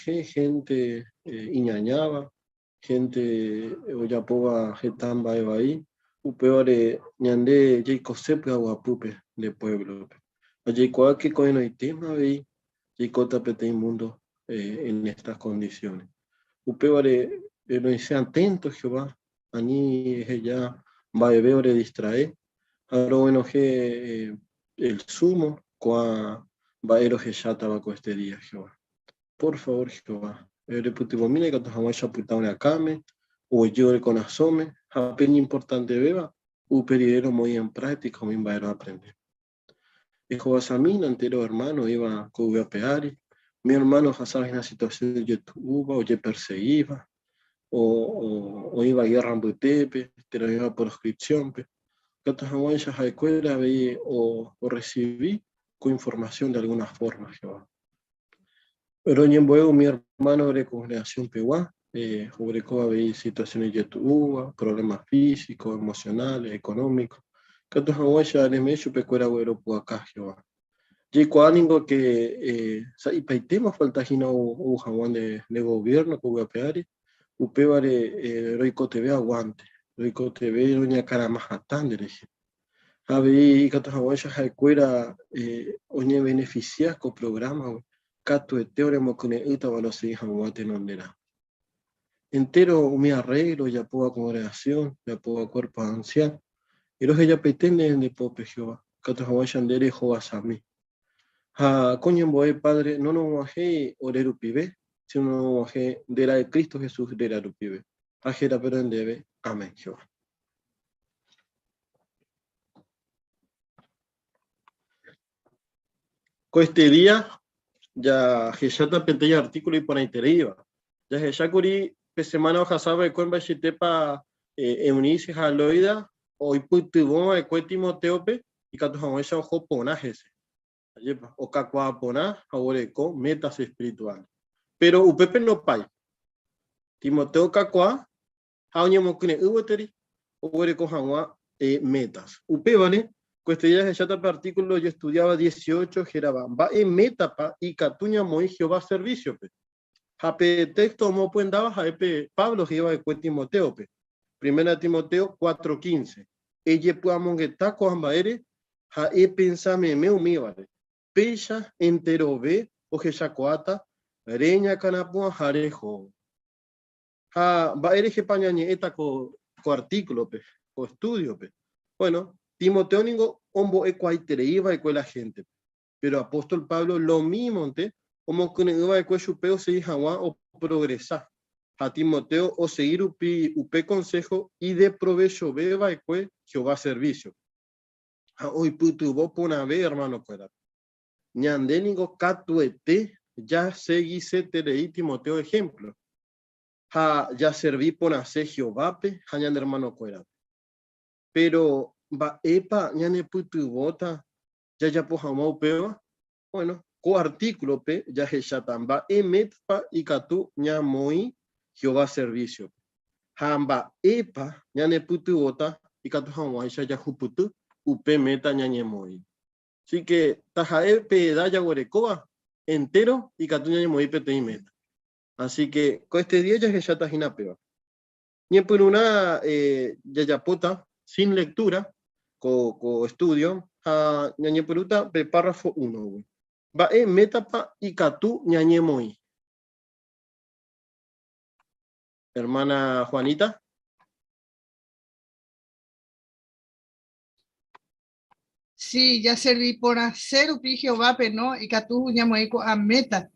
og̃uahẽ hénte iñañáva, hénte ojapóva heta mba'e vai, upévare ñande jaikose py'aguapýpe nde puévlope. Ha jaikuaáke ko'ẽrõitéma avei jaikóta peteĩ múndo en estas condiciones. Upévare roisẽ atento Jehová, ani eheja mba'eve oredistrae ha roguenohẽ el sumo ko'ã mba'e rohechátava ko este día, Jehová. Por favor, Jehová, orepytyvõmína ikatu hag̃uáicha opyta ore akãme, oguejy ore korasõme, ha pe iñimportantevéva, upe rire romoĩ en práctica umi mba'e roaprende. Ehovasamína entéro ermáno oĩva ko yvy ape ári, umi ermáno ohasáva hína situasión ijetu'úva, ojepersegíva, oĩva gérra mbytépe, térã oĩva proskripsiónpe, ikatu hag̃uáicha ha'ekuéra avei orresivi ko informasión de algúna fórma, Jehová. Roñembo'e umi ermáno ore kongregasionpegua, oguereko avei situasión ijetu'úva, provléma físiko, emosionál, ekonómiko, ikatu hag̃uáicha reme'ẽ chupekuéra gueropu'aka Jehová. Jaikuaa ningo ke sa'ipaitéma ofalta hína ou hag̃ua nde goviérno ko yvy ape ári, upévare roikotevẽ aguánte, roikotevẽ roñakarama hatã nderehe. Ha avei ikatu hag̃uáicha ha'ekuéra oñevenefisia ko prográmagui, katuete oremokyre'ỹtava rosegi hag̃ua tenonderã. Entéro umi arréglo ojapóva kongregasión, ojapóva kuérpo ansiáno, erohejapaite nde nde pópe, Jehová, ikatu hag̃uáicha nde rehovasami. Ha ko ñembo'e, Padre, no rog̃uahẽi ore rupive, síno rog̃uahẽ nde Ra'y Cristo Jesús réra rupive. Ha hérape ro'e ndéve. Amén, Jehová. Ko este día jahecháta peteĩ artículo iporãitereíva. Jahechákuri pe semana ohasa va'ekue mba'eichaitépa Eunice ha Loida oipytyvõ va'ekue Timotéope ikatu hag̃uáicha oho porã hese. Ajépa, okakuaa porã ha oguereko metas espirituales. Péro upépe ndopái. Timoteo okakuaa ha oñemokyre'ỹ gueteri oguereko hag̃ua metas. Upévare, koestedía jahecháta pe artíkulo ojestudiáva 18 hérava Mba'e métapa ikatu ñamoĩ Jehová servísiope? Ha pe téxto omopyendáva ha'e pe Pablo he'i va'ekue Timotéope, Primera Timoteo 4:15, Ejepy'amongeta ko'ã mba'ére ha epensa meme umívare, péicha enterove ohechakuaáta reñakãrapu'ãha rehóvo. Ha mba'e rehepa ñañe'ẽta ko artíkulope, ko estúdiope? Bueno, Timoteo ningo ombo'ekuaaiterei va'ekue la héntepe, péro apóstol Pablo lomímonte omokyre'ỹ va'ekue chupe osegi hag̃ua oprogresa. Ha Timoteo osegi rupi upe konsého ideprovechove va'ekue Jehová servísiope, ha oipytyvõ porãve ermanokuérape. Ñande ningo katuete jasegiseterei Timoteo ehémplo ha jaservi porãse Jehovápe ha ñane ermanokuérape. Péro mba'épa ñanepytyvõta jajapo hag̃ua upéva? Bueno, ko artíkulope jahecháta mba'e métapa ikatu ñamoĩ Jehová servísiope ha mba'épa ñanepytyvõta ikatu hag̃uáicha jahupyty upe méta ñañemoĩ. Así que taha'e pe edad jaguerekóva entero ikatu ñañemoĩ peteĩ meta. Así que ko este día jahecháta hína péva. Ñepyrũrã jajapóta sin lectura ko, ko estudio ha ñañepyrũta pe párrafo 1-gui. Mba'e métapa ikatu ñañemoĩ? Hermana Juanita. Sí, jaservi porãse rupi Jehovápe, no? Ikatu ñamoĩ ko'ã méta.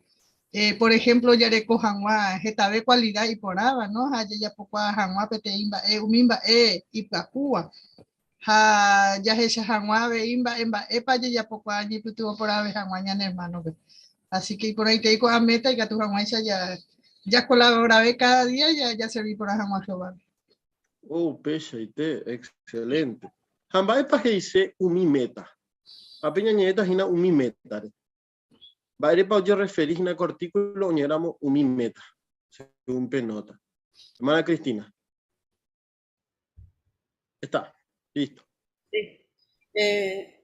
Eh, por ejemplo, jareko hag̃ua hetave kualida iporãva, no? Ha jajapokuaa hag̃ua peteĩ mba'e, umi mba'e ipyahúva. Ha jahecha hag̃ua avei mba'e mba'épa jajapokuaa ñaipytyvõ porãve hag̃ua ñane ermánope. Así que iporãitei ko'ã méta ikatu hag̃uáicha ja, jakolaborave káda día ja, jaservi porã hag̃ua Jehovápe. Oh, upeichaite, excelente. Ha mba'épa he'ise umi méta? Ha pe ñañe'ẽta hína umi métare. Mba'érepa ojerreferi hína ko artíkulo oñe'ẽramo umi méta, según pe nóta? Hermana Cristina. Está, listo. Sí.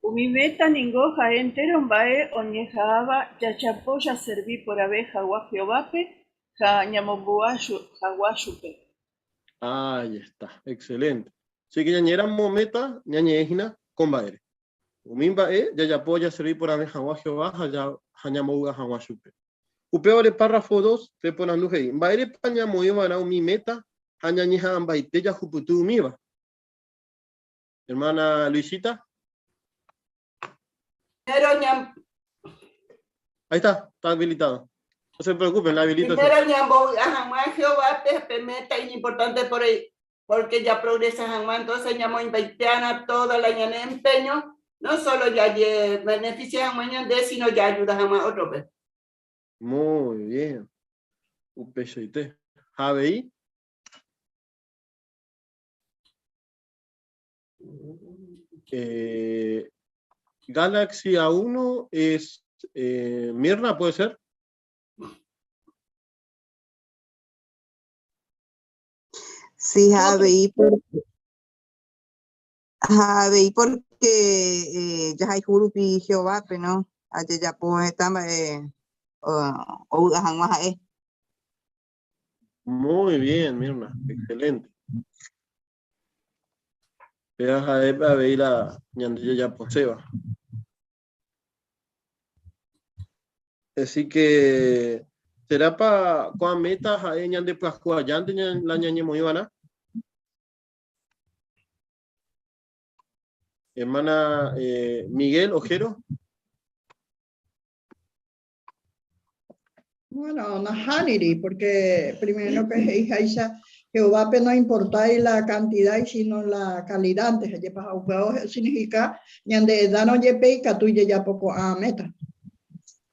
Umi méta ningo ha'e entéro mba'e oñeha'ãva jajapo jaservi porãve hag̃ua Jehovápe ha ñamomby'a hag̃ua chupe. Ahí está, excelente. Así que ñañe'ẽramo méta, ñañe'ẽ hína ko mba'ére. Umi mba'e jajapo jaservi porãve hag̃ua Jehová ha ñambovy'a hag̃ua chupe. Upévare párrafo dos pe porandu he'i, Mba'érepa ñamoĩ va'erã umi méta ha ñañeha'ãmbaite jahupyty umíva? Hermana Luisita. Primero ñam... Ahí está, está habilitado. No se preocupen, la habilito. Primero ñambovy'a hag̃ua Jehovápe pe meta iñimportante por ahí, porque ya progresa hag̃ua, entonces ñamoĩmbaite'arã toda la ñane empeño, no solo ya beneficia hag̃ua ñande, sino ya ayuda hag̃ua ótrope. Muy bien. Upeichaite. Ha avei? Galaxy A1 es Mirna, ¿puede ser? Sí, avei porque, ha avei porque jahayhu rupi Jehovápe, no? Ha jajapo heta mba'e ovy'a hag̃ua ha'e. Muy bien, Mirna, excelente. Péva ha'e avei la ñande jajaposéva. Así que, serápa ko'ã meta ha'e ñande pyahu ajánte la ñañemoĩva'erã? Hermana Miguel Ojero. Bueno, nahániri, porque primero que he'iháicha Jehovápe no importái la cantidad sino la calidad nte, ha upéva significa ñande edárõ jepe ikatu jajapo ko'ã meta.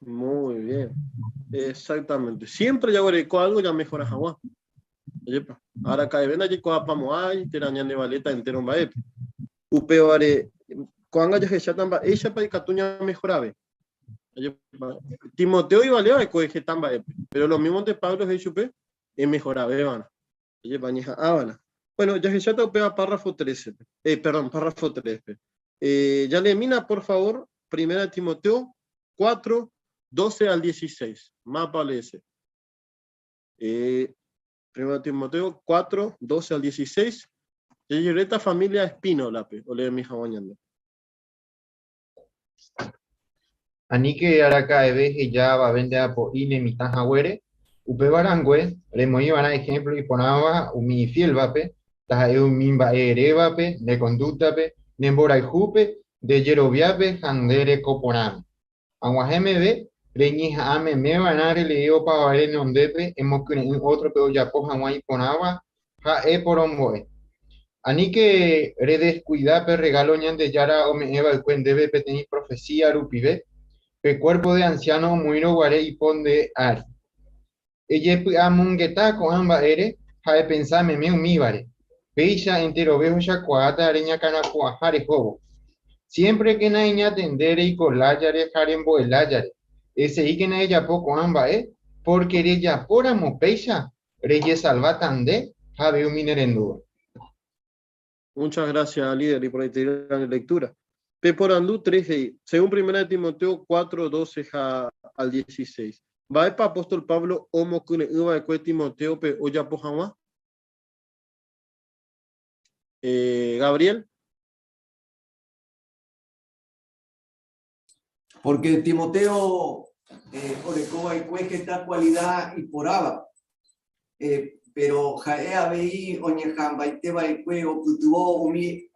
Muy bien, exactamente. Siempre jaguereko algo jamejora hag̃ua. Ajépa, araka'eve ndajaikuaapamo'ãi térã ñane valeta entero mba'épe. Upévare, ko'ág̃a jahecháta mba'éichapa ikatu ñamejorave. Timoteo ivale va'ekue heta mba'épe, pero lo mismo nde Pablo he'i chupe, emejoravéva'erã, ajépa añeha'ãva'erã. Bueno, jahecháta upéva párrafo 13-pe, perdón, párrafo 3-pe. Jaleemína, por favor, Primera Timoteo 4, 12 al 16. Mapa leese. Primera Timoteo 4, 12 al 16. Jajeréta familia Espínola-pe, oleemi hag̃ua ñande. Aníke araka'eve heja avave nde apo'i ne mitã haguére, upéva rangue, remoĩ va'erã ehémplo iporãva umi ifiélvape, taha'e umi mba'e erévape, nde kondúktape, ne mborayhúpe, nde jeroviápe ha nde reko porãme. Ag̃uahẽ meve, reñeha'ã meme va'erã relee opavave renondépe emokyre'ỹ ótrope ojapo hag̃ua iporãva ha eporombo'e. Aníke redeskuida pe rregálo Ñandejára ome'ẽ va'ekue ndéve peteĩ profesía rupive, pe kuérpo de ansiáno omoĩrõ guare ipo nde ári. Ejepy'amongeta ko'ã mba'ére ha epensa meme umívare. Péicha enterove ohechakuaáta reñakãrapu'ãha rehóvo. Siémprekena eñatende reiko lájare ha rembo'e lájare. Eseíkena ejapo ko'ã mba'e, pórke rejapóramo péicha, rejesalváta nde ha avei umi nerendúva. Muchas gracias, líder, y por ahí te la lectura. Peporandu 3 he'i, según Primera de Timoteo 4, 12 ha al 16. Mba'épa apóstol Pablo omokyre'ỹ va'ekue Timotéope ojapo hag̃ua? Gabriel. Porque Timoteo oreko va'ekue heta kualida iporãva, péro ha'e avei oñeha'ãmbaite va'ekue opytyvõ umi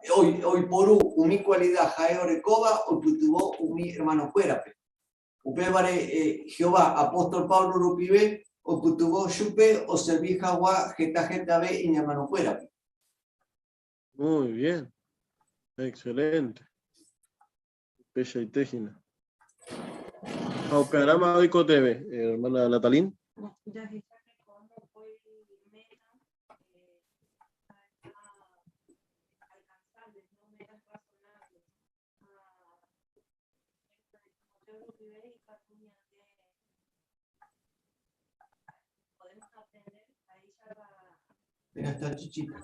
oiporu umi kualida ha'e orekóva oipytyvõ umi ermanokuérape. Upévare Jehová apóstol Pablo rupive oipytyvõ chupe oservi hag̃ua heta hetave iñermanokuérape. Muy bien. Excelente. Upeichaite hína. Ha upearãma oikotevẽ, hermana Natalín. Jahecha reko mokõi meta ha'eha alcanzables, no metas razonables. Ha ejemplo de Timoteo rupive ikatu ñande podemos aprender mba'éichapa Mira, está chichita.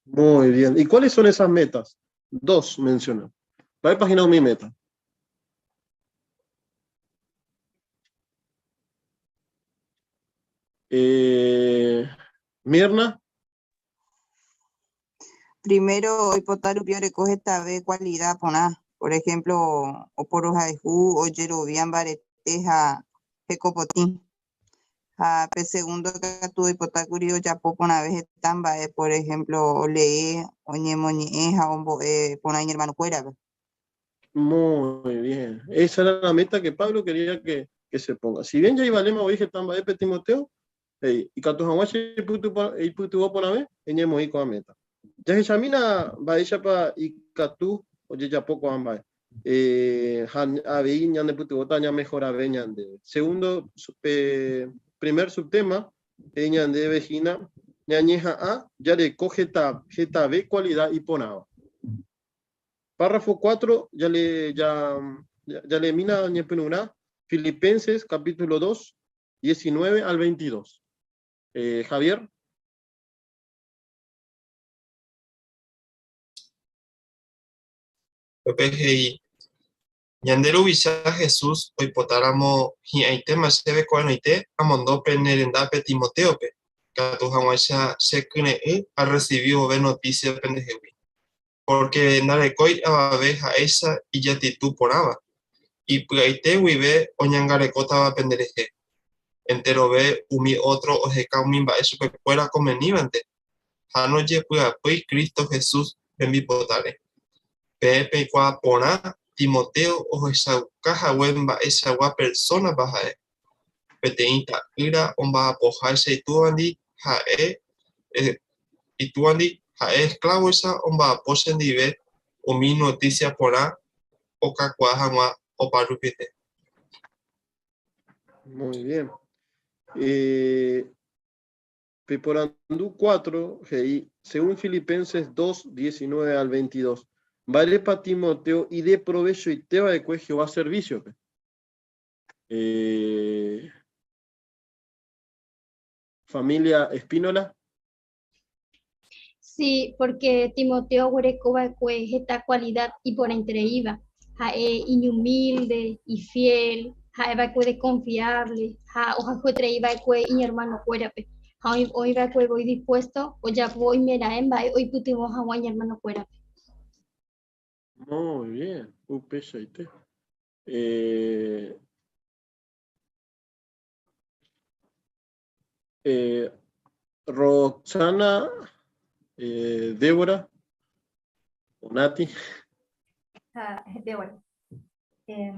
Muy bien. ¿Y cuáles son esas metas? Dos menciona. Va a página mi meta. Eh, Mirna. Primero, oipota rupi oreko hetave cualidad porã, por ejemplo, oporohayhu, ojerovia mbarete ha hekopotĩ. Ha pe segundo katu oipota kuri ojapo porãve heta mba'e, por ejemplo, olee, oñemoñe'ẽ ha ombo'e porã iñermanokuérape. Muy bien. Esa era la meta que Pablo quería que, que se ponga. Si bien ya iba lema hoy heta mba'épe Timoteo, he'i, ikatu hag̃ua che eipytyvõ porãve, eñemoĩ ko'ã meta. Jahechamína mba'éichapa ikatu ojejapo ko'ã mba'e. Eh, ha avei ñanepytyvõta ñamehorave ñandéve. Segundo, pe primer subtema he'i ñandéve hína ñañeha'ã jareko heta, hetave cualidad iporãva. Párrafo 4, jale, ja, jaleemína ñepyrũrã Filipenses capítulo 2, 19 al 22. Eh, Javier. Upépe he'i, Ñande Ruvicha Jesús oipotáramo hi'ãitéma chéve ko'ẽrõite amondo pene rendápe Timotéope, katu hag̃uáicha che kyre'ỹ arresivi vove notísia pendehegui. Pórke ndarekói avave ha'éicha ijatitu porãva, ipy'aite guive oñangarekótava penderehe. Enterove umi ótro oheka umi mba'e chupekuéra konvenívante, ha nojepy'apýi Cristo Jesús rembipotáre. Peẽ peikuaa porã Timoteo ohechauka hague mba'eichagua persónapa ha'e. Peteĩ ta'ýra omba'apoháicha itúvandi ha'e itúvandi, ha'e esklávoicha omba'apo chendive umi notísia porã okakuaa hag̃ua oparupiete. Muy bien. Eh, Peporandu 4 he'i, Según Filipenses 2, 19 al 22, mba'érepa Timoteo ideprovechoite va'ekue Jehová servísiope? Eh, familia Espínola. Sí, porque Timoteo oguereko va'ekue heta cualidad iporãitereíva. Ha'e iñumilde, ifiel, ha'e va'ekue de confiable ha ohayhueterei va'ekue iñermanokuérape. Ha oĩ va'ekue voi dispuesto ojapo oimeraẽ mba'e oipytyvõ hag̃ua iñermanokuérape. Muy bien, upeichaite. Eh, eh, Roxana, eh, Débora, o Nati. Ha, Débora. Eh,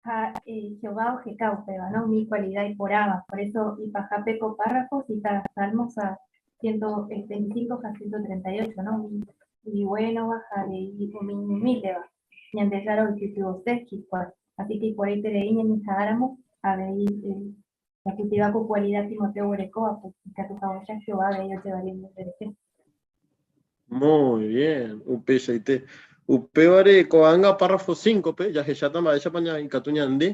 ha eh, Jehová oheka upéva, ¿no? Umi cualidad iporãva. Por eso ipahápe ko párrafo cita Salmos a 125 ha 138, ¿no? Umi iguénova ha avei umi iñumíldeva. Ñandejára oipytyvõse hikuái. Así que iporãiterei ñañeha'ãramo avei eh, jakultiva ko kualida Timoteo oguerekóva, pues ikatu haguéicha Jehová avei ojevale ñanderehe. Muy bien, upeichaite. Upévare ko'ág̃a párrafo 5-pe jahecháta mba'éichapa ikatu ñande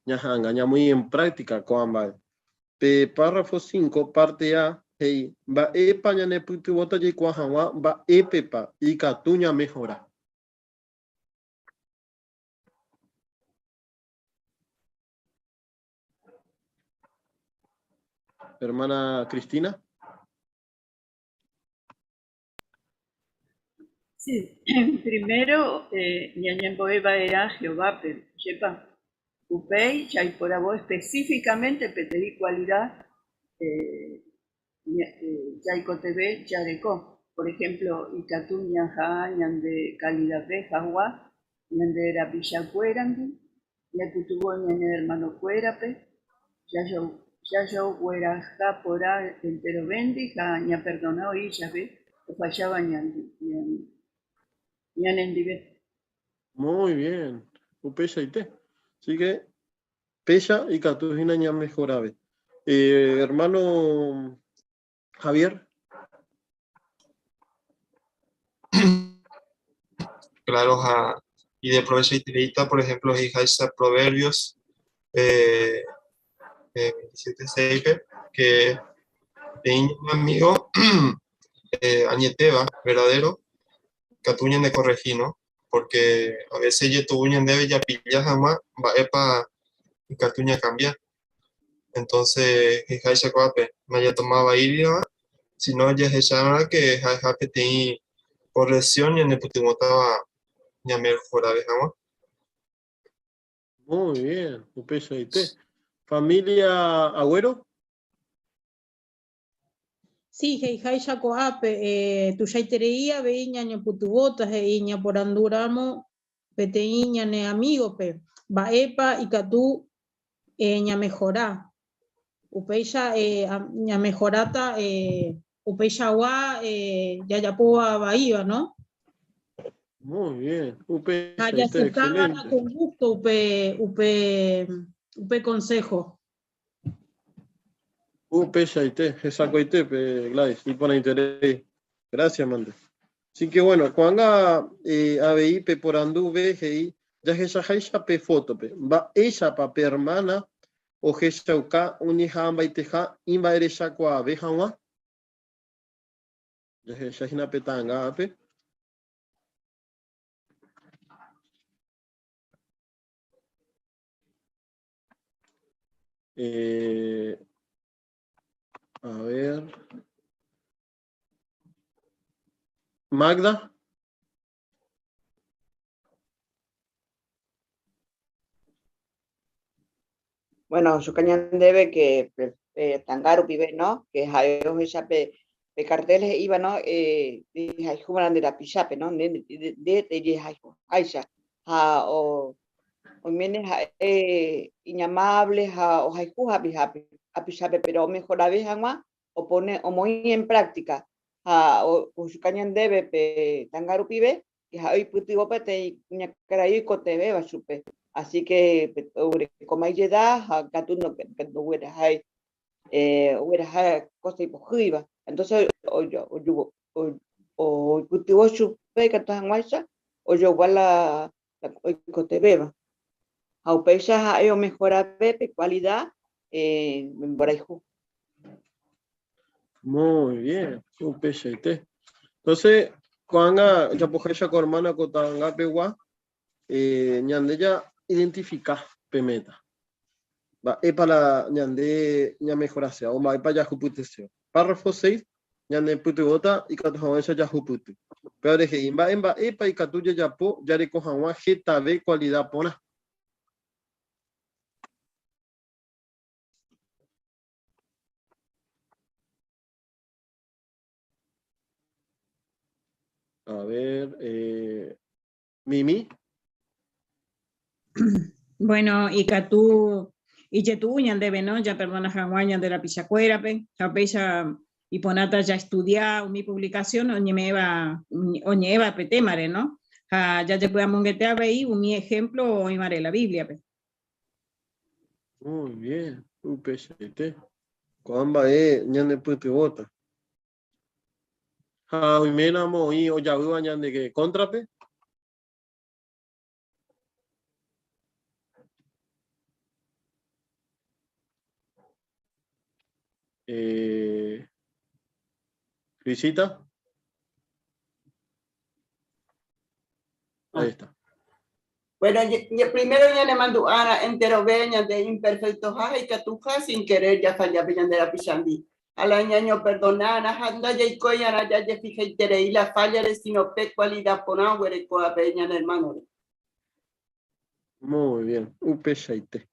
ñaha'anga ñamoĩ en práctica ko'ã mba'e. Pe párrafo 5, párte A, he'i, Mba'épa ñanepytyvõta jaikuaa hag̃ua mba'épepa ikatu ñamehora. Hermana Cristina. Sí, primero eh, ñañembo'e va'erã Jehovápe, ajépa? Upéi jaiporavo específicamente peteĩ cualidad eh, eh, jaikotevẽ jareko. Por ejemplo, ikatu ñaha'ã ñande calidad-pe hag̃ua ñande rapichakuérandi, ñaipytyvõ ñane hermanokuérape, jajogueraha porã enterovéndi ha ñaperdona oĩ jave ofalláva ñanendive. Muy bien, upeichaite. Así que péicha ikatu hína ñamehorave. Eh, hermano Javier. Claro, ha ideprovechoitereíta, por ejemplo, he'iháicha Proverbios, eh, 27.6-pe, que peteĩ ñane amigo añetéva, verdadero, ikatu ñandekorrehi, no? Porque a veces ijetu'u ñandéve japilla hag̃ua mba'épa ikatu ñakambia. Entonces, he'iháicha ko'ápe, najatomavaíriva, sino jahecharã que ha'eha peteĩ corrección ñanepytyvõtava ñamejorave hag̃ua. Muy bien, upeichaite. Familia Agüero. Sí, he'iháicha ko'ápe, eh, tuichaiterei avei ñañopytyvõta he'i ñaporandúramo peteĩ ñane amígope mba'épa ikatu eh, ñamehora. Upéicha eh, ñamehoráta eh, upeichagua eh, jajapóva vaíva, no? Muy bien, Ha upeichaite, jaceptáva excelente. con gusto upe, upe, upe consejo. Upeichaite, hesakoitépe, Gladys, iporãiterei. Gracias, mante. Así que bueno, ko'ág̃a eh, avei peporanduve he'i jahechaháicha pe fótope. Mba'éichapa pe hermana ohechauka oñeha'ãmbaiteha imba'erechakuaave hag̃ua? Jahecha hína pe ta'anga ápe. Eh, a ver. Magda. Bueno, ochuka ñandéve que tanga rupive, ¿no? Que ha'e ohecha pe, pe cartel he'íva, ¿no? Rehayhúva nde rapichápe, ¿no? Nde nde rejehayhuháicha ha o oiméne ha'e iñamable ha ohayhu hapihápe hapichápe pero omejorave hag̃ua opone omoĩ en práctica ha ochuka ñandéve pe tanga rupive que ha'e oipytyvõ peteĩ kuñakarai oikotevẽva chupe. Así que oguerekóma ijeda ha katu ndoguerahái ogueraha cosa ipohýiva. Entonces oipytyvõ chupe ikatu hag̃uáicha ojogua la oikotevẽva. Ha upéicha ha'e omejorave pe cualidad mborayhu. Muy bien, upeichaite. Entonces, ko'ág̃a japoháicha ko hermana ko ta'angapegua, eh, ñande ja identifica pe meta. Mba'épa la ñande ñamejorasea o mba'épa jahupytysea. Párrafo 6 ñanepytyvõta ikatu hag̃uáicha jahupyty. Upévare he'i mba'e mba'épa ikatu jajapo jareko hag̃ua hetave kualida porã. A ver, Mimi. Bueno, ikatu ijetu'u ñandéve, no? Japerdona hag̃ua ñande rapichakuérape, ha upéicha iporãta jaestudia umi publicación oñeme'ẽva oñe'ẽva pe témare, no? Ha jajepy'amongete avei umi ejemplo oĩvare la Bíbliape. Muy bien, upeichaite. Ko'ã mba'e ñanepytyvõta. Ha oiméramo oĩ ojavýva ñande kóntrape. Eh, Luisita. Ahí está. Bueno, primero ñanemandu'ára enterove ñande imperfectoha ha ikatuha sin querer jafalla pe ñande rapichándi. Ha la ñañoperdonára ha ndajaikóiarã jajefijaiterei la fállare sino pe cualidad porã oguerekóva pe ñane hermano-re. Muy bien, upeichaite.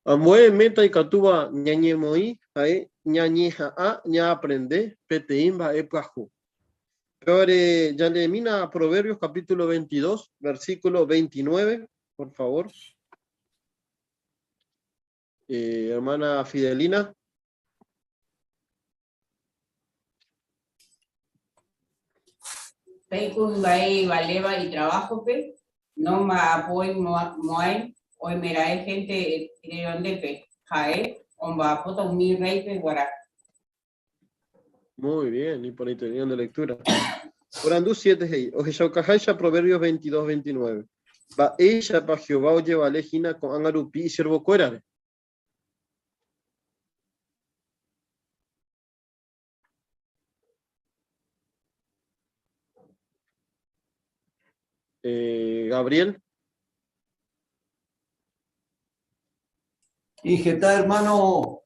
Ambue meta ikatúva ñañemoĩ ha'e ñañeha'ã ñaaprende peteĩ mba'e pyahu. Pévare jaleemína Proverbios capítulo 22, versículo 29, por favor. Hermana Fidelina. Pe kuimba'e ivaléva itrabajo-pe, no mba'apói mo'ãi oimeraẽ hénte renondépe, ha'e omba'apóta umi rréipe guarã. Muy bien, iporãiterei ñande lectura. Porandu 7 he'i, ohechaukaháicha Proverbios 22, 29, Mba'éichapa Jehová ojevale hína ko'ág̃a rupi isiervokuérare? Gabriel. Y heta hermano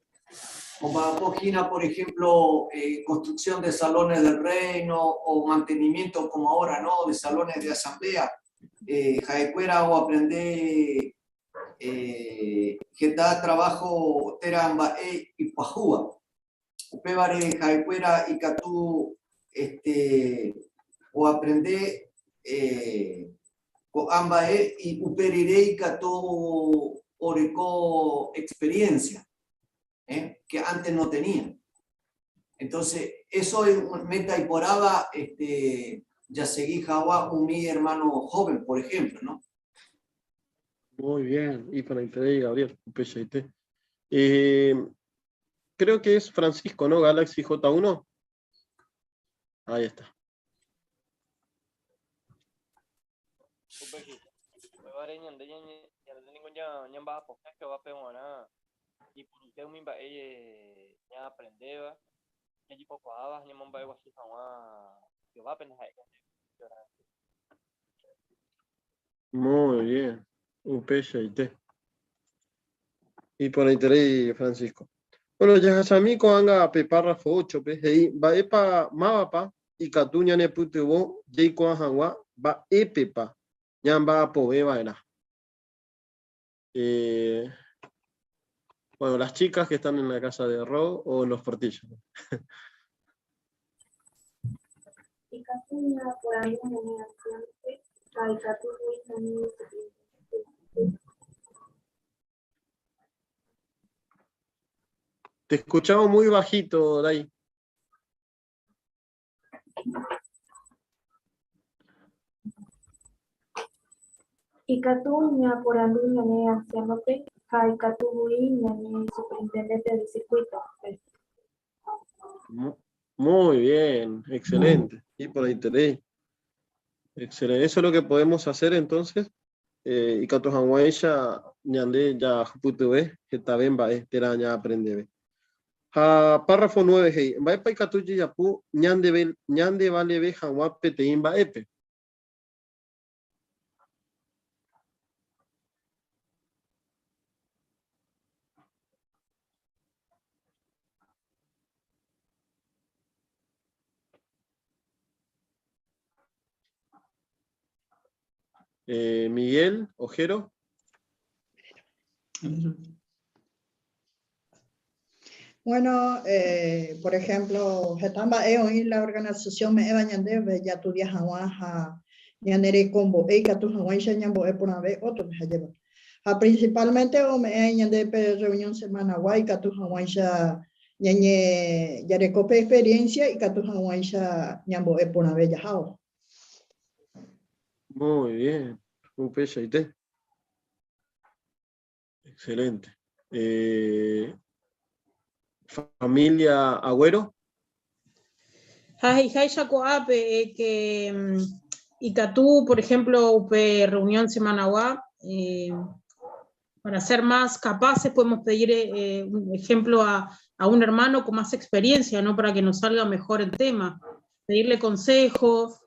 omba'apo hína, por ejemplo, construcción de salones del reino o mantenimiento como ahora, ¿no? De salones de asamblea. Ha'ekuéra oaprende heta trabajo térã mba'e ipyahúva. Upévare ha'ekuéra ikatu este, oaprende ko'ã mba'e upe rire ikatu oreko experiencia que antes no tenía. Entonces, eso es meta iporãva este, jasegi hag̃ua umi hermano joven, por ejemplo, ¿no? Muy bien, iporãiterei, Gabriel, upeichaite. Creo que es Francisco, ¿no? Galaxy J1. Ahí está. Upe upévare ñande ñande ningo ñamba'apoha Jehovápe g̃uarã iporãite umi mba'e ñaaprendéva, jajepokuaáva ha ñamomba'eguasu hag̃ua Jehovápe ndaha'éi ñande raẽve. Muy bien, upeichaite. Iporãiterei, Francisco. Bueno, jahechami ko'ág̃a pe párrafo 8-pe, he'i mba'épa mávapa ikatu ñanepytyvõ jaikuaa hag̃ua mba'épepa ñamba'apove va'erã. Eh, bueno, las chicas que están en la casa de Ro o en los portillos. Ikatu ñaporandu ñane anciánope ha ikatu voi ñane superintendéntepe. Te escuchamos muy bajito, Dai. Ikatu ñaporandu ñane anciánope ha ikatu voi ñane superintendénte de circuito-pe. Muy bien, excelente. Y por interés. Excelente. Eso es lo que podemos hacer entonces. Ikatu hag̃uáicha ñande jahupytyve hetave mba'e térã ñaaprendeve. Ha párrafo 9 he'i, Mba'épa ikatu jajapo ñandevaleve hag̃ua peteĩ mba'épe? Miguel Ojero. Bueno, por ejemplo, heta mba'e oĩ la organización me'ẽva ñandéve jatudia hag̃ua ha ñane rekombo'e ikatu hag̃uáicha ñambo'e porãve ótrope ha jeva. Ha principalmente ome'ẽ ñandéve pe reunión semanagua ikatu hag̃uáicha ñañe jareko pe experiencia ikatu hag̃uáicha ñambo'e porãve jahávo. Muy bien, upeichaite. Excelente. Familia Agüero. Ha he'iháicha ko'ápe que ikatu, por ejemplo, upe reunión semanagua, para ser más capaces podemos pedir un ejemplo a un hermano con más experiencia, ¿no? Para que nos salga mejor el tema. Pedirle consejo,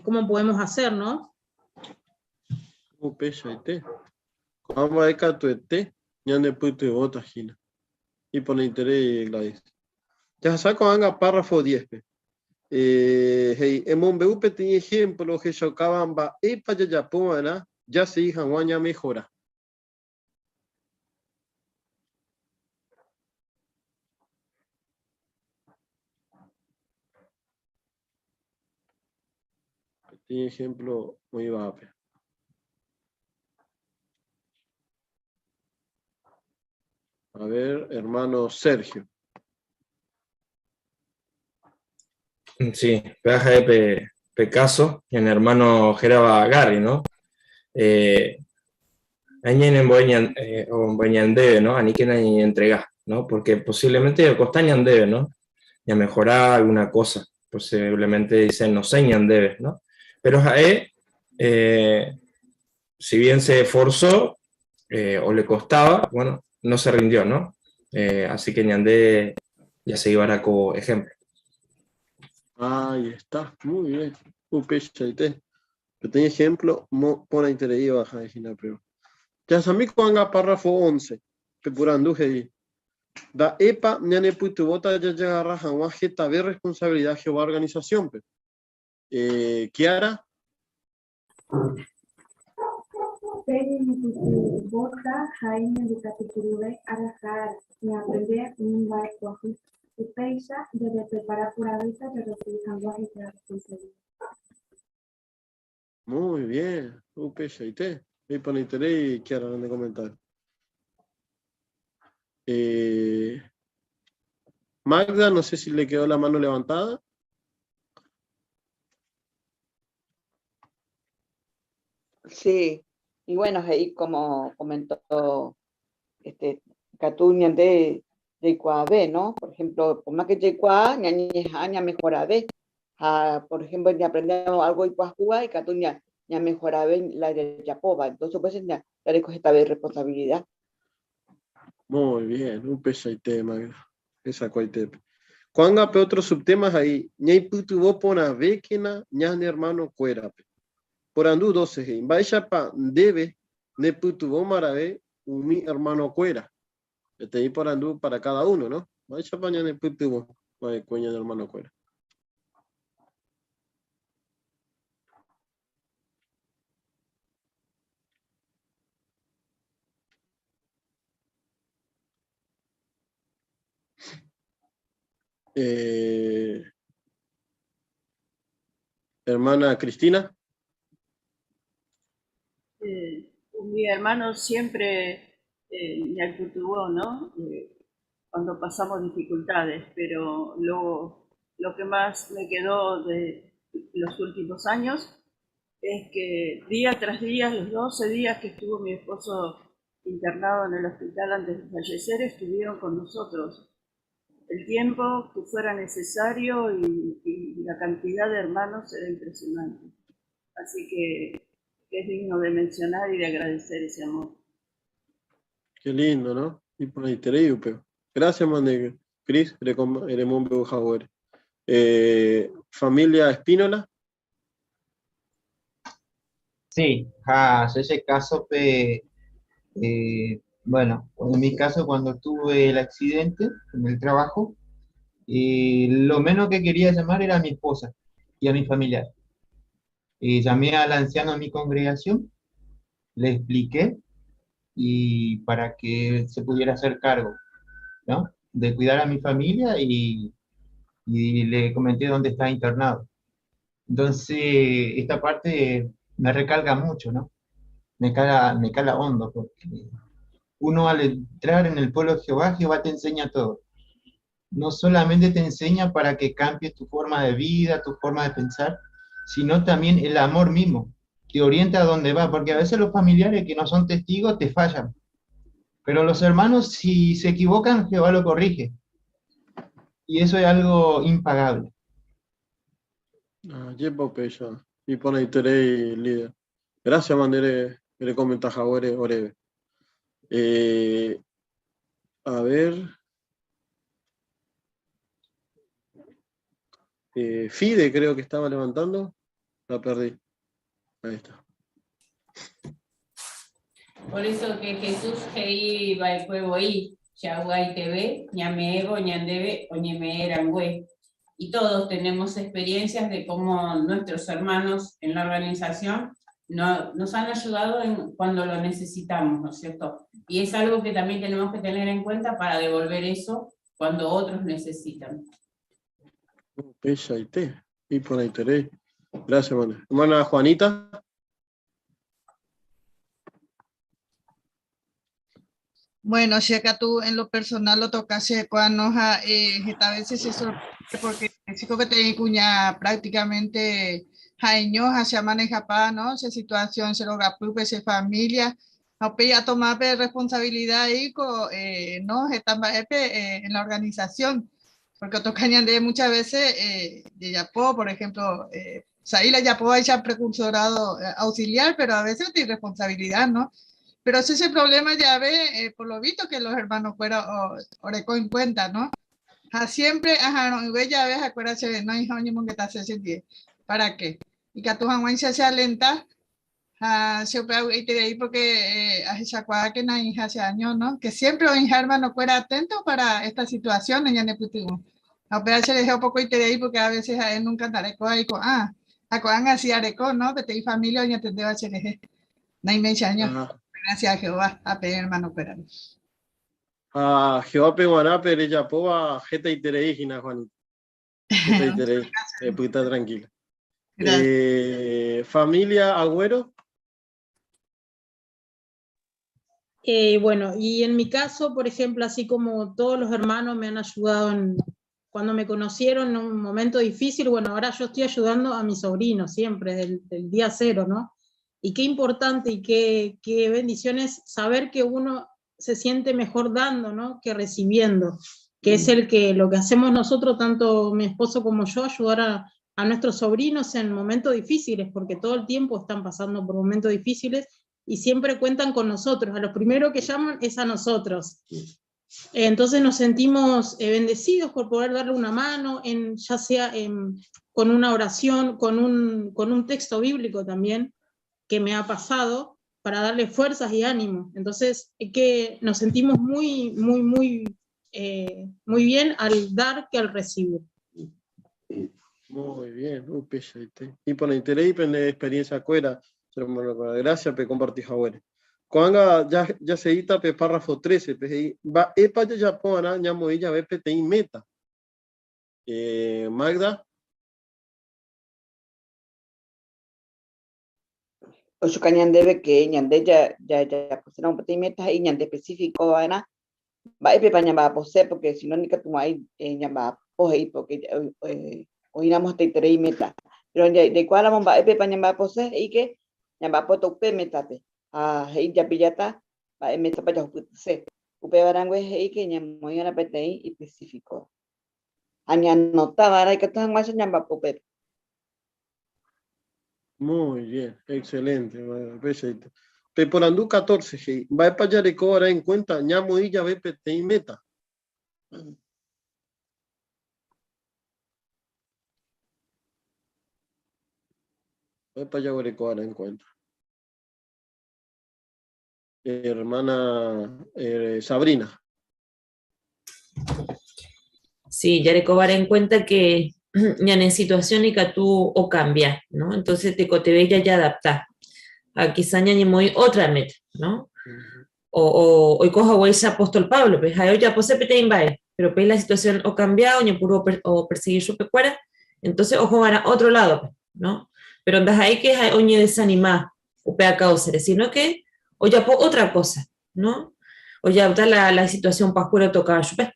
cómo podemos hacer, ¿no? Upeichaite. Ko'ã mba'e katuete ñanepytyvõta hína. Iporãiterei, Gladys. Jahasa ko'ág̃a párrafo 10-pe. He'i, Emombe'u peteĩ ehémplo ohechaukáva mba'épa jajapo va'erã jasegi hag̃ua ñamehora. Peteĩ ehémplo oĩvape. A ver, hermano Sergio. Sí, péva ha'e pe, pe káso, ñane hermano hérava Gary, no? Eh, añenembo'e ñan, eh, ombo'e ñandéve, no? Aníkena ñañentrega, no? Porque posiblemente okosta ñandéve, no? Ñamehora alguna cosa, posiblemente dicen no sé ñandéve, no? Pero ha'e, eh, si bien se esforzó, o le costaba, bueno, no se rindió, no? Así que ñande jasegiva'erã ko ejemplo. Ahí está, muy bien. Upeichaite. Peteĩ ejemplo porãitereíva ha'e hína péva. Jahasami ko'ág̃a párrafo 11, pe porandu he'i, Mba'épa ñanepytyvõta jajagarra hag̃ua hetave responsabilidad Jehová organización-pe? Kiara? Pe ñañepytyvõta ha'e ñandekatupyryve ára ha ára, ñaaprende umi mba'e pyahu. Upéicha jajeprepara porãvéta jarresivi hag̃ua heta responsabilida. Muy bien, upeichaite. Iporãiterei Kiara nde comentario. Magda, no sé si le quedó la mano levantada. Sí, y bueno, ahí como comentó este, katu ñande jaikuaave, ¿no? Por ejemplo, por más que jaikuaa, ñañeha'ã ñamejorave. Ha, por ejemplo, ñaaprendemos algo ipyahúva y katu ñamejorave la jajapóva. Entonces, pues, jareko hetave responsabilidad. Muy bien, upeichaite, Magda. Hesakuaitépe. Ko'ág̃a pe otro subtema he'i, Ñaipytyvõ porãvékena ñane hermano-kuérape. Porandu 12 he'i, Mba'éichapa ndéve nepytyvõma ra'e umi hermano-kuéra? Peteĩ porandu para cada uno, no? Mba'éichapa ñanepytyvõ va'ekue ñane hermano-kuéra? Hermana Cristina. Mi hermano siempre ñaipytyvõ, ¿no? Cuando pasamos dificultades, pero lo que más me quedó de los últimos años es que día tras día, los 12 días que estuvo mi esposo internado en el hospital antes de fallecer, estuvieron con nosotros. El tiempo que fuera necesario y la cantidad de hermanos era impresionante. Así que es digno de mencionar y de agradecer ese amor. Qué lindo, ¿no? Y por ahí te digo, pero gracias, Mane. Cris, remombe Jagüere. Familia Espínola. Sí, ja, ese caso, pe bueno, en mi caso cuando tuve el accidente en el trabajo, lo menos que quería llamar era a mi esposa y a mi familiar. Llamé al anciano de mi congregación, le expliqué y para que se pudiera hacer cargo, ¿no? De cuidar a mi familia y le comenté dónde está internado. Entonces, esta parte me recalca mucho, ¿no? Me cala hondo, porque uno al entrar en el pueblo de Jehová, Jehová te enseña todo. No solamente te enseña para que cambies tu forma de vida, tu forma de pensar, sino también el amor mismo, te orienta a dónde va, porque a veces los familiares que no son testigos te fallan. Pero los hermanos, si se equivocan, Jehová lo corrige. Y eso es algo impagable. Ah, llevo peso. Y pone interés líder. Gracias, Mandere, le comenta Jagüere Orebe. A ver. Fide creo que estaba levantando. La perdí. Ahí está. Por eso que Jesús he'i va'ekue voi, Yaguay TV, Ñameego, Ñandeve, Oñemeerangüe. Y todos tenemos experiencias de cómo nuestros hermanos en la organización nos han ayudado cuando lo necesitamos, ¿no es cierto? Y es algo que también tenemos que tener en cuenta para devolver eso cuando otros necesitan. Pesa y té, y por ahí te Gracias, hermana. Hermana Juanita. Bueno, si acá tú en lo personal lo tocase cuando esta vez se sorprende porque chico que te cuña prácticamente jaeñoja se maneja pa, ¿no? Esa situación se lo gapupe, esa familia, no ya tomar responsabilidad ahí con no, esta en la organización, porque tocañan de muchas veces de Yapó, por ejemplo, Saíla Yapó ahí ya precursorado auxiliar, pero a veces de irresponsabilidad, ¿no? Pero ese problema ya ve, por lo visto, que los hermanos fuera oreco en cuenta, ¿no? A siempre, ajá, no, y ve, ya ves, acuérdate, no, hijo, ni mongueta se sentía. ¿Para qué? Ikatu hag̃uáicha che alenta ha che upe avy'aiterei porque ahechakuaa que naĩha che año, no? Que siempre oĩha hermano-kuéra atento para esta situación ñanepytyvõ. Ha upéva cherehe opokoiterei porque a veces ha'e nunca ndarekóai ko'ã. Ha ko'ág̃a si areko, no? Peteĩ familia oñatendéva cherehe. Naiméi che año. Gracias a Jehová ha peẽ hermano-kuéra. Ha Jehovápe g̃uarã pe rejapóva hetaiterei hína, Juanita. Hetaiterei. Epyta tranquila. Familia Agũero. Bueno, y en mi caso, por ejemplo, así como todos los hermanos me han ayudado en, cuando me conocieron en un momento difícil, bueno, ahora yo estoy ayudando a mis sobrinos siempre, desde el día cero, ¿no? Y qué importante y qué bendición es saber que uno se siente mejor dando, ¿no? Que recibiendo, que es lo que hacemos nosotros, tanto mi esposo como yo, ayudar a nuestros sobrinos en momentos difíciles, porque todo el tiempo están pasando por momentos difíciles y siempre cuentan con nosotros, a los primeros que llaman es a nosotros. Entonces nos sentimos bendecidos por poder darle una mano, ya sea con una oración, con un texto bíblico también, que me ha pasado, para darle fuerzas y ánimo. Entonces, es que nos sentimos muy, muy, muy bien al dar que al recibir. Muy bien, upe, y por interés y por experiencia cuera, gracias por compartir jahuere. Ko'ág̃a ya se edita pe párrafo 13, pe he'i, mba'épa jajapo'arã ñamoĩ jave peteĩ meta. Magda. Ochuka ñandéve que ñande ya, ya, ya pusieron peteĩ meta he'i ñande específico va'erã mba'épepa ñamba'apose porque si no nikatumo'ãi ñamba'apo he'i porque oĩramo hetaiterei meta. Pero jaikuaáramo mba'épepa ñamba'apose he'i que ñamba'apóta upe metape ha he'i japillata mba'e metapa jahupytyse. Upéva rangue he'i que ñamoĩva'erã peteĩ específico ha ñanotava'erã ikatu hag̃uáicha ñamba'apo upépe. Muy bien, excelente. Bueno, perfecto. Peporandu 14, he'i, mba'épa jarekova'erã en cuenta ñamoĩ jave peteĩ meta? Mba'épa jaguerekova'erã en cuenta? Hermana Sabrina. Sí, jarekova'erã en cuenta que ñane situación ikatu ocambia, ¿no? Entonces tekotevẽ jajadapta. Ha quizá ñañemoĩ otra meta, ¿no? O oiko haguéicha apóstol Pablo, pe ha'e ojapose peteĩ mba'e, pero upéi la situación ocambia, oñepyrũ operseguir chupekuéra, entonces oho va'erã otro lado-pe, ¿no? Pero ndaha'éi que ha'e oñedesanima upe akáusare, sino que ojapo otra cosa, ¿no? Ojadapta la situación pahúre otokáva chupe.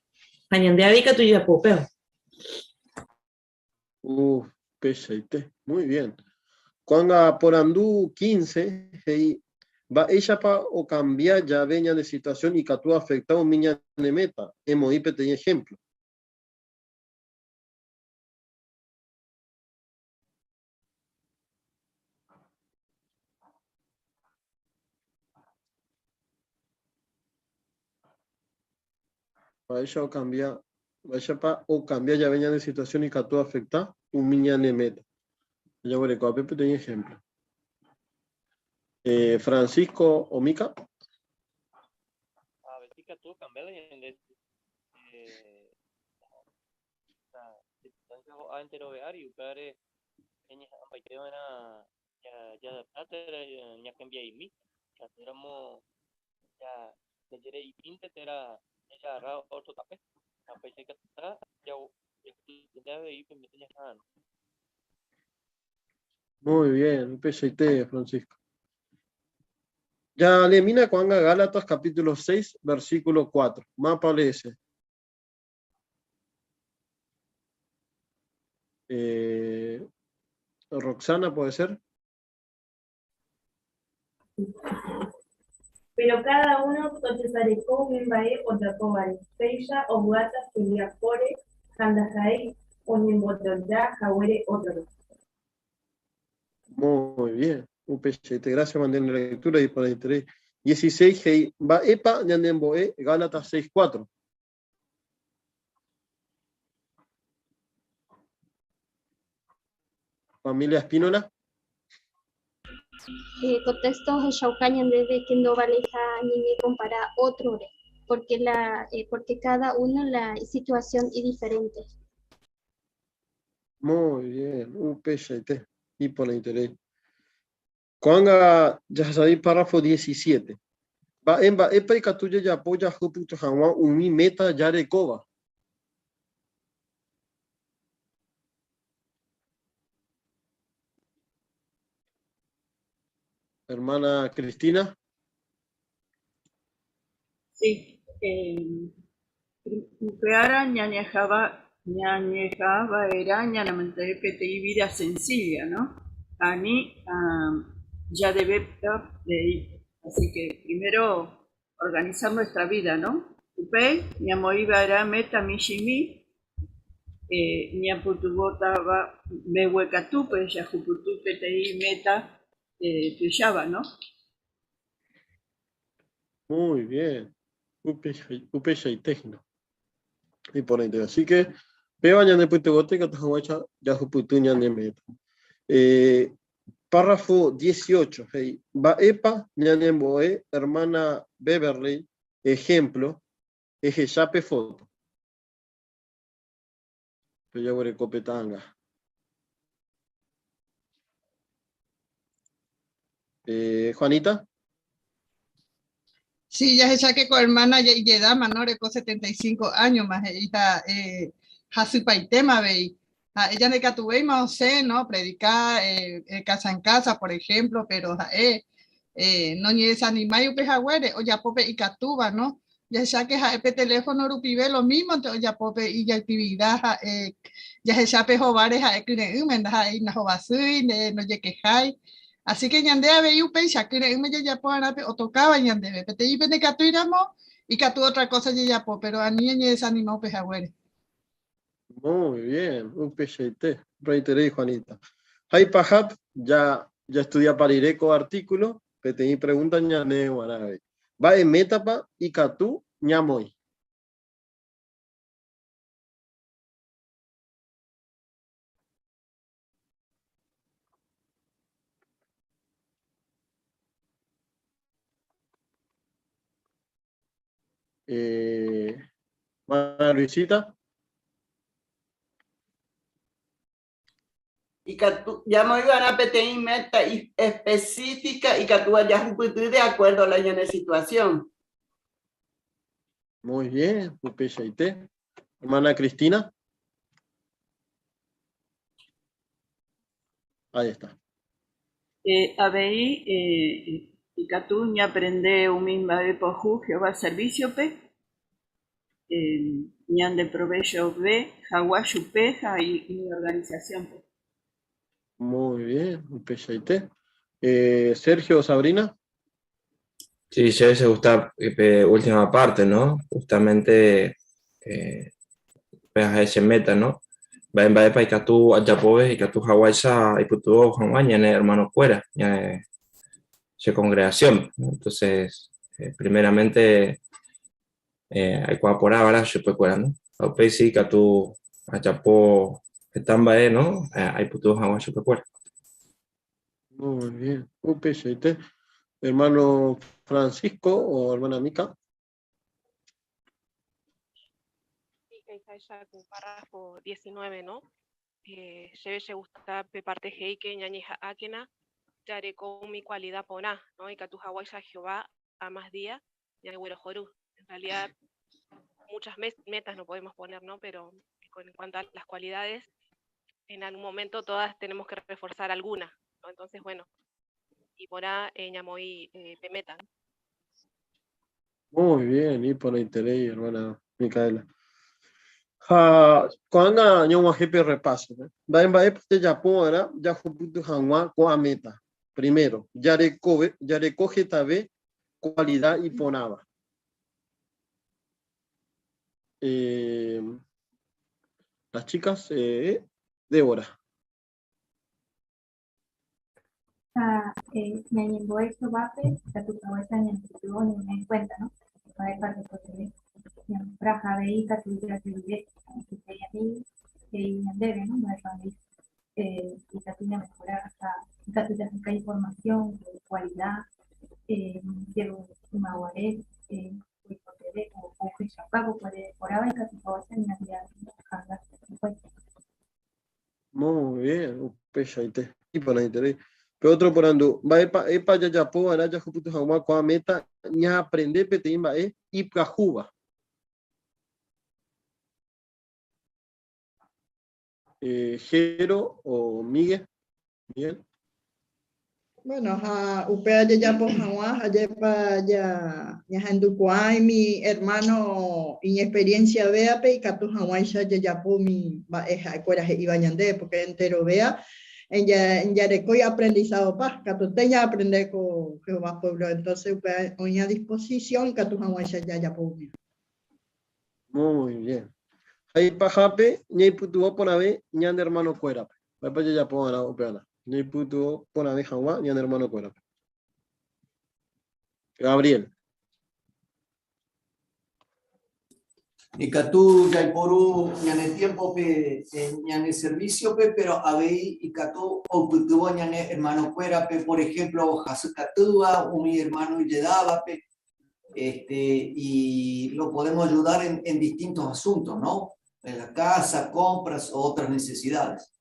Ha ñande avei katu jajapo upéva. Uf, peichaite. Muy bien. Ko'ág̃a porandu 15 he'i, Mba'éichapa okambia jave ñane situación ikatu oafecta umi ñane meta? Emoĩ peteĩ ejemplo. Mba'éicha okambia, mba'éichapa okambia jave ñane situación ikatu oafecta umi ñane meta. Jaguerekoápe peteĩ ejemplo. Francisco o Mica. A veces ikatu okambia la ñande circunstancia ho'a enterove ári, upévare ñañeha'ãmbaite va'erã jadapta térã ñakambia'imi, ikatúramo jajere'imínte térã jajagarra ótro tape, ha upéicha ikatúta jahupytýnte avei pe méta ñaha'arõ. Muy bien, upeichaite, Francisco. Jaleemína ko'ág̃a Gálatas capítulo 6, versículo 4. Mápa oleese. Roxana, ¿puede ser? Pero cada uno tojesareko umi mba'e ojapóvare, péicha ovy'áta hembiapóre ha ndaha'éi oñembojoja haguére ótrore. Muy bien, upeichaite. Gracias, mantener la lectura y por interés. 16, he'i, mba'épa ñanembo'e Gálatas 6.4? Familia Espínola. Ko texto ohechauka ñandéve que ndovaleiha ñañekompara ótrore, porque la porque cada uno la isituación idiferente. Muy bien, upeichaite, iporãiterei. Ko'ág̃a jahasami párrafo 17. Mba'e mba'épa ikatu jajapo jahupyty hag̃ua umi méta jarekóva? Hermana Cristina. Sí, upe ára ñañeha'ã va'erã ñanemantener peteĩ vida sencilla, ¿no? Ani jadeve rei. Así que primero organizar nuestra vida, ¿no? Upéi ñamoĩ va'erã meta michĩmi ñapytyvõtava mbeguekatúpe jahupyty peteĩ meta tuicháva, ¿no? Muy bien. Upeichaite hína. Iporãite. Así que péva ñanepytyvõta ikatu hag̃uáicha jahupyty ñane meta. Párrafo 18 he'i, Mba'épa ñanembo'e hermana Beverley ejemplo, ehecha pe foto. Pejaguereko pe ta'anga. Juanita. Sí, jahecha que ko hermana ya ijedáma, no? Oreko 75 años más, he'íta hasypaitéma avei. Ha ella ndaikatuvéima osẽ, no? Predicar casa en casa, por ejemplo, pero ha'e noñedesanimái upe haguére, ojapo pe ikatúva, no? Jahecha que ha'e pe teléfono rupive lo mímonte ojapo pe ijactividad, ha'e jahecha pe hováre ha'e kyre'ỹme, ndaha'éi ndahovasýi, ndojekejái. Así que ñande avei upéicha kyre'ỹme jajapo va'erã pe otokáva ñandéve. Peteĩ pe ndaikatúiramo, ikatu otra cosa jajapo, pero ani ñañedesanima upe haguére. Muy bien, upeichaite. Reiterei, Juanita. Ha ipaha, ja jaestudiapa rire ko artículo, peteĩ pregunta ñane g̃uarã avei. Mba'e métapa ikatu ñamoĩ? Hermana Luisita. Ikatu, ñamoĩ va'erã peteĩ meta específica ikatúva jahupyty de acuerdo a la ñane situación. Muy bien, upeichaite. Hermana Cristina. Ahí está. Avei ikatu ñaaprende umi mba'e pyahu Jehová servicio-pe, ñandeprovechove hag̃ua chupe ha iñorganización-pe. Muy bien, upeichaite. Sergio, Sabrina. Sí, chéve che gusta pe última parte, ¿no? Justamente pe ha'e che meta, ¿no? Mba'e mba'épa ikatu ajapove ikatu haguáicha aipytyvõ hag̃ua ñane hermano-kuéra, ñane che congregación, ¿no? Entonces, primeramente aikuaa porã va'erã chupekuéra, ¿no? Ha upéi si ikatu ajapo heta mba'e, ¿no? Aipytyvõ hag̃ua chupekuéra. Muy bien, upeichaite. Hermano Francisco o hermana Mica. Sí, he'iháicha ku párrafo 19, no? Chéve che gusta pe parte he'i que ñañeha'ãkena jareko umi cualidad porã, no? Ikatu haguáicha Jehová a más día ñaneguerohory. En realidad, muchas metas no podemos poner, ¿no? Pero en cuanto a las cualidades, en algún momento todas tenemos que reforzar alguna, ¿no? Entonces, bueno, y por ahí ñamoĩ pe meta, ¿no? Muy bien, y por interés, hermana Micaela. Ha, ko'ág̃a ñog̃uahẽ pe repaso. Mba'e mba'épa jajapo va'erã jahupyty hag̃ua ko'ã meta? Primero, jarekove, jareko hetave cualidad iporãva. Las chicas, Débora. Ha ñañembo'e Jehovápe ikatu haguéicha ñanepytyvõ ñaime en cuenta, ¿no? Mba'épa tekotevẽ ñamostra ha avei ikatu jajerure peteĩ amigo he'i ñandéve, ¿no? Mba'épa avei ikatu ñamehora ha Ikatu jaheka información, cualidad, ymaguare oikotevẽ ohechauka ko kuareporãva ikatu haguéicha ñande hikuái. Muy bien, upeichaite. Iporãiterei. Pe otro porandu, mba'épa épa jajapo va'erã jahupyty hag̃ua ko'ã meta ñaaprende peteĩ mba'e ipyahúva? Jero o Miguel. Miguel. Bueno, ha upéva jajapo hag̃ua ajépa ñahendukuaa umi hermano iñexperiencia véape ikatu hag̃uáicha jajapo umi mba'e ha'ekuéra he'íva ñandéve, porque enterovéa jarekói aprendizadopa, katuete ñaaprende ko Jehová pueblo, entonces upéva oĩ a disposición ikatu hag̃uáicha jajapo umíva. Muy bien. Ha ipahápe ñaipytyvõ porãve ñane hermanokuérape. Mba'épa jajapo va'erã upearã? Ñaipytyvõ porãve hag̃ua ñane hermanokuérape. Gabriel. Ikatu jaiporu ñane tiémpope ñane servísiope, péro avei ikatu oipytyvõ ñane ermanokuérape, por ehémplo hasykatýva, umi ermáno ijedávape, este, y lo podemos ayudar en, en distintos asuntos, ¿no? En la casa, compras o otras necesidades.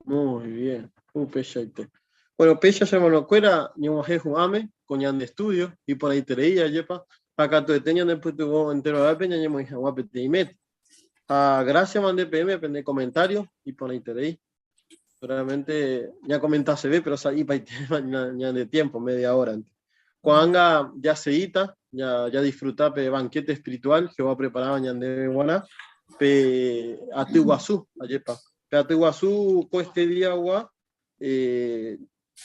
Muy bien, upeichaite. Bueno, péicha che hermanokuéra ñog̃uahẽ hu'ãme ko ñande estudio iporãiterei ajépa ha katuete ñanepytyvõ enterovépe ñañemoĩ hag̃ua peteĩ meta. Ha gracias mande peẽme pende comentario iporãiterei. Realmente ñakomentaseve, pero sa'ipaitéma ñande tiempo, media hora. Ko'ág̃a jaseíta, jadisfruta pe banquete espiritual Jehová preparáva ñandéve g̃uarã, pe aty guasu, ajépa. Pe aty guasu ko este día-gua eh,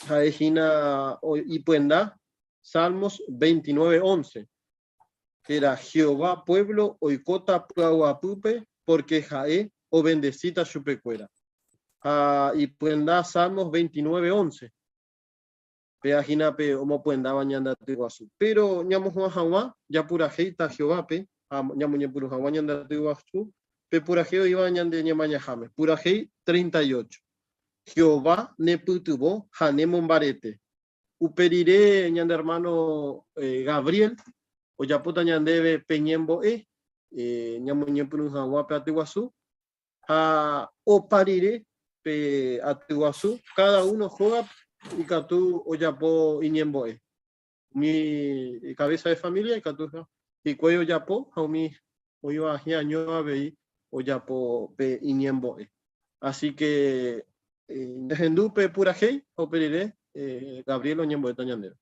ha'e hína ipyenda Salmos 29:11. Héra Jehová puévlo oikóta py'aguapýpe pórke ha'e ovendesíta chupekuéra. Ha ipyenda Salmos 29, 11. Péva hína pe omopyendáva ñande aty guasu. Péro ñamohu'ã hag̃ua japurahéita Jehovápe ha ñamoñepyrũ hag̃ua ñande aty guasu, pe purahéi oĩva ñande ñemañaháme. Purahéi 38. Jehová nepytyvõ ha nemombarete. Upe rire ñande ermáno Gabriel ojapóta ñandéve pe ñembo'e ñamoñepyrũ hag̃ua pe aty guasu, ha opa rire pe aty guasu, káda uno hógape ikatu ojapo iñembo'e. Umi cabeza de familia ikatu hikuái ojapo ha umi oĩva hi'año avei ojapo pe iñembo'e. Así que ñahendu pe purahéi ha upe rire Gabriel oñembo'éta ñandéve.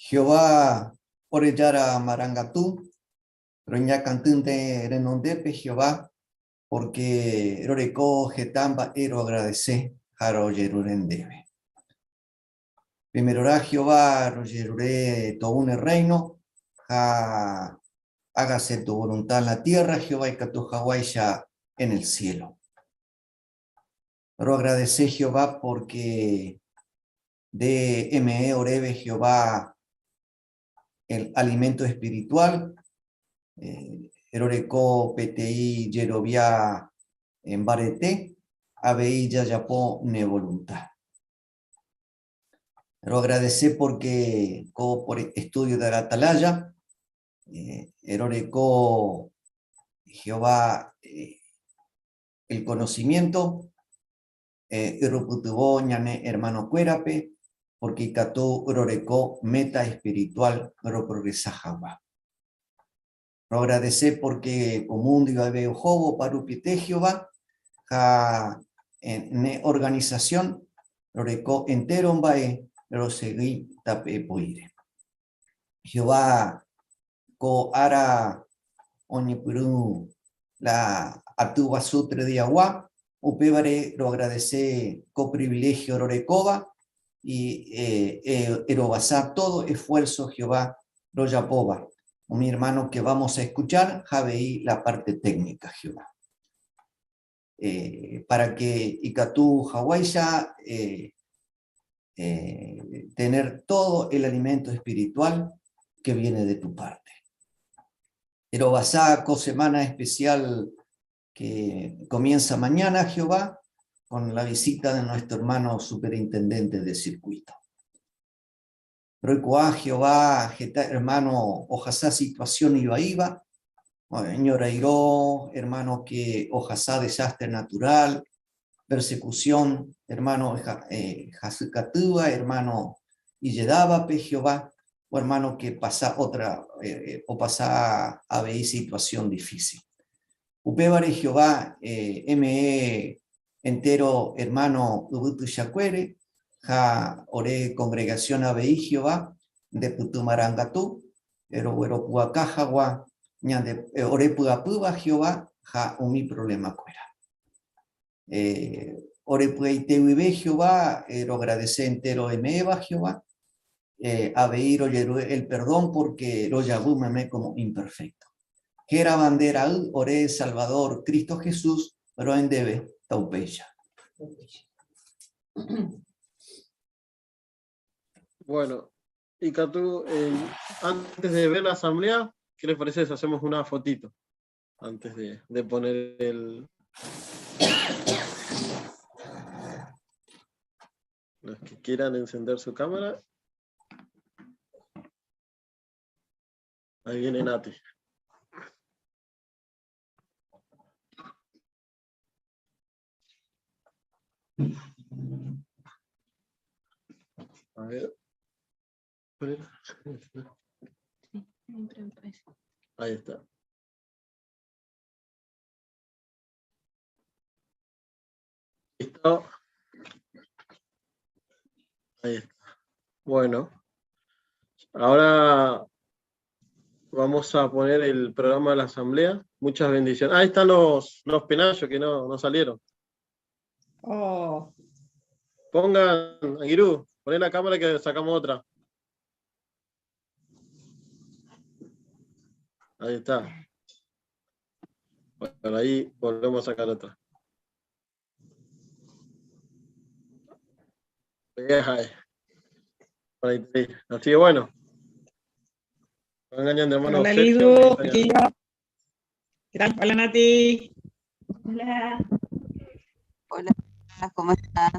Jehová ore Jára marangatu, roñakãty nde renondépe Jehová, porque roreko heta mba'e roagradece ha rojerure ndéve. Primerorã Jehová rojerure tou ne reino ha hágase tu voluntad en la tierra, Jehová ikatu haguáicha en el cielo. Roagradece Jehová porque nde eme'ẽ oréve Jehová el alimento espiritual, roreko peteĩ jerovia mbarete, avei jajapo ne voluntad. Roagradece porque ko por estudio de la atalaya, roreko Jehová el conocimiento, Eropytyvõ ñane hermano-kuérape porque ikatu roreko meta espiritual roprogresa hag̃ua. Roagradece porque ko mundo ivaive ohóvo oparupiete Jehová ha ne organización roreko entero mba'e rosegui tape poíre. Jehová ko ára oñepyrũ la aty guasu tre diagua, upévare roagradece ko privilegio rorekóva y erovasa todo esfuerzo Jehová rojapóva, umi hermano que vamos a escuchar ha avei la parte técnica Jehová. Para que ikatu haguáicha tener todo el alimento espiritual que viene de tu parte. Pero ko semana especial que comienza mañana, Jehová, con la visita de nuestro hermano superintendente de circuito. Roikuaa Jehová heta hermano ohasa situación ivaíva, ñorairõ, hermano que ohasa desastre natural, persecución, hermano hasykatýva, hermano ijedávape Jehová, o hermano que pasa otra, opasa avei situación difícil. Upévare Jehová eme'ẽ entéro ermáno yvy tuichakuére ha ore kongregasión avei Jehová nde pytu marangatu, rogueropu'aka hag̃ua ñande ore py'apýva Jehová ha umi provlemakuéra. Ore py'aite guive Jehová roagradese entéro eme'ẽva Jehová, avei rojerure el perdón porque rojavy meme como imperfecto. Hérava nde Ra'y ore Salvador Cristo Jesús ro'e ndéve taupéicha. Bueno, ikatu, antes de ver la asamblea, ¿qué les parece si hacemos una fotito? Antes de poner el... Los que quieran encender su cámara. Ahí viene Nati. A ver. Ahí está. Listo. Ahí está. Bueno, ahora vamos a poner el programa de la asamblea. Muchas bendiciones. Ahí están los penayos que no salieron. Oh. Pongan, Anguirú, poné la cámara que sacamos otra. Ahí está. Bueno, ahí volvemos a sacar otra. Así que bueno. Engañando, hermano. Hola, Sergio, Lidu. que está Aquí yo. ¿Qué tal? Hola, Nati. Hola. Hola, ¿cómo están?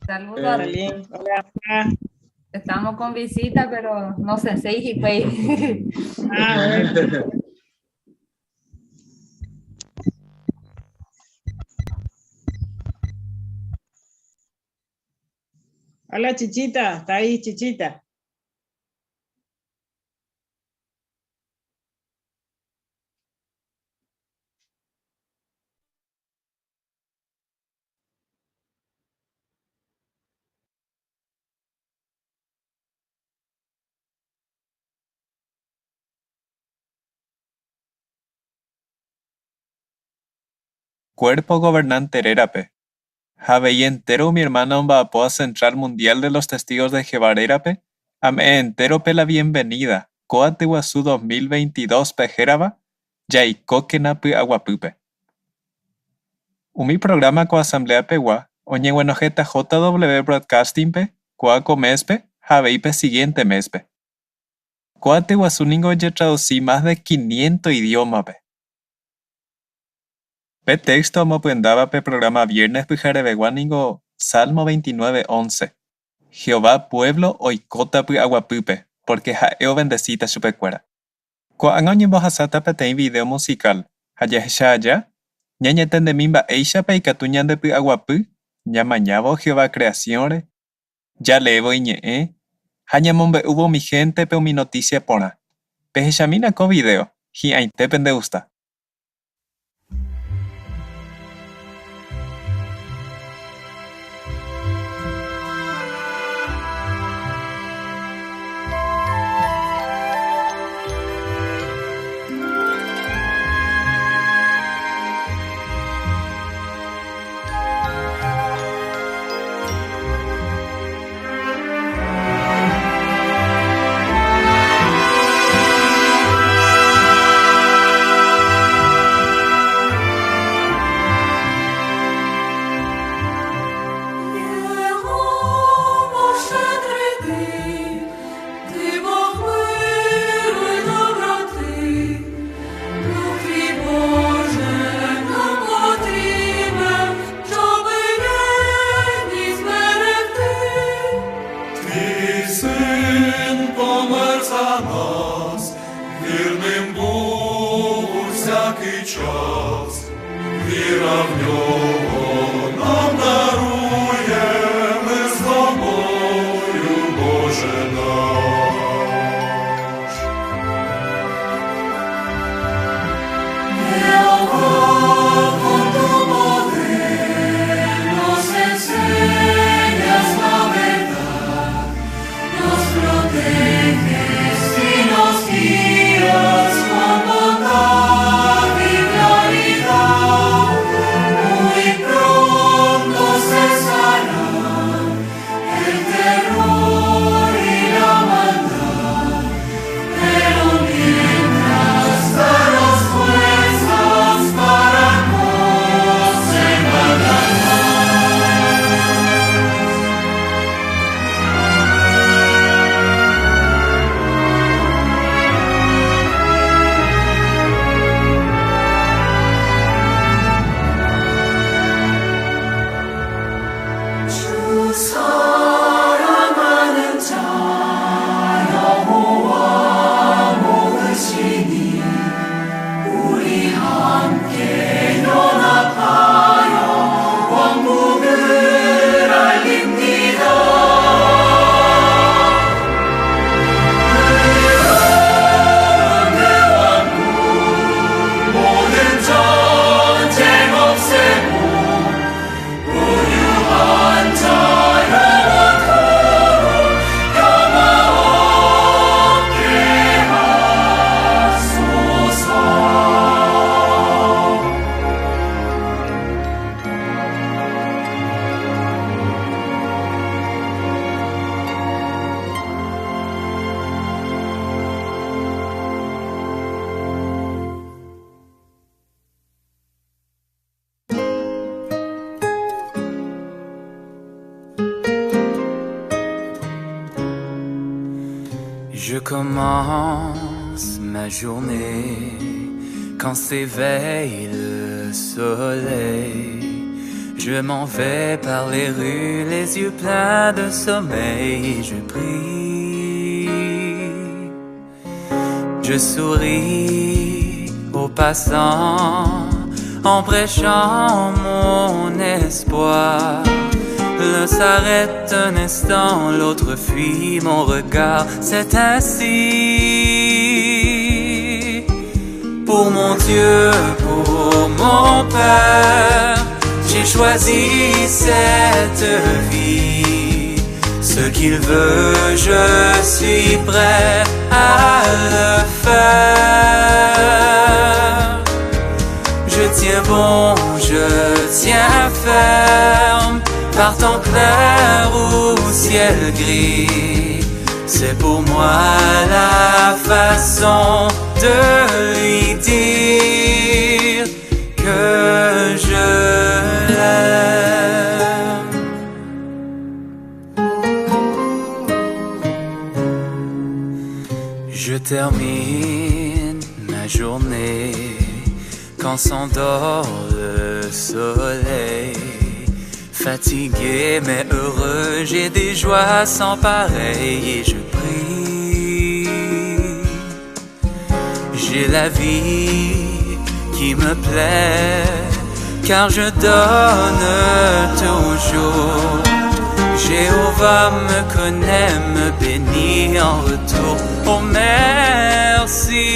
Saludos. Hola, Hola. Estamos con visita, pero no sé, seis y pues. Ah, bueno. Hola, Chichita. Está ahí, Chichita. Cuerpo Gobernante rérape, ha avei entéro umi ermáno omba'apóva Central Mundial de los Testigos de Jehová rérape, ame'ẽ entérope la bienvenida ko aty guasu 2022-pe hérava Jaikókena py'aguapýpe. Umi prográma ko asambleapegua oñeguenohẽta JW Broadcasting-pe kóa ko méspe ha avei pe sigiénte méspe. Ko aty guasu ningo ojetradusi mas de quiniento idiómape. Pe téxto omopyendáva pe prográma viernes pyharevegua ningo Salmo 29, 11, Jehová puévlo oikóta py'aguapýpe, pórke ha'e ovendesíta chupekuéra. Ko'ág̃a oñembohasáta peteĩ vidéo musikál, ha jahecha aja, ñañatendemi mba'éichapa ikatu ñandepy'aguapy ñamañávo Jehová kreasiónre, jaleévo Iñe'ẽ ha ñamombe'úvo umi héntepe umi notísia porã. Pehechamína ko vidéo, hi'ãite pendegusta. Je commence ma journée quand s'éveille le soleil. Je m'en vais par les rues, les yeux pleins de sommeil, je prie. Je souris aux passants en prêchant mon espoir. L'un s'arrête un instant, l'autre fuit mon regard. C'est ainsi pour mon Dieu, pour mon Père, j'ai choisi cette vie. Ce qu'il veut, je suis prêt à le faire. Je tiens bon, je ciel gris. C'est pour moi la façon de lui dire que je l'aime. Je termine ma journée quand s'endort le soleil. Fatigué mais heureux, j'ai des joies sans pareil et je prie. J'ai la vie qui me plaît, car je donne toujours. Jéhovah me connaît, me bénit en retour. Oh merci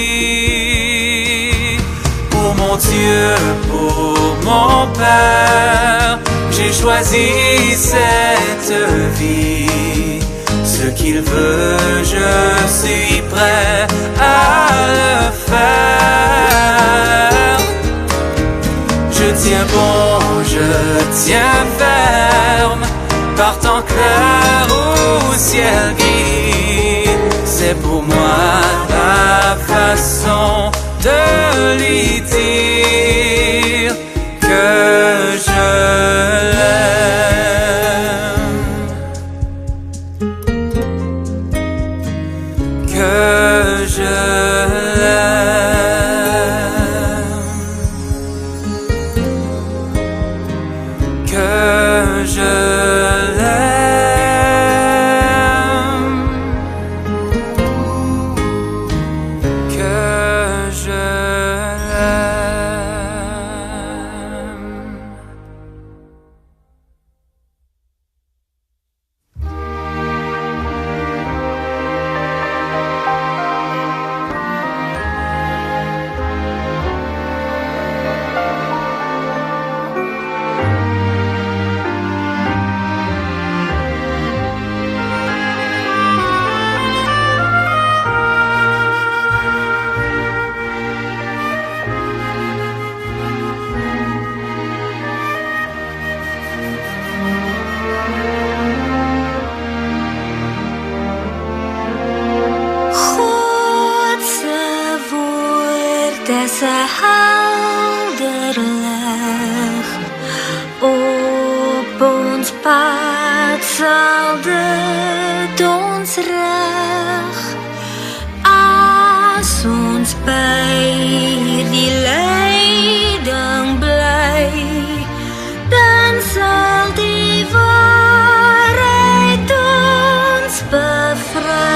pour mon Dieu, pour mon Père. J'ai choisi cette vie. Ce qu'il veut, je suis prêt à le faire. Je tiens bon, je tiens ferme, par temps clair ou ciel gris. C'est pour moi la façon de lui dire que je l'aime. Que je l'aime. Que je l'aime. Que je l'aime. God se woord is 'n helder lig. Op ons pad sal dit ons rig. As ons by hierdie leiding bly, dan sal die waarheid ons bevry.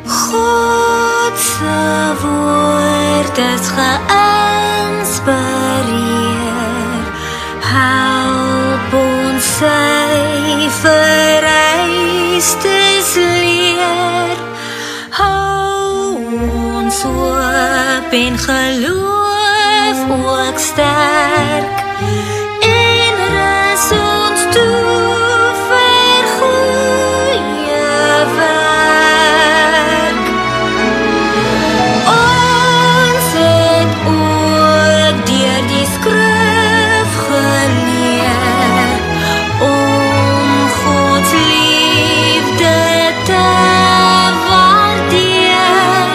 God se woord is geïnspireer. Help ons sy vereistes leer. Hou ons hoop en geloof ook sterk. En rus ons toe vir goeie werk. Ons het ook deur die skrif geleer om God se liefde te waardeer.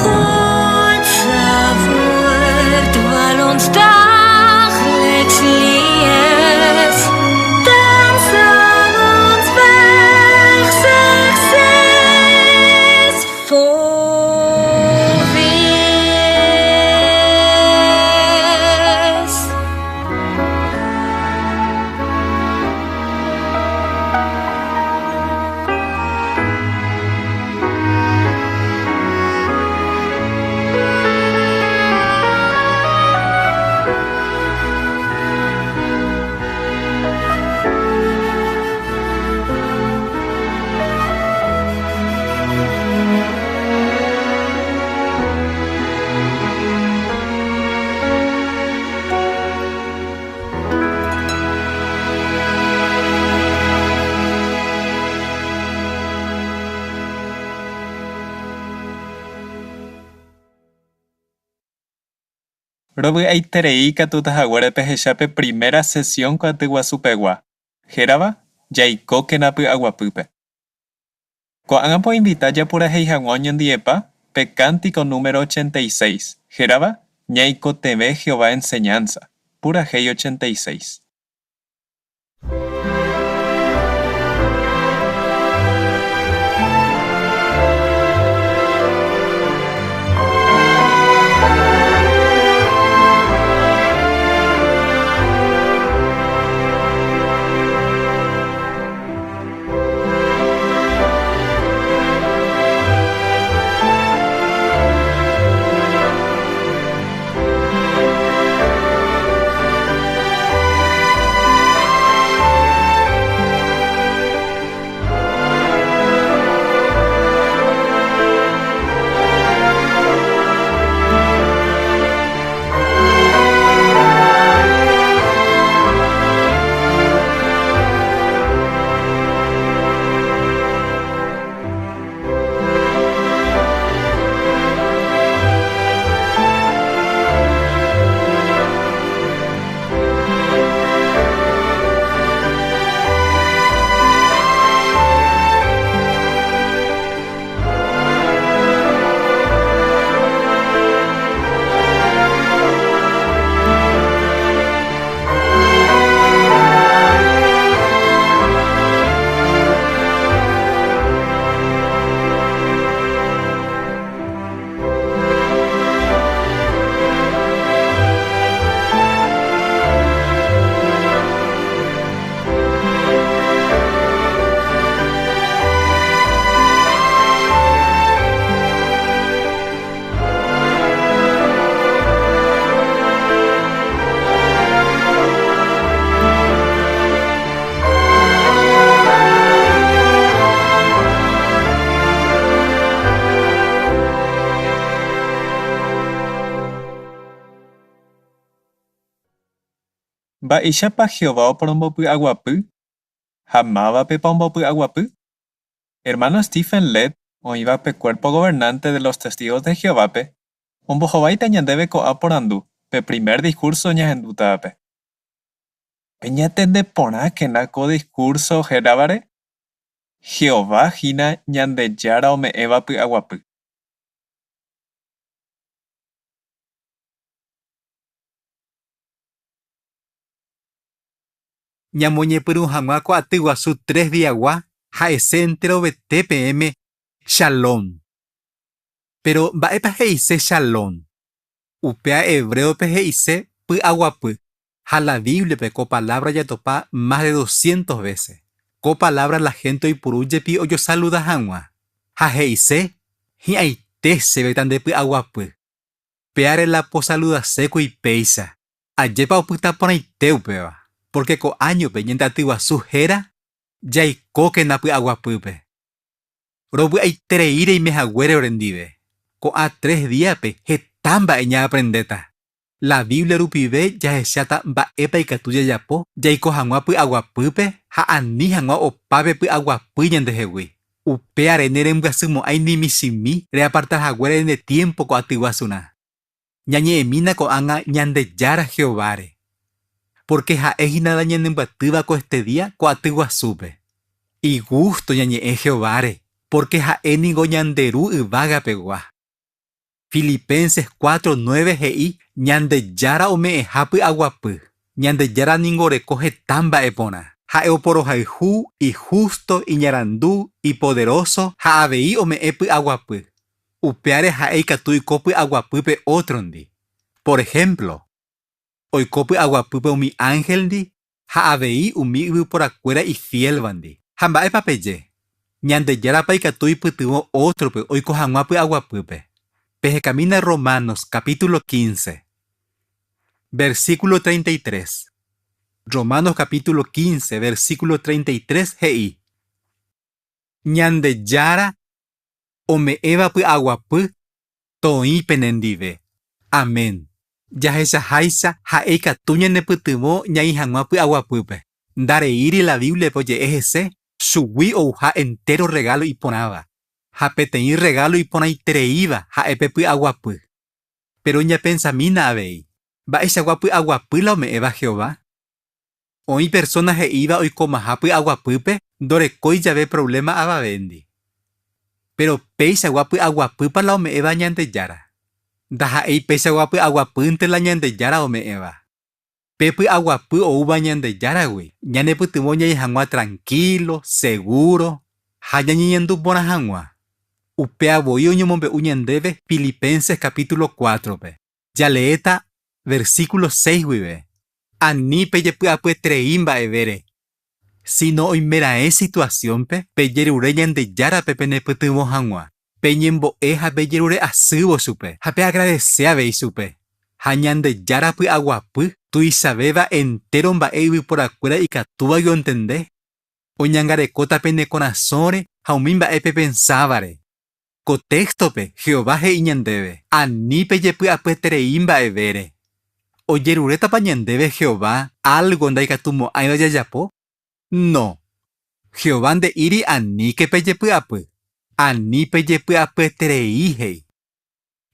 God se woord wil ons dag Rovy'aiterei ikatúta haguére pehecha pe primera sesión ko aty guasupegua, hérava Jaikókena py'aguapýpe. Ko'ág̃a poinvita japurahéi hag̃ua oñondivepa pe cántico número 86, hérava Ñaikotevẽ Jehová enseñanza, purahéi 86. Mba'éichapa Jehová oporombopy'aguapy ha mávapepa ombopy'aguapy? Hermano Stephen Lett, oĩva pe Cuerpo Gobernante de los Testigos de Jehovápe, ombohováita ñandéve ko'ã porandu pe primer discurso ñahendútavape. Peñatende porãkena ko discurso héravare, Jehová hína Ñandejára ome'ẽva py'aguapy. Ñamoñepyrũ hag̃ua ko aty guasu tres diagua ha'ese enterovete peẽme Shalom. Péro mba'épa he'ise Shalom? Upéva hebréope he'ise py'aguapy, ha la Bíbliape ko palávra jatopa mas de doscientos vése. Ko palávra la hénte oipuru jepi ojosaluda hag̃ua, ha he'ise, Hi'ãite chéve tandepy'aguapy. Péare la posaludasékuri péicha. Ajépa opyta porãite upéva, pórke ko áñope ñande aty guasu héra Jaikókena py'aguapýpe. Rovy'aiterei reime haguére orendive. Ko'ã tres díape heta mba'e ñaaprendéta. La Biblia rupive jahecháta mba'épa ikatu jajapo jaiko hag̃ua py'aguapýpe ha ani hag̃ua opa pe py'aguapy ñandehegui. Upévare nerembyasymo'ãi ni michĩmi reaparta haguére ne tiémpo ko aty guasurã. Ñañe'ẽmína ko'ág̃a Ñandejára Jehováre, pórke ha'e hína la ñanembyatýva koestedía ko aty guasúpe. Igústo ñañe'ẽ Jehováre, pórke ha'e ningo ñande Ru yvagapegua. Filipenses 4, 9 he'i Ñandejára ome'ẽha py'aguapy. Ñandejára ningo oreko heta mba'e porã. Ha'e oporohayhu, ihústo, iñarandu, ipoderóso ha avei ome'ẽ py'aguapy. Upévare ha'e ikatu oiko py'aguapýpe ótrondi. Por ehémplo, oiko py'aguapýpe umi ánhelndi ha avei umi yvyporakuéra ifiélvandi. Ha mba'épa peje? Ñandejárapa ikatu oipytyvõ ótrope oiko hag̃ua py'aguapýpe? Pehekamína Romanos capítulo 15, versículo 33. Romanos capítulo 15, versículo 33 he'i, Ñandejára ome'ẽva py'aguapy toĩ penendive. Amén. Jahechaháicha ha'e ikatu ñanepytyvõ ñaĩ hag̃ua py'aguapýpe. Ndareíri la Bíbliape oje'e hese chugui ouha entéro rregálo iporãva, ha peteĩ rregálo iporãitereíva ha'e pe py'aguapy. Péro ñapensamína avei. Mba'eichagua py'aguapy la ome'ẽva Jehová? Oĩ persóna he'íva oikomaha py'aguapýpe ndorekói jave provléma avavéndi. Péro peichagua py'aguapýpa la ome'ẽva Ñandejára? Ndaha'éi peichagua py'aguapýnte la Ñandejára ome'ẽva. Pe py'aguapy oúva Ñandejáragui ñanepytyvõ ñaĩ hag̃ua trankílo, segúro ha ñañeñandu porã hag̃ua. Upéva voi oñemombe'u ñandéve Filipenses capítulo cuátrope. Jaleéta versículo seis guive, Ani pejepy'apyeterei mba'evére, síno oimeraẽ situasiónpe pejerure Ñandejárape penepytyvõ hag̃ua, peñembo'e ha pejerure asývo chupe ha peagradese avei chupe. Ha Ñandejára py'aguapy tuichavéva entéro mba'e yvyporakuéra ikatúvagui ontende, oñangarekóta pene korasõre ha umi mba'e pepensávare. Ko téxtope Jehová he'i ñandéve, Ani pejepy'apyeterei mba'evére. Ojerurétapa ñandéve Jehová álgo ndaikatumo'ãiva jajapo? No. Jehová nde'íri aníke pejepy'apy. Ani pejepy'apyeterei he'i.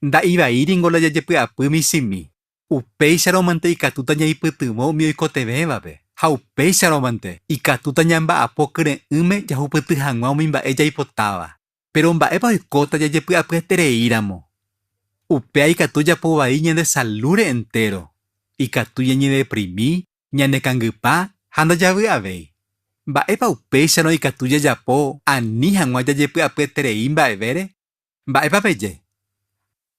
Nda'ivaíringo la jajepy'apy michĩmi. Upéicharõmante ikatúta ñaipytyvõ umi oikotevẽvape, ha upéicharõmante ikatúta ñamba'apo kyre'ỹme jahupyty hag̃ua umi mba'e jaipotáva. Péro mba'épa oikóta jajepy'apyetereíramo? Upéva ikatu japo vai ñande salúre entéro, ikatu ñañedeprimi, ñanekangypa ha ndajavy'avéi. Mba'épa upéicharõ ikatu jajapo ani hag̃ua jajepy'apyeterei mba'evére? Mba'épa peje?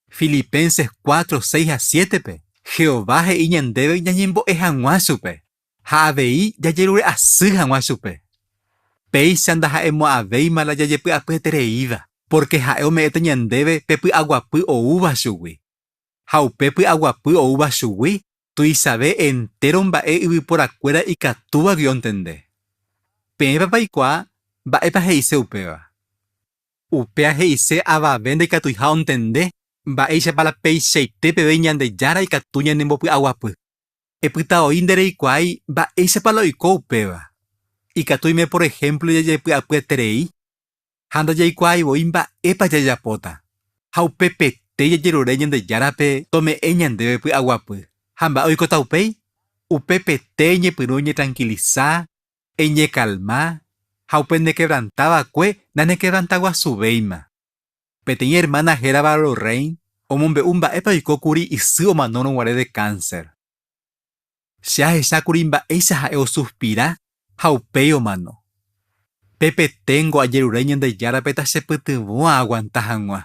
Filipenses 4, 6 ha 7-pe, Jehová he'i ñandéve ñañembo'e hag̃ua chupe ha avei jajerure asy hag̃ua chupe. Péicha ndaha'emo'ãvéima la jajepy'apyetereíva, pórke ha'e ome'ẽta ñandéve pe py'aguapy oúva chugui. Ha upe py'aguapy oúva chugui tuichave entéro mba'e yvyporakuéra ikatúvagui ontende. Peẽpa peikuaa mba'épa he'ise upéva? Upéva he'ise avave ndaikatuiha ontende mba'éichapa la peichaite peve Ñandejára ikatu ñanembopy'aguapy. Epyta oĩ ndereikuaái mba'éichapa la oiko upéva. Ikatu oime por ehémplo jajepy'apyeterei ha ndajaikuaái voi mba'épa jajapóta. Ha upepete jajerure Ñandejárape tome'ẽ ñandéve py'aguapy. Ha mba'e oikóta upéi? Upepete eñepyrũ eñetrankilisa, eñekalma ha upe nekevranta va'ekue nanekevrantaguasuvéima. Peteĩ ermána hérava Lorraine omombe'u mba'épa oiko kuri isy omanórõ guare de kánser. Che ahecha kuri mba'éicha ha'e osuspira ha upéi omano. Pepeténgo ajerure Ñandejárape tachepytyvõ aaguanta hag̃ua.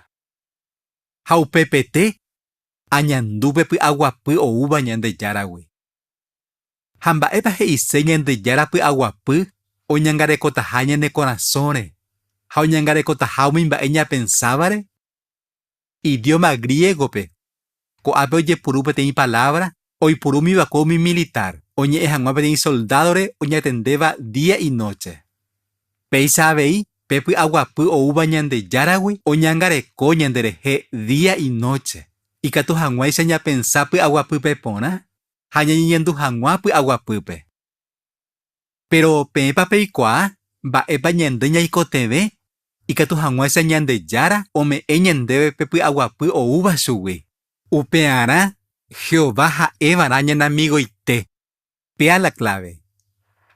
Ha upepete añandu pe py'aguapy oúva Ñandejáragui. Ha mba'épa he'ise Ñandejára py'aguapy oñangarekotaha ñane korasõre ha oñangarekotaha umi mba'e ñapensávare? Idióma griégope, ko'ápe ojepuru peteĩ palávra oipurúmi va'ekue umi militár oñe'ẽ hag̃ua peteĩ soldádore oñatendéva día y nóche. Péicha avei, pe py'aguapy oúva Ñandejáragui oñangareko ñanderehe día y nóche, ikatu hag̃uáicha ñapensa py'aguapýpe porã ha ñañeñandu hag̃ua py'aguapýpe. Péro peẽpa peikuaa mba'épa ñande ñaikotevẽ ikatu hag̃uáicha Ñandejára ome'ẽ ñandéve pe py'aguapy oúva chugui? Upearã Jehová ha'eva'erã ñane amigoite, péa la kláve.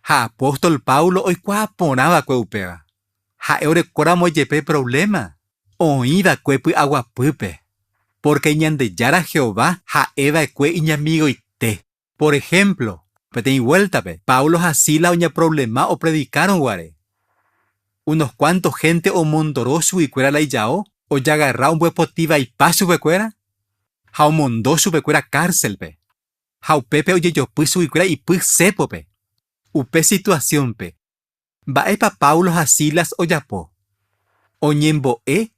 Ha apóstol Pablo oikuaa porã va'ekue upéva. Ha'e orekóramo jepe provléma, oĩ va'ekue py'aguapýpe, pórke Ñandejára Jehová ha'e va'ekue iñamigoite. Por ehémplo, peteĩ vuéltape, Pablo ha Silas oñaprovlema opredikárõ guare. Unos kuánto hénte omondoro chuguikuéra la ijao, ojagarra ombyepoti vaipa chupekuéra ha omondo chupekuéra kárselpe. Ha upépe ojejopy chuguikuéra ipy sépope. Upe situasiónpe, Mba'épa Pablo ha Silas ojapo? Oñembo'e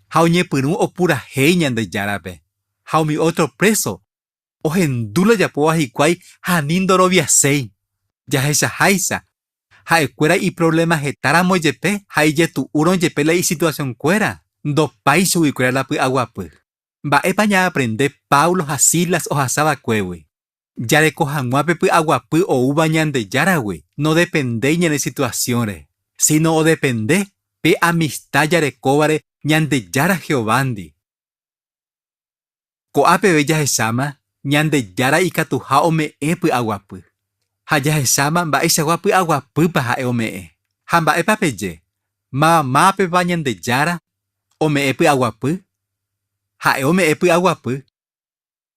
ha oñepyrũ opurahéi Ñandejárape, ha umi ótro préso ohendu la ojapóva hikuái ha ani ndoroviaséi. Jahechaháicha, ha'ekuéra iprovléma hetáramo jepe ha ijetu'úrõ jepe la isituasionkuéra, ndopái chuguikuéra la py'aguapy. Mba'épa ñaaprende Pablo ha Silas ohasa va'ekuégui? Jareko hag̃ua pe py'aguapy oúva Ñandejáragui nodependéi ñane situasiõre, síno odepende pe amista jarekóvare Ñandejára Jehovándi. Ko'a peve jahecháma Ñandejára ikatuha ome'ẽ py'aguapy. Ha jahecháma mba'eichagua py'aguapýpa ha'e ome'ẽ. Ha mba'épa peje, Mavamápepa Ñandejára ome'ẽ py'aguapy? Ha'e ome'ẽ py'aguapy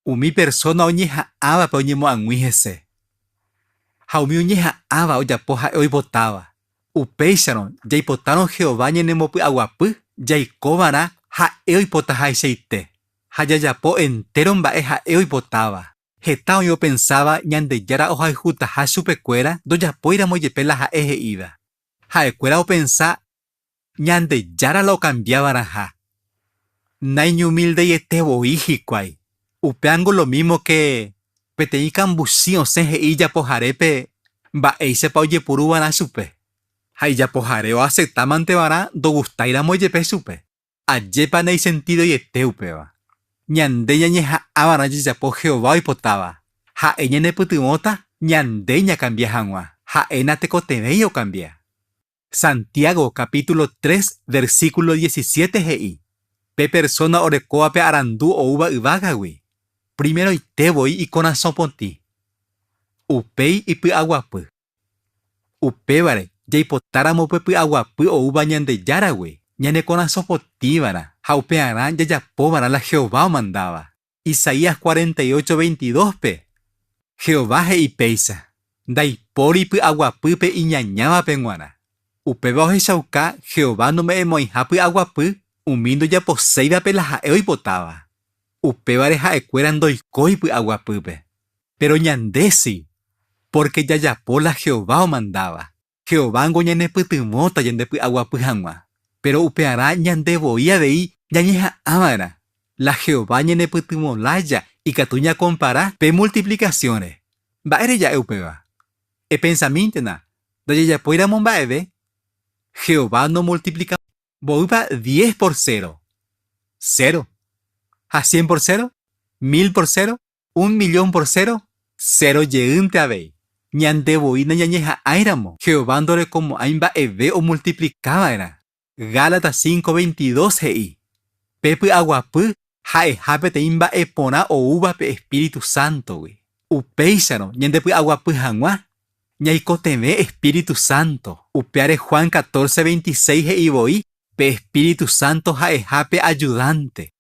umi persóna oñeha'ãvape oñemoag̃ui hese. Ha umi oñeha'ãva ojapo ha'e oipotáva. Upéicharõ, jaipotárõ Jehová ñanembopy'aguapy, jaikova'erã ha'e oipotahaichaite ha jajapo entéro mba'e ha'e oipotáva. Heta oĩ opensáva Ñandejára ohayhutaha chupekuéra ndojapóiramo jepe la ha'e he'íva. Ha'ekuéra opensa Ñandejára la okambia va'erãha. Naiñumildeiete voi hikuái. Upévango lo mímo ke peteĩ kambuchi osẽ he'i ijapoharépe mba'éichapa ojepuru va'erã chupe. Ha ijapohare oaseptámante va'erã ndogustáiramo jepe chupe. Ajépa naisentidoiete upéva! Ñande ñañeha'ã va'erã jajapo Jehová oipotáva. Ha'e ñanepytyvõta ñande ñakambia hag̃ua. Ha'e natekotevẽi okambia. Santiago capítulo 3 versículo 17 he'i, Pe persóna orekóva pe arandu oúva yvágagui, primeroite voi ikorasõ potĩ, upéi ipy'aguapy. Upévare, jaipotáramo pe py'aguapy oúva Ñandejáragui, ñane korasõ potĩva'erã ha upearã jajapova'erã la Jehová omandáva. Isaías 48, 22-pe, Jehová he'i péicha, Ndaipóri py'aguapy pe iñañávape g̃uarã. Upéva ohechauka Jehová nome'ẽmo'ãiha py'aguapy umi ndojaposéivape la ha'e oipotáva. Upévare ha'ekuéra ndoikói py'aguapýpe. Péro ñande si, pórke jajapo la Jehová omandáva. Jehovángo ñanepytyvõta ñandepy'aguapy hag̃ua. Péro upearã ñande voi avei ñañeha'ã va'erã. La Jehová ñanepytyvõ lája ikatu ñakompara pe multiplikasiónre. Mba'ére ja'e upéva? Epensamíntena, ndajajapóiramo mba'eve, Jehová nomultiplika mboýpa diez por cero? Cero. Ha cien por cero? Mil por cero? Un millón por cero, cero jeýnte avei. Ñande voi nañañeha'ãiramo, Jehová ndorekomo'ãi mba'eve omultiplika va'erã. Gálatas 5:22 he'i, Pe py'aguapy ha'eha peteĩ mba'e porã oúva pe espíritu sántogui. Upéicharõ, ñandepy'aguapy hag̃ua, ñaikotevẽ espíritu sánto. Upévare Juan 14:26 he'i voi pe espíritu sánto ha'eha pe ajudánte.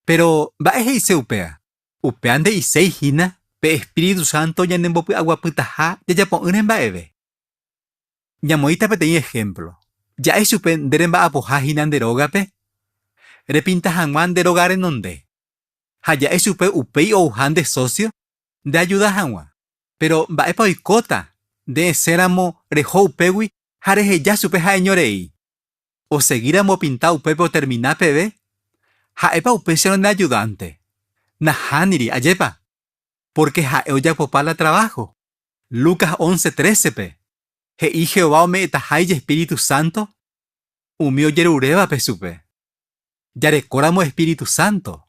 Péro, mba'e he'ise upéva? Upéva nde'iséi hína pe espíritu sánto ñanembopy'aguapytaha jajapo'ỹre mba'eve. Ñamoĩta peteĩ ehémplo. Ja'e chupe nde remba'apoha hína nde rógape repinta hag̃ua nde róga renonde. Ha ja'e chupe upéi ouha nde sósio ndeajuda hag̃ua. Péro mba'épa oikóta nde esẽramo reho upégui ha reheja chupe ha'eño rei? Osegíramo opinta upépe otermina peve, ha'épa upéicharõ ne ajudánte? Nahániri, ajépa? Pórke ha'e ojapopa la traváho. Lucas 11:13-pe, he'i Jehová ome'ẽtaha ijespíritu sánto umi ojerurévape chupe. Jarekóramo espíritu sánto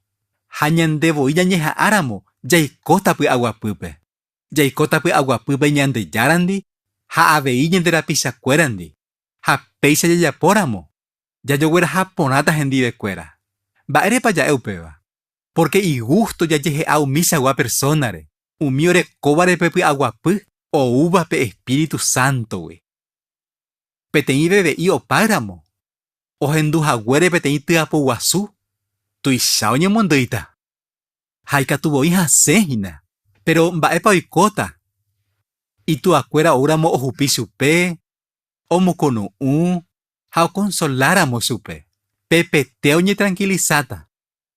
ha ñande voi ñañeha'ãramo jaikóta py'aguapýpe. Jaikóta py'aguapýpe Ñandejárandi ha avei ñande rapichakuérandi. Ha péicha jajapóramo, jajogueraha porãta hendivekuéra. Mba'érepa ja'e upéva? Pórke igústo jajehe'a umichagua persónare, umi orekóvare pe py'aguapy oúva pe espíritu sántogui. Peteĩ veve'i opáyramo, ohendu haguére peteĩ tyapu guasu, tuicha oñemondýita. Ha ikatu voi hasẽ hína. Péro mba'épa oikóta ituakuéra oúramo ohupi chupe, omokunu'ũ ha okonsoláramo chupe, pepete oñetrankilisáta.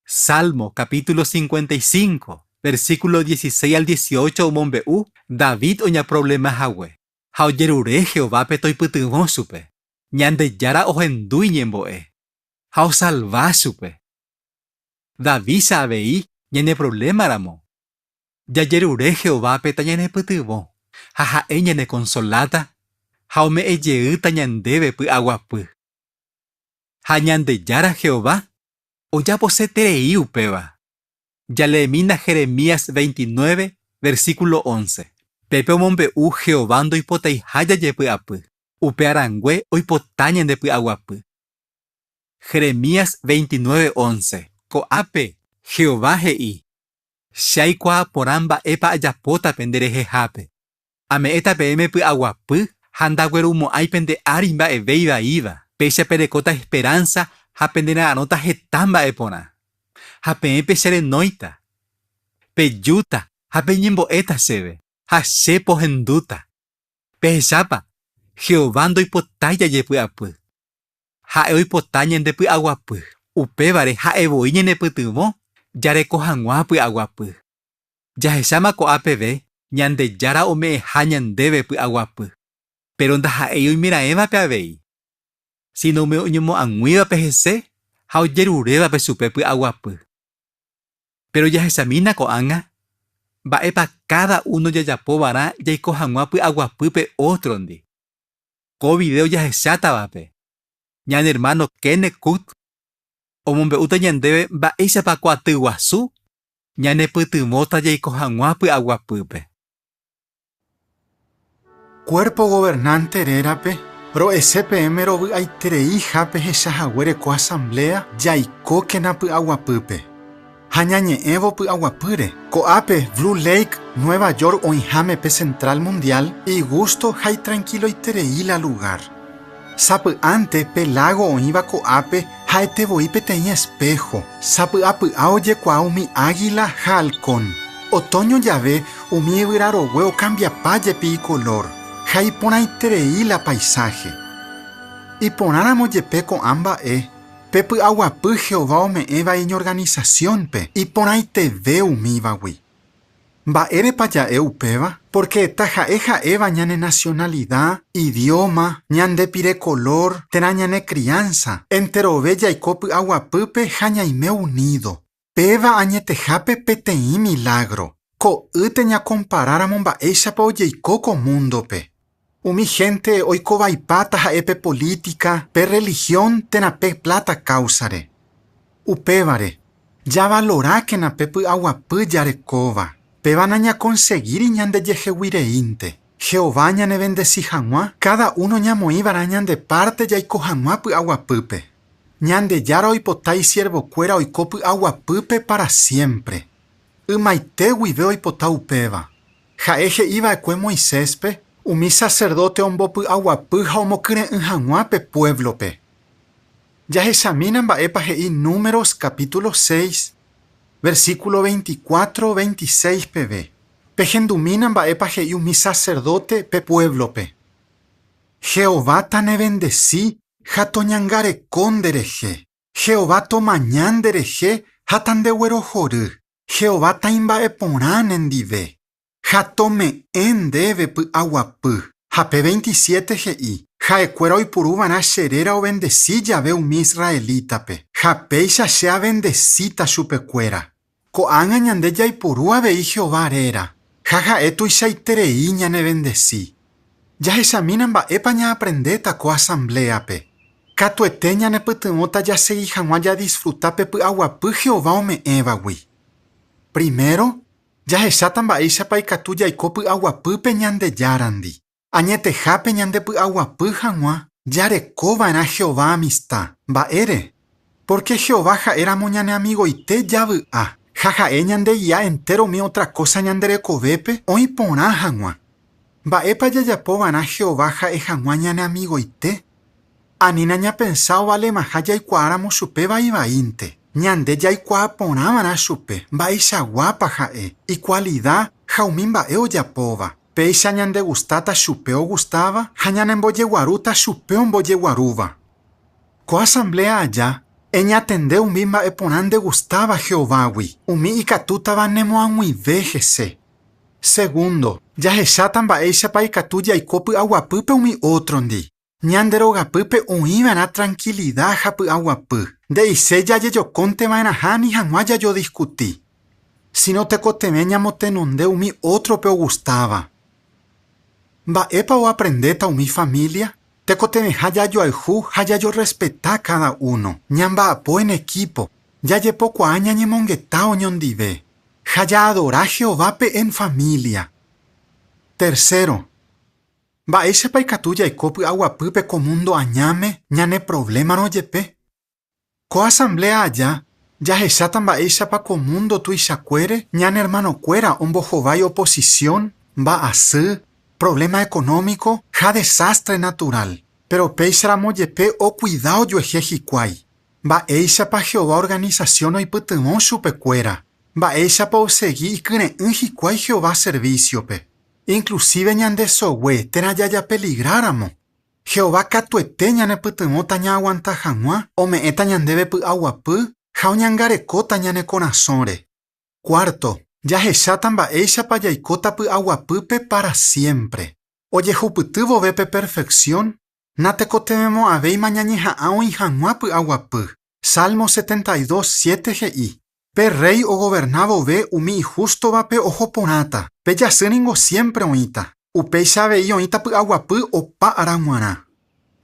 Salmo capítulo 55, versículo 16 al 18 omombe'u David oñaprovlema hague ha ojerure Jehovápe toipytyvõ chupe. Ñandejára ohendu iñembo'e ha osalva chupe. Davícha avei ñaneprovlémaramo, Jajerure Jehovápe tañanepytyvõ ha ha'e ñanekonsoláta ha ome'ẽ jeýta ñandéve py'aguapy. Ha Ñandejára Jehová ojaposeterei upéva. Jaleemína Jeremías 29, versíkulo 11. Pépe omombe'u Jehová ndoipotaiha jajepy'apy, upe arangue oipota ñandepy'aguapy. Jeremías 29, 11. Ko'ápe Jehová he'i. Che aikuaa porã mba'épa ajapóta pende rehehápe. Ame'ẽta peẽme py'aguapy ha ndaguerumo'ãi pende ári mba'eve ivaíva, péicha perekóta esperánsa ha pendera'arõta heta mba'e porã. Ha peẽ pecherenóita, pejúta ha peñembo'éta chéve, ha che pohendúta. Pehechápa, Jehová ndoipotái jajepy'apy. Ha'e oipota ñandepy'aguapy, upévare ha'e voi ñanepytyvõ jareko hag̃ua py'aguapy. Jahecháma ko'a peve Ñandejára ome'ẽha ñandéve py'aguapy, péro ndaha'éi oimeraẽvape avei, síno umi oñemoag̃uívape hese ha ojerurévape chupe py'aguapy. Péro jahechamína ko'ág̃a mba'épa káda uno jajapo va'erã jaiko hag̃ua py'aguapýpe ótrondi. Ko vidéo jahechátavape, ñane ermáno Kenneth Cook omombe'úta ñandéve mba'éichapa ko aty guasu ñanepytyvõta jaiko hag̃ua py'aguapýpe. Cuerpo Gobernante rérape, ro'ese peẽme rovy'aitereiha pehecha haguére ko asamblea Jaikókena py'aguapýpe. Ha ñañe'ẽvo py'aguapýre, ko'ápe Blue Lake, Nueva York oĩháme pe Central Mundial, igústo ha itrankiloiterei la lugár. Sapy'ánte pe lágo oĩva ko'ápe ha'ete voi peteĩ espého, sapy'apy'a ojekuaa umi águila ha halkón. Otoño jave umi yvyra rogue okambiapa jepi ikolór, ha iporãiterei la paisáhe. Iporãramo jepe ko'ã mba'e, pe py'aguapy Jehová ome'ẽva iñorganisasiónpe iporãiteve umívagui. Mba'érepa ja'e upéva? Pórke taha'e ha'éva ñane nasionalida, idióma, ñande pire kolór térã ñane kriánsa, enterove jaiko py'aguapýpe ha ñaime unído. Péva añetehápe peteĩ milágro, ko'ýte ñakomparáramo mba'éichapa ojeiko ko múndope. Umi hénte oiko vaipa taha'e pe polítika, pe rrelihión térã pe pláta káusare. Upévare, javalorákena pe py'aguapy jarekóva, péva nañakonsegíri ñandejehegui reínte. Jehová ñanevendesi hag̃ua, káda uno ñamoĩ va'erã ñande párte jaiko hag̃ua py'aguapýpe. Ñandejára oipota isiervokuéra oiko py'aguapýpe pára siémpre. Ymaite guive oipota upéva. Ha'e he'i va'ekue Moiséspe umi saserdóte ombopy'aguapy ha omokyre'ỹ hag̃ua pe puévlope. Jahechamína mba'épa he'i Números capítulo 6, versículo 24, 26 peve. Pehendumína mba'épa he'i umi saserdóte pe puévlope. Jehová tanevendesi ha toñangareko nderehe. Jehová tomaña nderehe ha tandeguerohory. Jehová taimba'eporã nendive ha tome'ẽ ndéve py'aguapy. Ha pe 27 he'i, Ha'ekuéra oipuru va'erã che réra ovendesi jave umi israelítape, ha péicha che avendesíta chupekuéra. Ko'ág̃a ñande jaipuru avei Jehová réra, ha ha'e tuichaiterei ñanevendesi. Jahechamína mba'épa ñaaprendéta ko asambléape. Katuete ñanepytyvõta jasegi hag̃ua jadisfruta pe py'aguapy Jehová ome'ẽvagui. Primero, jahecháta mba'éichapa ikatu jaiko py'aguapýpe Ñandejárandi. Añetehápe ñandepy'aguapy hag̃ua jareko va'erã Jehová amista. Mba'ére? Pórke Jehová ha'éramo ñane amigoite javy'a, ha ha'e ñandegia entéro umi ótra kósa ñande rekovépe oĩ porã hag̃ua. Mba'épa jajapo va'erã Jehová ha'e hag̃ua ñane amigoite? Anína ñapensa ovalemaha jaikuaáramo chupe vai vaínte. Ñande jaikuaa porã va'erã chupe mba'eichaguápa ha'e, ikualida ha umi mba'e ojapóva. Péicha ñandegustáta chupe ogustáva ha ñanembojeguarúta chupe ombojeguarúva. Ko asambléa aja, eñatende umi mba'e porã ndegustáva Jehovágui, umi ikatútava nemoag̃uive hese. Segundo, jahecháta mba'éichapa ikatu jaiko py'aguapýpe umi ótrondi. Ñande rogapýpe oĩva'erã trankilida ha py'aguapy, nde'iséi jajejokónte va'erãha ani hag̃ua jajodiskuti, síno tekotevẽ ñamotenonde umi ótrope ogustáva. Mba'épa oaprendéta umi família? Tekotevẽha jajoayhu ha jajorrespeta káda uno, ñamba'apo en ekípo, jajepokuaa ñañemongeta oñondive, ha jaadora Jehovápe en família. Tercero, mba'éichapa ikatu jaiko py'aguapýpe ko múndo añáme ñane provlémarõ jepe? Ko asambléa aja, Jahecháta mba'éichapa ko múndo tuichakuére ñane ermanokuéra ombohovái oposisión, mba'asy, provléma ekonómiko ha desástre naturál. Péro péicharamo jepe okuida ojuehe hikuái. Mba'éichapa Jehová organisasión oipytyvõ chupekuéra? Mba'éichapa osegi ikyre'ỹ hikuái Jehová servísiope, inklusíve ñande sogue térã jajapeligráramo? Jehová katuete ñanepytyvõta ñaaguanta hag̃ua, ome'ẽta ñandéve py'aguapy ha oñangarekóta ñane korasõre. Cuarto, jahecháta mba'éichapa jaikóta py'aguapýpe pára siémpre. Ojehupyty vove pe perfeksión, natekotevẽmo'ãvéima ñañeha'ã oĩ hag̃ua py'aguapy. Salmo 72, 7 he'i, Pe rréi ogoverna vove umi ihústovape oho porãta, pe jasy ningo siémpre oĩta. Upéicha avei oĩta py'aguapy opa ára g̃uarã.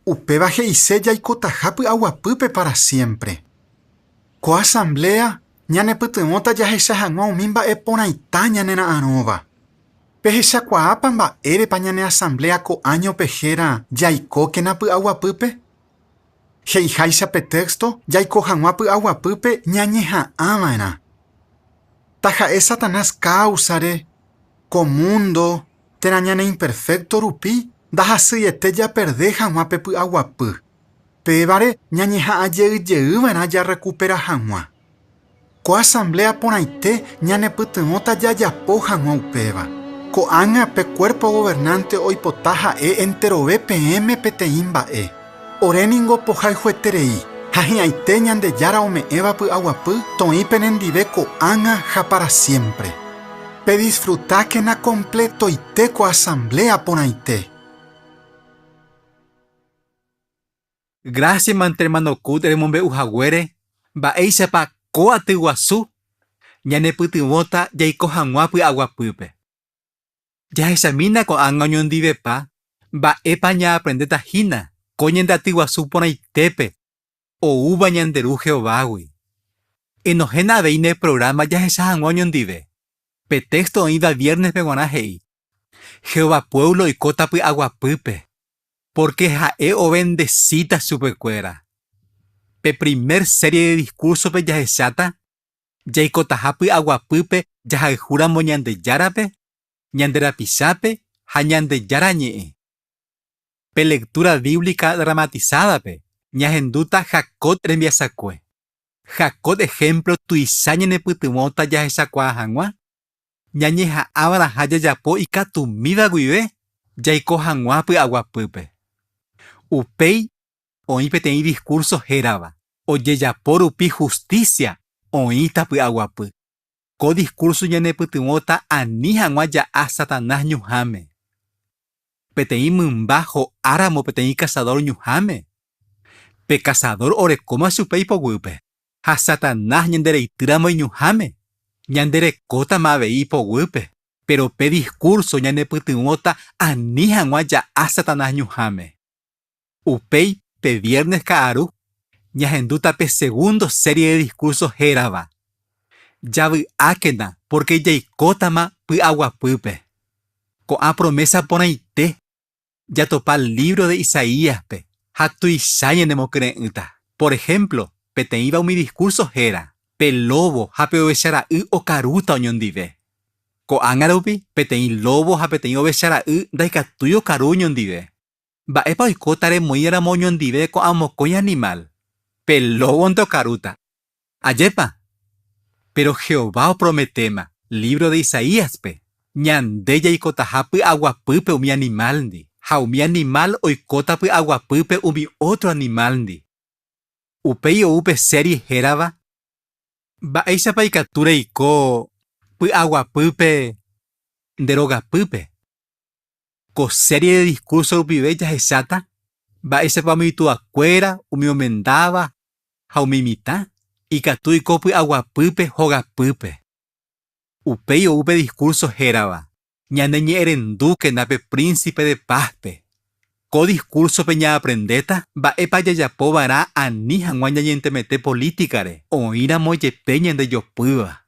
Upéva he'ise jaikotaha py'aguapýpe pára siémpre. Ko asambléa ñanepytyvõta jahecha hag̃ua umi mba'e porãita ñanera'arõva. Pehechakuaápa mba'érepa ñane asambléa ko áñope héra Jaikókena py'aguapýpe? He'iháicha pe téxto, jaiko hag̃ua py'aguapýpe ñañeha'ãva'erã. Taha'e Satanás káusare, ko múndo térã ñaneimperfékto rupi ndahasyiete japerde hag̃ua pe py'aguapy. Pévare ñañeha'ã jey jey va'erã jarrekupera hag̃ua. Ko asambléa porãite ñanepytyvõta jajapo hag̃ua upéva. Ko'ág̃a pe Cuerpo Gobernante oipota ha'e enterove peẽme peteĩ mba'e. Ore ningo pohayhueterei, ha hi'ãite Ñandejára ome'ẽva py'aguapy toĩ penendive ko'ág̃a ha pára siémpre. Pedisfrutákena kompletoite ko asambléa porãite! Grásia mante hermano-Kut remombe'u haguére mba'éichapa ko aty guasu ñanepytyvõta jaiko hag̃ua py'aguapýpe. Jahechamína ko'ág̃a oñondivepa mba'épa ñaaprendéta hína ko ñande aty guasu porãitépe oúva ñande Ru Jehovágui. Enohéna avei ne prográma jahecha hag̃ua oñondive. Pe téxto oĩva viérnespe g̃uarã he'i, Jehová puévlo oikóta py'aguapýpe, pórke ha'e ovendesíta chupekuéra. Pe primer série de diskúrsope jahecháta jaikotaha py'aguapýpe jahayhúramo Ñandejárape, ñande rapichápe ha Ñandejára Ñe'ẽ. Pe lektúra bíblica dramatisádape ñahendúta Jacob rembiasakue. Jacob ehémplo tuicha ñanepytyvõta jahechakuaa hag̃ua ñañeha'ãva'erãha jajapo ikatumíva guive jaiko hag̃ua py'aguapýpe. Upéi oĩ peteĩ diskúrso hérava, Ojejapo rupi hustísia oĩta py'aguapy. Ko diskúrso ñanepytyvõta ani hag̃ua ja'a Satanás ñuhãme. Peteĩ mymba ho'áramo peteĩ kasadór ñuhãme, pe kasadór orekóma chupe ipoguýpe. Ha Satanás ñandereitýramo iñuhãme, ñanderekótama avei ipoguýpe. Péro pe diskúrso ñanepytyvõta ani hag̃ua ja'a Satanás ñuhãme. Upéi pe viernes ka'aru ñahendúta pe segundo série de diskúrso hérava, Javy'ákena pórke jaikótama py'aguapýpe. Ko'ã promésa porãite jatopa lívro de Isaíaspe ha tuicha ñanemokyre'ỹta. Por ehémplo, peteĩva umi diskúrso héra, Pe lóvo ha pe ovechara'y okarúta oñondive. Ko'ág̃a rupi, peteĩ lóvo ha peteĩ ovechara'y ndaikatúi okaru oñondive. Mba'épa oikóta remoĩramo oñondive ko'ã mokõi animál? Pe lóvonte okarúta. Ajépa? Péro Jehová oprometéma, lívro de Isaíaspe, ñande jaikotaha py'aguapýpe umi animálndi, ha umi animál oikóta py'aguapýpe umi ótro animálndi. Upéi ou pe série hérava Mba'éichapa ikatu reiko py'aguapýpe nde rogapýpe? Ko série de diskúrso rupive jahecháta mba'éichapa umi tuakuéra, umi omendáva ha umi mitã ikatu oiko py'aguapýpe hogapýpe. Upéi ou pe diskúrso hérava, Ñaneñe'ẽrendúkena pe Prínsipe de Pázpe. Ko diskúrsope ñaaprendéta mba'épa jajapo va'erã ani hag̃ua ñañentemete polítikare oĩramo jepe ñandejopýva.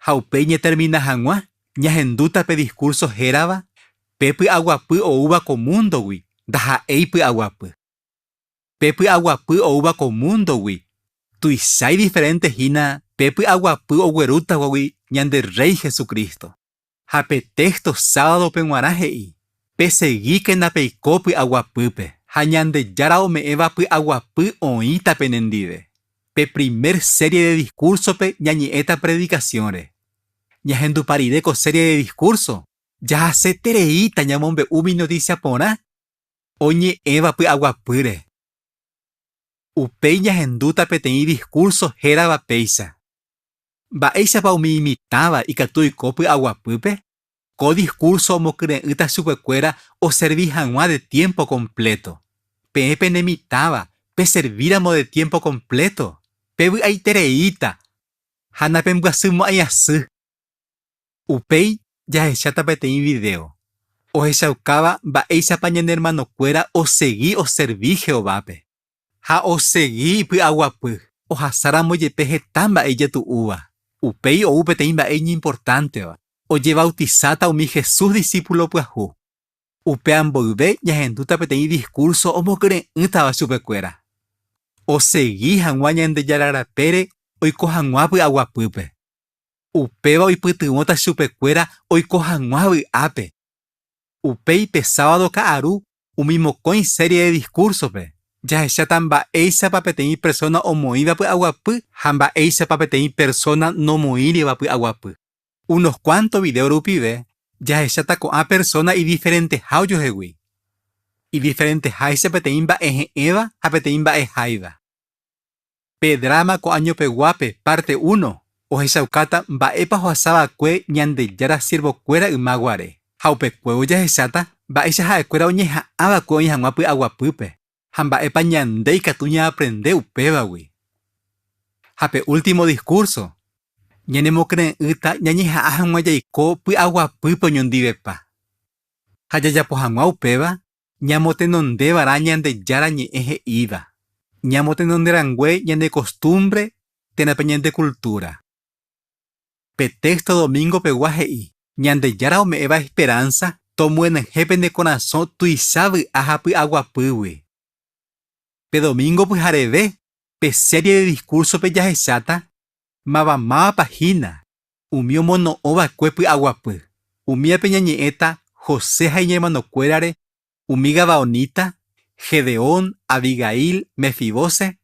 Ha upéi ñatermina hag̃ua, ñahendúta pe diskúrso hérava, Pe py'aguapy oúva ko múndogui ndaha'éi py'aguapy. Pe py'aguapy oúva ko múndogui Tuicha idiferente hína pe py'aguapy oguerútavagui ñande Rréi Jesucristo. Ha pe téxto sábadope g̃uarã he'i, Pesegíkena peiko py'aguapýpe, ha Ñandejára ome'ẽva py'aguapy oĩta penendive. Pe primer série de diskúrsope ñañe'ẽta predikasiónre. Ñahendupa rire ko série de diskúrso, jahasetereíta ñamombe'u umi notísia porã oñe'ẽva py'aguapýre. Upéi ñahendúta peteĩ diskúrso hérava péicha, Mba'éichapa umi imitãva ikatu oiko py'aguapýpe? Ko diskúrso omokyre'ỹta chupekuéra oservi hag̃ua de tiémpo kompléto. Peẽ penemitãva peservíramo de tiémpo kompléto, pevy'aitereíta ha napembyasymo'ãi asy. Upéi jahecháta peteĩ vidéo ohechaukáva mba'éichapa ñane ermanokuéra osegi oservi Jehovápe. Ha osegi ipy'aguapy ohasáramo jepe heta mba'e ijetu'úva. Upéi ou peteĩ mba'e iñimportánteva, ojevautisáta umi Jesús disípulo pyahu. Upéva mboyve ñahendúta peteĩ diskúrso omokyre'ỹtava chupekuéra. Osegi hag̃ua Ñandejára rapére oiko hag̃ua py'aguapýpe. Upéva oipytyvõta chupekuéra oiko hag̃ua vy'ápe. Upéi pe sábado ka'aru umi mokõi série de diskúrsope, jahecháta mba'éichapa peteĩ persóna omoĩva py'aguapy ha mba'éichapa peteĩ persóna nomoĩriva py'aguapy. Unos kuánto vidéo rupive jahecháta ko'ã persóna idiferenteha ojuehegui, idiferenteháicha peteĩ mba'e he'ẽva ha peteĩ mba'e háiva. Pe dráma ko añopeguápe, párte uno, ohechaukáta mba'épa ohasa va'ekue Ñandejára siervokuéra yma guare. Ha upekuévo jahecháta mba'éicha ha'ekuéra oñeha'ã va'ekue oĩ hag̃ua py'aguapýpe, ha mba'épa ñande ikatu ñaaprende upévagui. Ha pe último diskúrso, ñanemokyre'ỹta ñañeha'ã hag̃ua jaiko py'aguapýpe oñondivepa. Ha jajapo hag̃ua upéva, Ñamotenondeva'erã Ñandejára Ñe'ẽ he'íva, ñamotenonderãngue ñane kostúmbre térã pe ñande kultúra. Pe téxto domingo-pegua he'i, Ñandejára ome'ẽva esperánsa tomyenyhẽ pene korasõ tuicha vy'a ha py'aguapýgui. Pe domingo pyhareve, pe série de diskúrsope jahecháta mavamávapa hína umi omono'õ va'ekue py'aguapy. Umívape ñañe'ẽta José ha iñermanokuérare, umi gabaonita, Gedeón, Abigail, Mefibóset,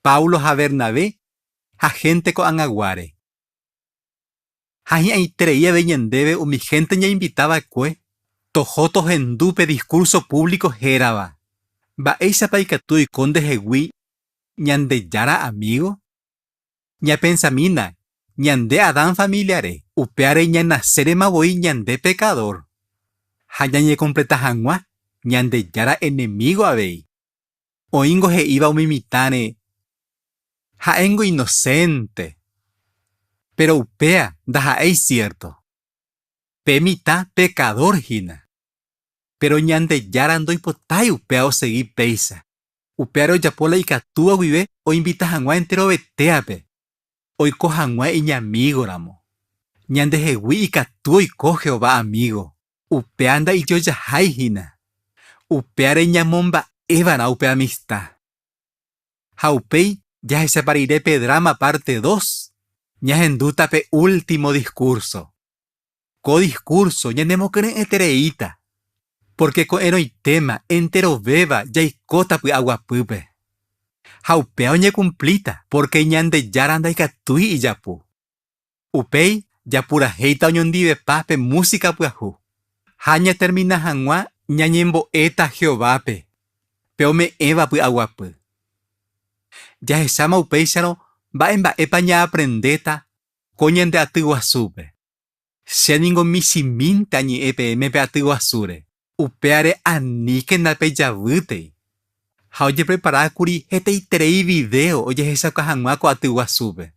Paulo ha Bernabé ha hénte ko'ag̃aguáre. Ha hi'ãiterei avei ñandéve umi hénte ñainvita va'ekue toho tohendu pe diskúrso púvliko hérava, Mba'éichapa ikatu oiko ndehegui Ñandejára amígo? Ñapensamína, ñande Adán familiare, upévare ñanasérema voi ñande pekadór. Ha ñañekompleta hag̃ua, Ñandejára enemígo avei. Oĩngo he'íva umi mitãre, Ha'éngo inosénte. Péro upéa ndaha'éi siérto. Pe mitã pekadór hína. Péro Ñandejára ndoipotái upéa osegi péicha. Upévare ojapo la ikatúva guive oinvita hag̃ua enterovetéape oiko hag̃ua iñamígoramo. Ñandehegui ikatu oiko Jehová amígo, upéva ndaijojahái hína. Upévare ñamomba'eva'erã upe amista. Ha upéi jahechapa rire pe dráma párte dos, ñahendúta pe último diskúrso. Ko diskúrso ñanemokyre'ỹetereíta, pórke ko'ẽrõitéma enterovéva jaikóta py'aguapýpe. Ha upéva oñekumplíta pórke Ñandejára ndaikatúi ijapu. Upéi japurahéita oñondivepa pe músika pyahu. Ha ñatermina hag̃ua ñañembo'éta Jehovápe, pe ome'ẽva py'aguapy. Jahecháma upéicharõ mba'e mba'épa ñaaprendéta ko ñande aty guasúpe. Che ningo michĩmínte añe'ẽ peẽme pe aty guasúre, upévare aníkena pejavýtei. Ha ojeprepara kuri hetaiterei vidéo ojehechauka hag̃ua ko aty guasúpe.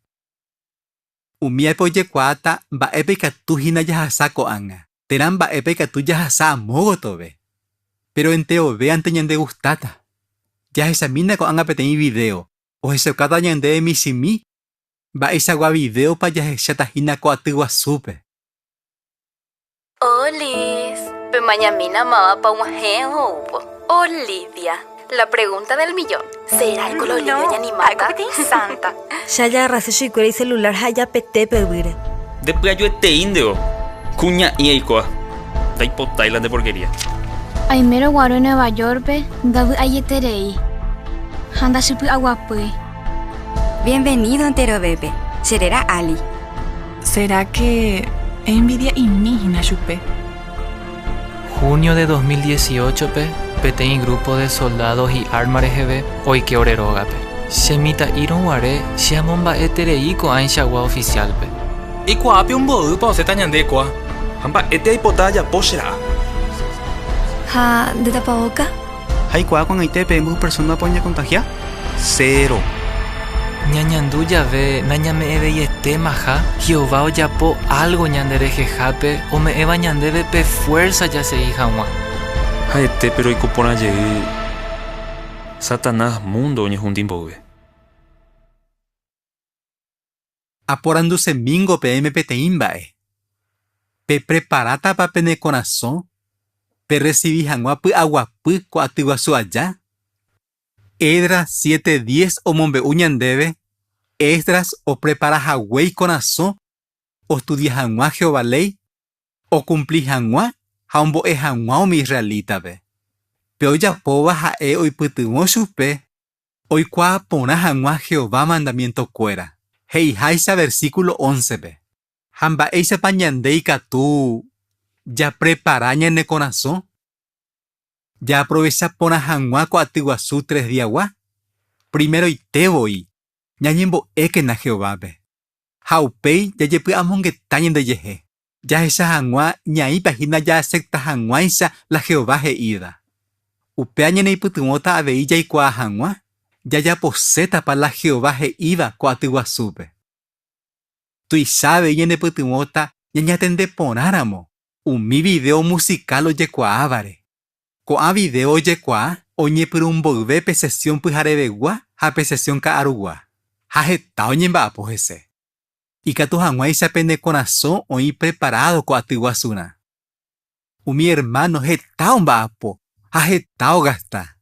Umívape ojekuaáta mba'épa ikatu hína jahasa ko'ág̃a, térã mba'épa ikatu jahasa amo gotove. Péro enterovéante ñandegustáta. Jahechamína ko'ág̃a peteĩ vidéo ohechaukáta ñandéve michĩmi Mba'eichagua vidéopa jahecháta hína ko aty guasúpe? Olis, pemañamína mávapa og̃uahẽ oúvo. Olivia. La pregunta del millón, Será el No, ñañanimáta? ha'éko peteĩ santa. Che ajagarrase chuikuéra icelular ha ajapete pe yvýre. Nde py'ajuete'i ndévo, kuña'i aikoa, ndaipotái la nde porquería. Aimérõ guare Nueva York-pe ndavy'aieterei ha ndachypy'aguapýi. Bienvenido enterovépe, che réra Ali. Será que envidia'imi hína chupe? Junio de 2018-pe, peteĩ grupo de soldado hi'árma reheve oike ore rógape. Che mitã'írõ guare che amomba'eterei ko'ãichagua oficial-pe. Eikuaápe omboýpa osẽta ñande kóa. Ha mba'éte aipota ajapo che ra'a. Ha nde tapavoka? Jaikuaa ko'ag̃aite pe mboy persónapa oñekontagia? Cero. Ñañandu jave nañame'ẽveietémaha, Jehová ojapo álgo ñanderehehápe ome'ẽva ñandéve pe fuérsa jasegi hag̃ua. Ha'etépe roiko porã jey Satanás múndo oñehundi mboyve. Aporandusemíngo peẽme peteĩ mba'e. Pepreparátapa pene korasõ perresivi hag̃ua py'aguapy ko aty guasu aja? Esdras 7:10 omombe'u ñandéve Esdras oprepara hague ikorasõ ostudia hag̃ua Jehová léi, okumpli hag̃ua ha ombo'e hag̃ua umi israelítape. Pe ojapóva ha'e oipytyvõ chupe Oikuaa porã hag̃ua Jehová mandamientokuéra, he'iháicha versíkulo óncepe. Ha mba'éichapa ñande ikatu japrepara ñane korasõ jaaprovecha porã hag̃ua ko aty guasu tres diagua? Primeroite voi, ñañembo'ékena Jehovápe. Ha upéi jajepy'amongeta ñandejehe, jahecha hag̃ua ñaĩpa hína jaasepta hag̃uáicha la Jehová he'íva. Upéva ñaneipytyvõta avei jaikuaa hag̃ua jajaposétapa la Jehová he'íva ko aty guasúpe. Tuicha avei ñanepytyvõta ñañatende porãramo umi vidéo musikál ojekuaávare. Ko'ã vidéo ojekuaa oñepyrũ mboyve pe sesión pyharevegua ha pe sesión ka'arugua, ha heta oñemba'apo hese. Ikatu hag̃uáicha pene korasõ oĩ preparádo ko aty guasurã. Umi ermáno heta omba'apo ha heta ogasta,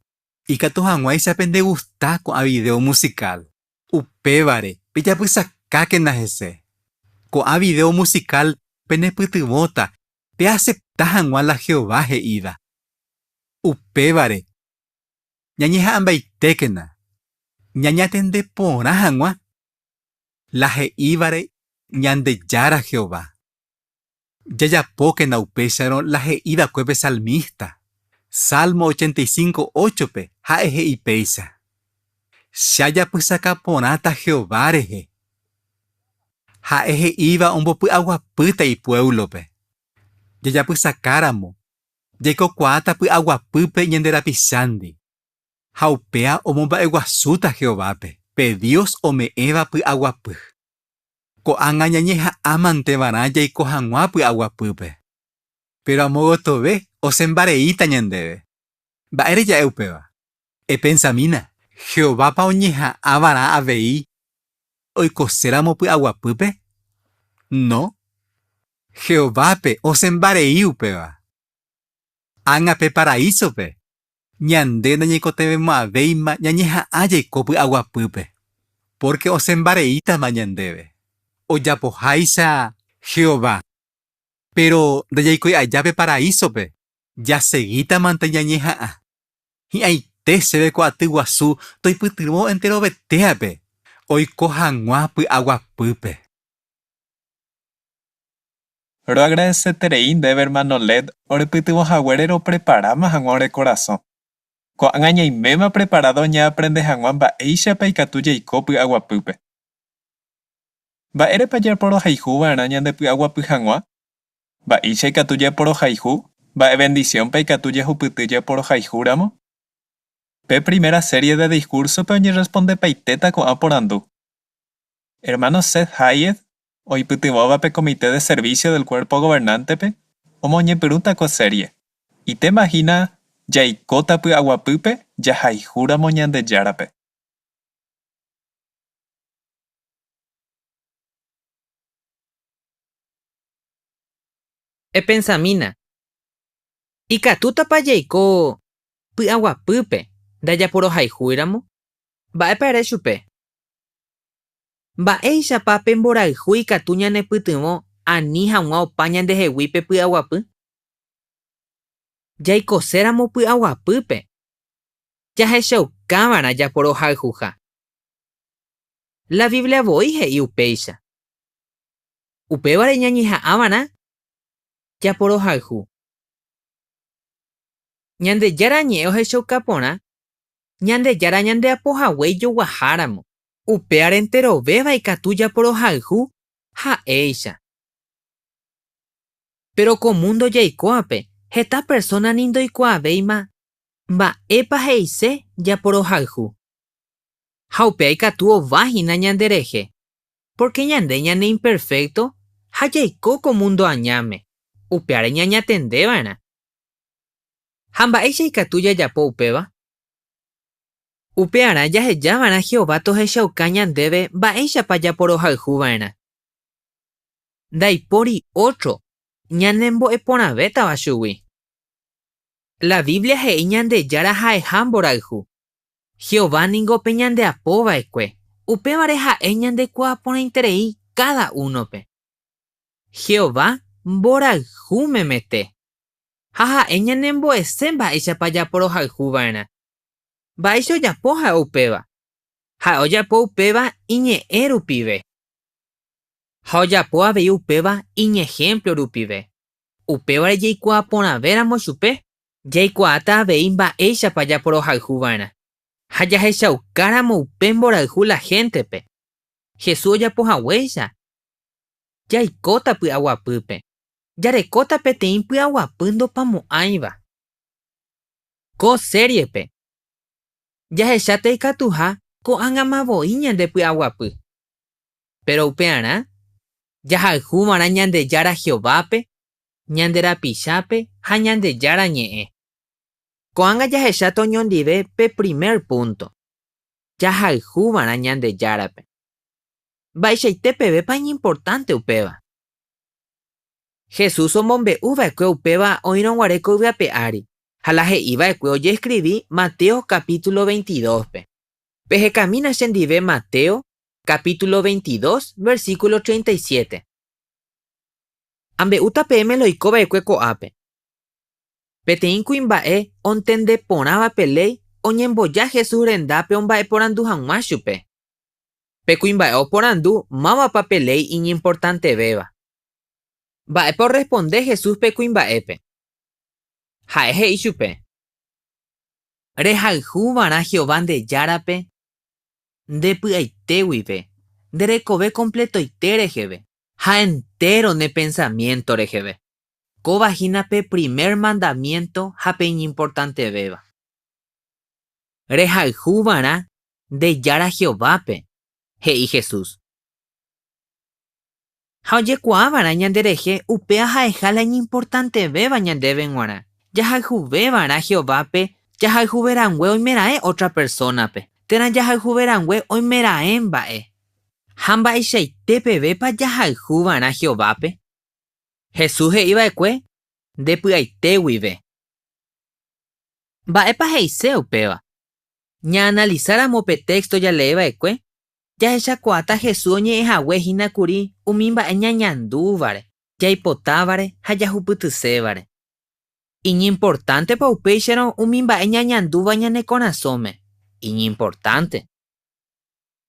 ikatu hag̃uáicha pendegusta ko'ã vidéo musikál. Upévare, pejapysakákena hese. Ko'ã vidéo musikál penepytyvõta peasepta hag̃ua la Jehová he'íva. Upévare, ñañeha'ãmbaitékena ñañatende porã hag̃ua la he'ívare Ñandejára Jehová. Jajapókena upéicharõ la he'i va'ekue pe salmísta. Salmo 85, 8-pe ha'e he'i péicha, Che ajapysaka porãta Jehová rehe. Ha'e he'íva ombopy'aguapýta ipuévlope. Jajapysakáramo, jaikokuaáta py'aguapýpe ñande rapichándi. Ha upéa omomba'eguasúta Jehovápe, pe Dios ome'ẽva py'aguapy. Ko'ág̃a ñañeha'ãmante va'erã jaiko hag̃ua py'aguapýpe. Péro amo gotove osẽmbareíta ñandéve. Mba'ére ja'e upéva? Epensamína, Jehovápa oñeha'ã va'erã avei oikoséramo py'aguapýpe? No. Jehovápe osẽmbarei upéva. Ág̃a pe paraísope, Ñande nañaikotevẽmo'ãvéima ñañeha'ã jaiko py'aguapýpe, pórke osẽmbareítama ñandéve, ojapoháicha Jehová. Péro ndajaikói aja pe paraísope, jasegítamante ñañeha'ã. Hi'ãite chéve ko aty guasu toipytyvõ enterovetéape oiko hag̃ua py'aguapýpe. Roagradeseterei ndéve ermáno Lett orepytyvõ haguére ropreparáma hag̃ua ore korasõ. Ko'ág̃a ñaiméma preparádo ñaaprende hag̃ua mba'éichapa ikatu jaiko py'aguapýpe. Mba'érepa japorohayhu va'erã ñandepy'aguapy hag̃ua? Mba'éicha ikatu japorohayhu? Mba'e vendisiónpa ikatu jahupyty japorohayhúramo? Pe primera série de diskúrsope oñerrespondepaitéta ko'ã porandu. Ermáno Seth Hayes oipytyvõva pe Comité de Servicio del Cuerpo Gobernante-pe, omoñepyrũta ko série. Itéma hína Jaikóta py'aguapýpe jahayhúramo Ñandejárape. Epensamína, ikatútapa jaiko py'aguapýpe Ndajaporohayhúiramo, mba'épa ere chupe? Mba'éichapa pe mborayhu ikatu ñanepytyvõ ani hag̃ua opa ñandehegui pe py'aguapy? Jaikoséramo py'aguapýpe, jahechaukava'erã japorohayhuha. La Biblia voi he'i upéicha. Upévare ñañeha'ãva'erã japorohayhu. Ñandejára Ñe'ẽ ohechauka porã Ñandejára ñandeapohague ijoguaháramo. Upévare enterovéva ikatu japorohayhu ha'éicha. Péro ko múndo jaikóvape heta persóna ni ndoikuaavéima mba'épa he'ise japorohayhu. Ha upéva ikatu ova hína ñanderehe, pórke ñande ñaneimperfékto ha jaiko ko múndo añáme, upévare ñañatende va'erã. Ha mba'éicha ikatu jajapo upéva? Upearã jaheja va'erã Jehová tohechauka ñandéve mba'éichapa japorohayhu va'erã. Ndaipóri ótro ñanembo'e porãvétava chugui. La Biblia he'i Ñandejára ha'eha mborayhu. Jehová ningo pe ñandeapo va'ekue, upévare ha'e ñandekuaa porãiterei káda únope. Jehová mborayhu memete. Ha ha'e ñanembo'ese mba'éichapa japorohayhu va'erã. Mba'éicha ojapo ha'e upéva? Ha'e ojapo upéva iñe'ẽ rupive. Ha ojapo avei upéva iñehémplo rupive. Upévare jaikuaa porãvéramo chupe, jaikuaáta avei mba'éichapa japorohayhu va'erã. Ha jahechaukáramo upe mborayhu la héntepe, Jesús ojapo haguéicha, jaikóta py'aguapýpe. Jarekóta peteĩ py'aguapy ndopamo'ãiva. Ko sériepe, jahecháta ikatuha ko'ág̃ama voi ñande py'aguapy. Péro upearã, jahayhuva'erã Ñandejára Jehovápe, ñande rapichápe ha Ñandejára Ñe'ẽ. Ko'ág̃a jahecháta oñondive pe primer púnto, jahayhuva'erã Ñandejárape. Mba'eichaite pevépa iñimportánte upéva? Jesús omombe'u va'ekue upéva oĩrõ guare ko yvy ape ári, ha la he'i va'ekue ojeskrivi Mateo kapítulo veintidóspe. Pehekamína chendive Mateo kapítulo veintidós versíkulo treinta y siete. Ambe'úta peẽme la oiko va'ekue ko'ápe. Peteĩ kuimba'e ontende porãva pe léi oñemboja Jesús rendápe omba'eporandu hag̃ua chupe. Pe kuimba'e oporandu mávapa pe léi iñimportantevéva. Mba'épa orresponde Jesús pe kuimba'épe? Ha'e he'i chupe, Rehayhu va'erã Jehová nde Járape nde py'aite guive, nde rekove kompletoite reheve ha entéro ne pensamiénto reheve. Kóva hína pe primer mandamiénto ha pe iñimportantevéva. Rehayhu va'erã nde Jára Jehovápe, he'i Jesús. Ha ojekuaa va'erã ñanderehe upéva ha'eha la iñimportantevéva ñandéve g̃uarã. Jahayhuve va'erã Jehovápe jahayhuve rangue oimeraẽ ótra persónape, térã jahayhuve rangue oimeraẽ mba'e. Ha mba'eichaite pevépa jahayhu va'erã Jehovápe? Jesús he'i va'ekue, Nde py'aite guive. Mba'épa he'ise upéva? Ñaanalisáramo pe téxto jalee va'ekue, jahechakuaáta Jesús oñe'ẽ hague hína kuri umi mba'e ñañandúvare, jaipotávare ha jahupytysévare. Iñimportántepa upéicharõ umi mba'e ñañandúva ñane korasõme? Iñimportánte.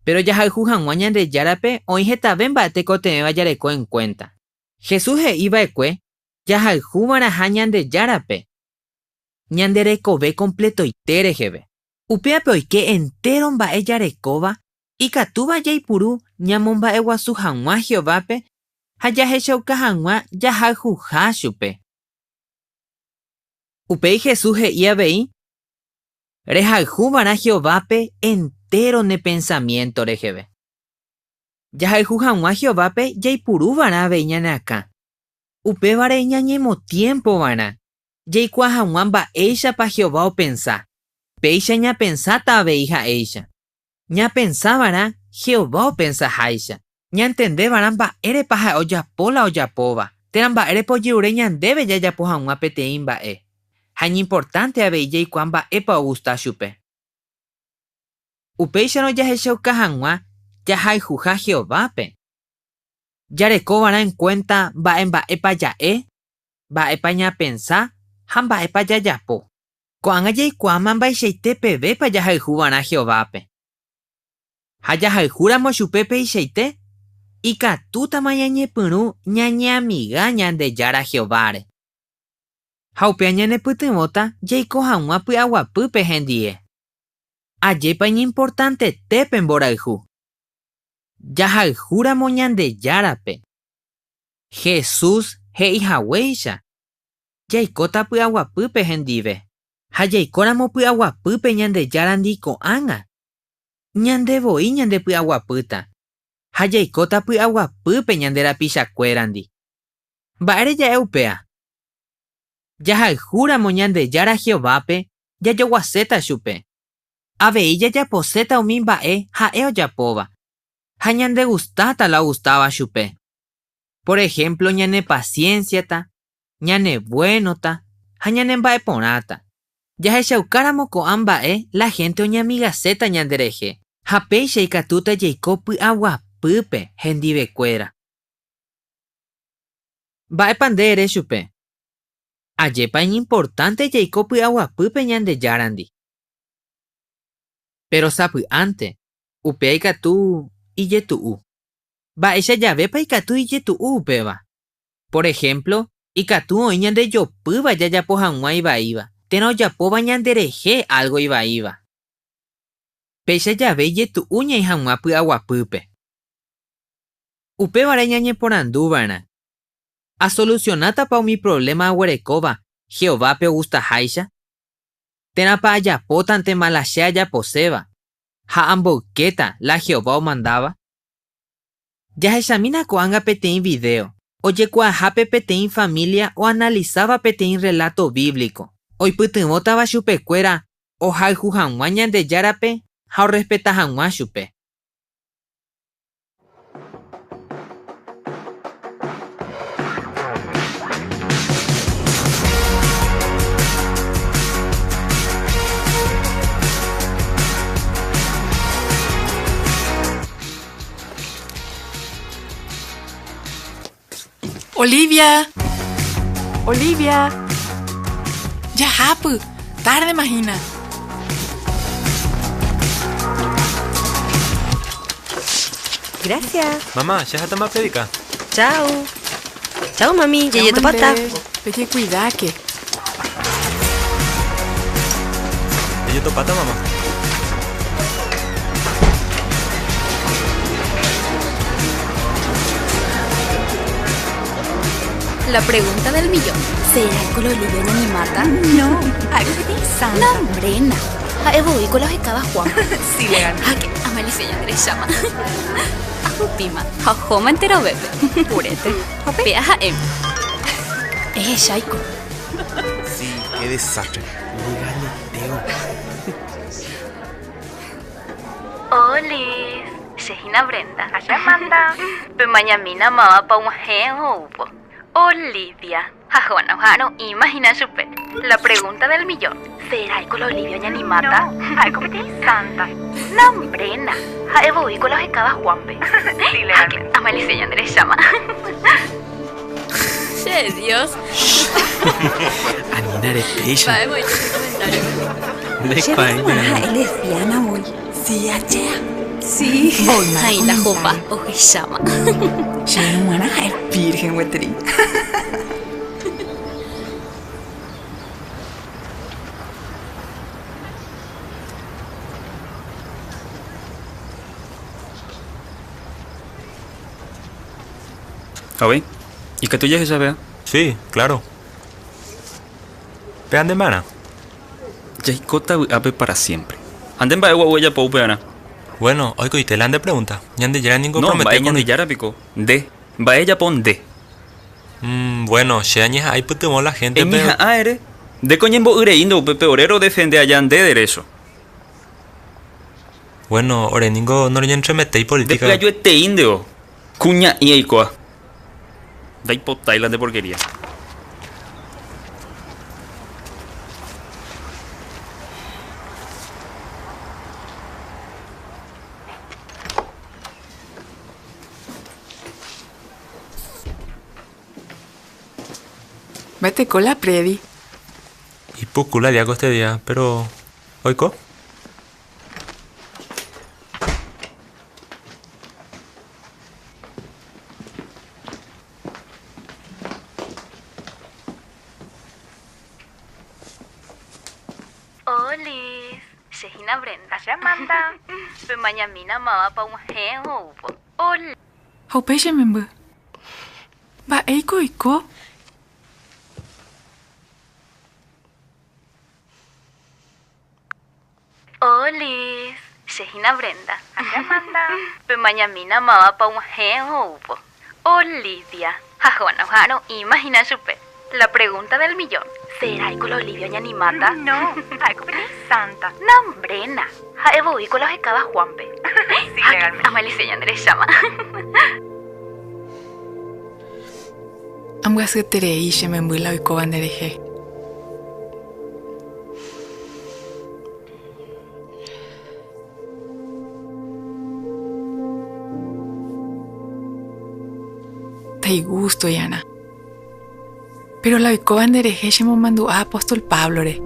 Péro jahayhu hag̃ua Ñandejárape oĩ hetave mba'e tekotevẽva jareko enkuénta. Jesús he'i va'ekue jahayhuva'erãha Ñandejárape ñande rekove kompletoite reheve. Upévape oike entéro mba'e jarekóva ikatúva jaipuru ñamomba'eguasu hag̃ua Jehovápe ha jahechauka hag̃ua jahayhuha chupe. Upéi Jesús he'i avei, Rehayhuva'erã Jehovápe entéro ne pensamiénto reheve. Jahayhu hag̃ua Jehovápe jaipuruva'erã avei ñane akã. Upévare ñañemotiémpova'erã jaikuaa hag̃ua mba'éichapa Jehová opensa, péicha ñapensáta avei ha'éicha. Ñapensa va'erã Jehová opensaháicha, ñantende va'erã mba'érepa ha'e ojapo la ojapóva, térã mba'érepa ojerure ñandéve jajapo hag̃ua peteĩ mba'e. Ha iñimportánte avei jaikuaa mba'épa ogusta chupe. Upéicharõ jahechauka hag̃ua jahayhuha Jehovápe, jarekova'erã enkuénta mba'e mba'épa ja'e, mba'épa ñapensa ha mba'épa jajapo. Ko'ág̃a jaikuaáma mba'eichaite pevépa jahayhuva'erã Jehovápe. Ha jahayhúramo chupe peichaite, ikatútama ñañepyrũ ñañeamiga Ñandejára Jehováre. Ha upéva ñanepytyvõta jaiko hag̃ua py'aguapýpe hendie. Ajépa iñimportantete pe mborayhu! Jahayhúramo Ñandejárape, Jesús he'ihaguéicha, jaikóta py'aguapýpe hendive. Ha jaikóramo py'aguapýpe Ñandejárandi ko'ág̃a, ñande voi ñandepy'aguapýta ha jaikóta py'aguapýpe ñande rapichakuérandi. Mba'ére ja'e upéva? Jahayhúramo Ñandejára Jehovápe jajoguaséta chupe. Avei jajaposéta umi mba'e ha'e ojapóva ha ñandegustáta la ogustáva chupe. Por ehémplo ñanepasiénsiata, ñanevuénota ha ñanemba'eporãta. Jahechaukáramo ko'ã mba'e la hénte oñamigaséta ñanderehe ha péicha ikatúta jaiko py'aguapýpe hendivekuéra. Mba'épa nde ere chupe? Ajépa iñimportánte jaiko py'aguapýpe Ñandejárandi. Péro sapy'ánte, upéva ikatu ijetu'u. Mba'éicha javépa ikatu ijetu'u upéva? Por ehémplo, ikatu oĩ ñandejopýva jajapo hag̃ua ivaíva térã ojapóva ñanderehe álgo ivaíva. Péicha jave ijetu'u ñaĩ hag̃ua py'aguapýpe. Upévare ñañeporanduva'erã, Asolusionátapa umi provléma aguerekóva Jehovápe ogustaháicha? Térãpa ajapótantema la che ajaposéva ha amboykéta la Jehová omandáva? Jahechamína ko'ág̃a peteĩ vidéo ojekuaahápe peteĩ família oanalisáva peteĩ rreláto bíblico oipytyvõtava chupekuéra ohayhu hag̃ua Ñandejárape ha orrespeta hag̃ua chupe. Olivia! Olivia! Jahápy! Tárdema hína! Gracias. Mamá, che aháta mba'predika. Chao. Chao, mami. Jajetopáta. Pejekuidáke. Jajetopáta, mamá. La pregunta del millón. ¿Será ko la Olivia oñanimata? No, ha'e peteĩ santa. No, hombrena. Ha'e voi ko la ohekáva Juan. Sí, legal. Ha que amalicia ñanderecháma. Ahupíma ha ohóma enterovépe. Purete. Péa ha'éma. Ehecháiko. Sí, qué desastre. Legaleteo. Olis, che hína Brenda. Ha che Amanda. Pemañamína mávapa og̃uahẽ oúvo. Olivia. Ha Juana oha'arõ'íma hína chupe. La pregunta del millón, Seráiko la Olivia oñanimáta? No, ha'éko peteĩ santa. Nambréna, ha'e voíko la ohekáva Juánpe. Sí, legalmente. Ha amalicia ñanderecháma. Che Dios. Anína repéicha. Mba'e voi che comentario. Ndekuaái Chéve g̃uarã ha'e lesbiana voi. Sí, achéa. Sí. Voy Ahí la jopa ohecháma. Chéve g̃uarã ha'e vírgen gueteri. Avei, ikatu jahecha péva? Sí, claro. Péva nde mba'erã. Jaikóta vy'ápe para siémpre. Ha nde mba'e gua'u ejapo upearã? Bueno, oikoite la nde pregunta. Ñandejára ningo No, opromete mba'e con. Ñandejára piko? Nde. Mba'e ejapo nde? Bueno, che añeha'ã aipytyvõ la héntepe. Eñeha'ã ere. Ndéko oñembo'y reínte upépe ore rodefende aja nde derécho. Bueno, ore ningo noroñentremetéi Nde política. pyajueteínte o. Kuña'i aikoa. Ndaipotái la nde porquería. Mba'eteko la Predi. Ipuku la día ko este día, pero oiko? Olis, che hína Brenda. Che Amanda. Pemañamína mávapa og̃uahẽ oúvo. Oli. Ha upéi che memby. Mba'éiko oiko? Olis, che hína Brenda. Che Amanda. Pemañamína mávapa og̃uahẽ oúvo. Olivia. Ha Juana oha'arõ'íma hína chupe. La pregunta del millón, Seráiko la Olivia oñanimáta? No, ha'éko peteĩ sánta. Nambréna, ha'e voíko la ohekáva Juan-pe. Sí, legalmente. Amalisia ñanderecháma. Ambyasyeterei che memby la oikóva nderehe. Ndaigústoi, Ana. Péro la oikóva nderehe chemomandu'a apóstol Páblore.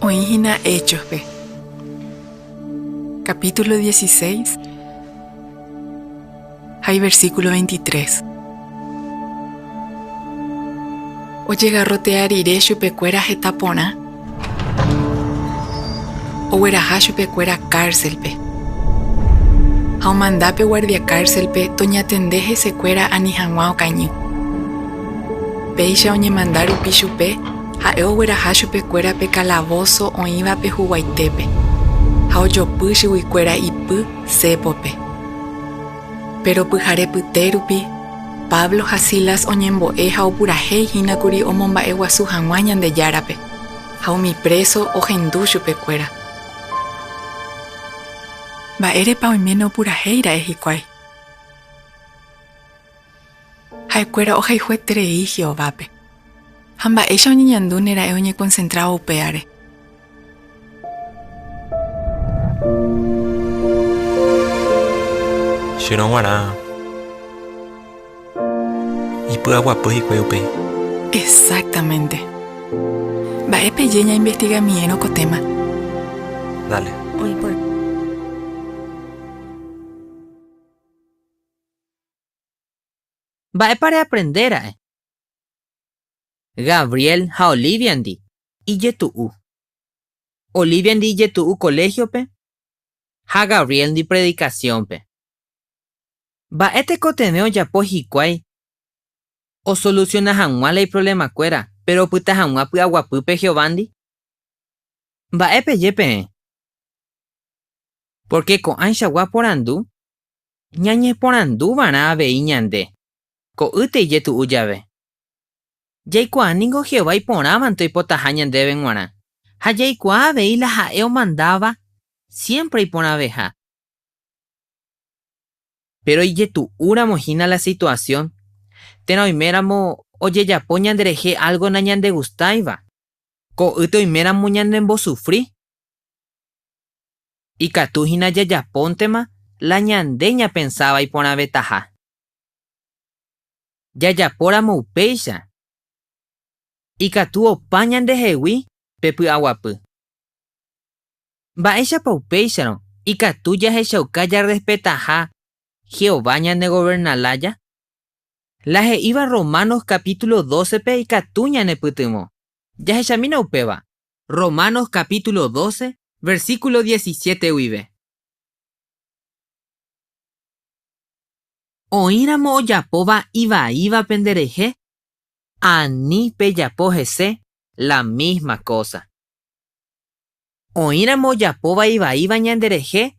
Oĩ hína Héchospe, capítulo 16 ha iversículo 23. Ojegarrotea rire chupekuéra heta porã, ogueraha chupekuéra kárselpe. Ha omanda pe guárdia kárselpe toñatende hesekuéra ani hag̃ua okañy. Péicha oñemanda rupi chupe, ha'e ogueraha chupekuéra pe kalavóso oĩvape huguaitépe, ha ojopy chuguikuéra ipy sépope. Péro pyhare pyte rupi, Pablo ha Silas oñembo'e ha opurahéi hína kuri omomba'eguasu hag̃ua Ñandejárape, ha umi préso ohendu chupekuéra. Mba'érepa oiméne opurahéi ra'e hikuái? Ha'ekuéra ohayhueterei Jehovápe. Ha mba'éicha oñeñandúne ra'e oñekonsentrávo upévare? Chérõ g̃uarã ipy'aguapy hikuái upéi. Exactamente. Mba'e peje ñainvestigamiérõ ko téma? Dale. Oĩ porã. Mba'épa reaprende ra'e? Gabriel ha Olíviandi ijetu'u. Olíviandi ijetu'u koléhiope ha Gabrielndi predikasiónpe. Mba'e tekotevẽ ojapo hikuái osolusiona hag̃ua la iprovlemakuéra péro opyta hag̃ua py'aguapýpe Jehovándi? Mba'e peje peẽ? Pórke ko'ãichagua porandu ñañeporanduva'erã avei ñande, ko'ýte ijetu'u jave. Jaikuaa ningo Jehová iporãvante oipotaha ñandéve g̃uarã, ha jaikuaa avei la ha'e omandáva siémpre iporãveha. Péro ijetu'úramo hína la situasión, térã oiméramo ojejapo ñanderehe álgo nañandegustáiva, ko'ýte oiméramo ñanembosufri, ikatu hína jajapóntema la ñande ñapensáva iporãvetaha. Jajapóramo upéicha, ikatu opa ñandehegui pe py'aguapy. Mba'éichapa upéicharõ ikatu jahechauka jarrespetaha Jehová ñanegoverna lája? La he'íva Romanos capítulo dócepe ikatu ñanepytyvõ. Jahechamína upéva. Romanos capítulo doce, versículo diecisiete guive. Oĩramo ojapóva ivaíva penderehe, ani pejapo hese la mísma kósa. Oĩramo ojapóva ivaíva ñanderehe,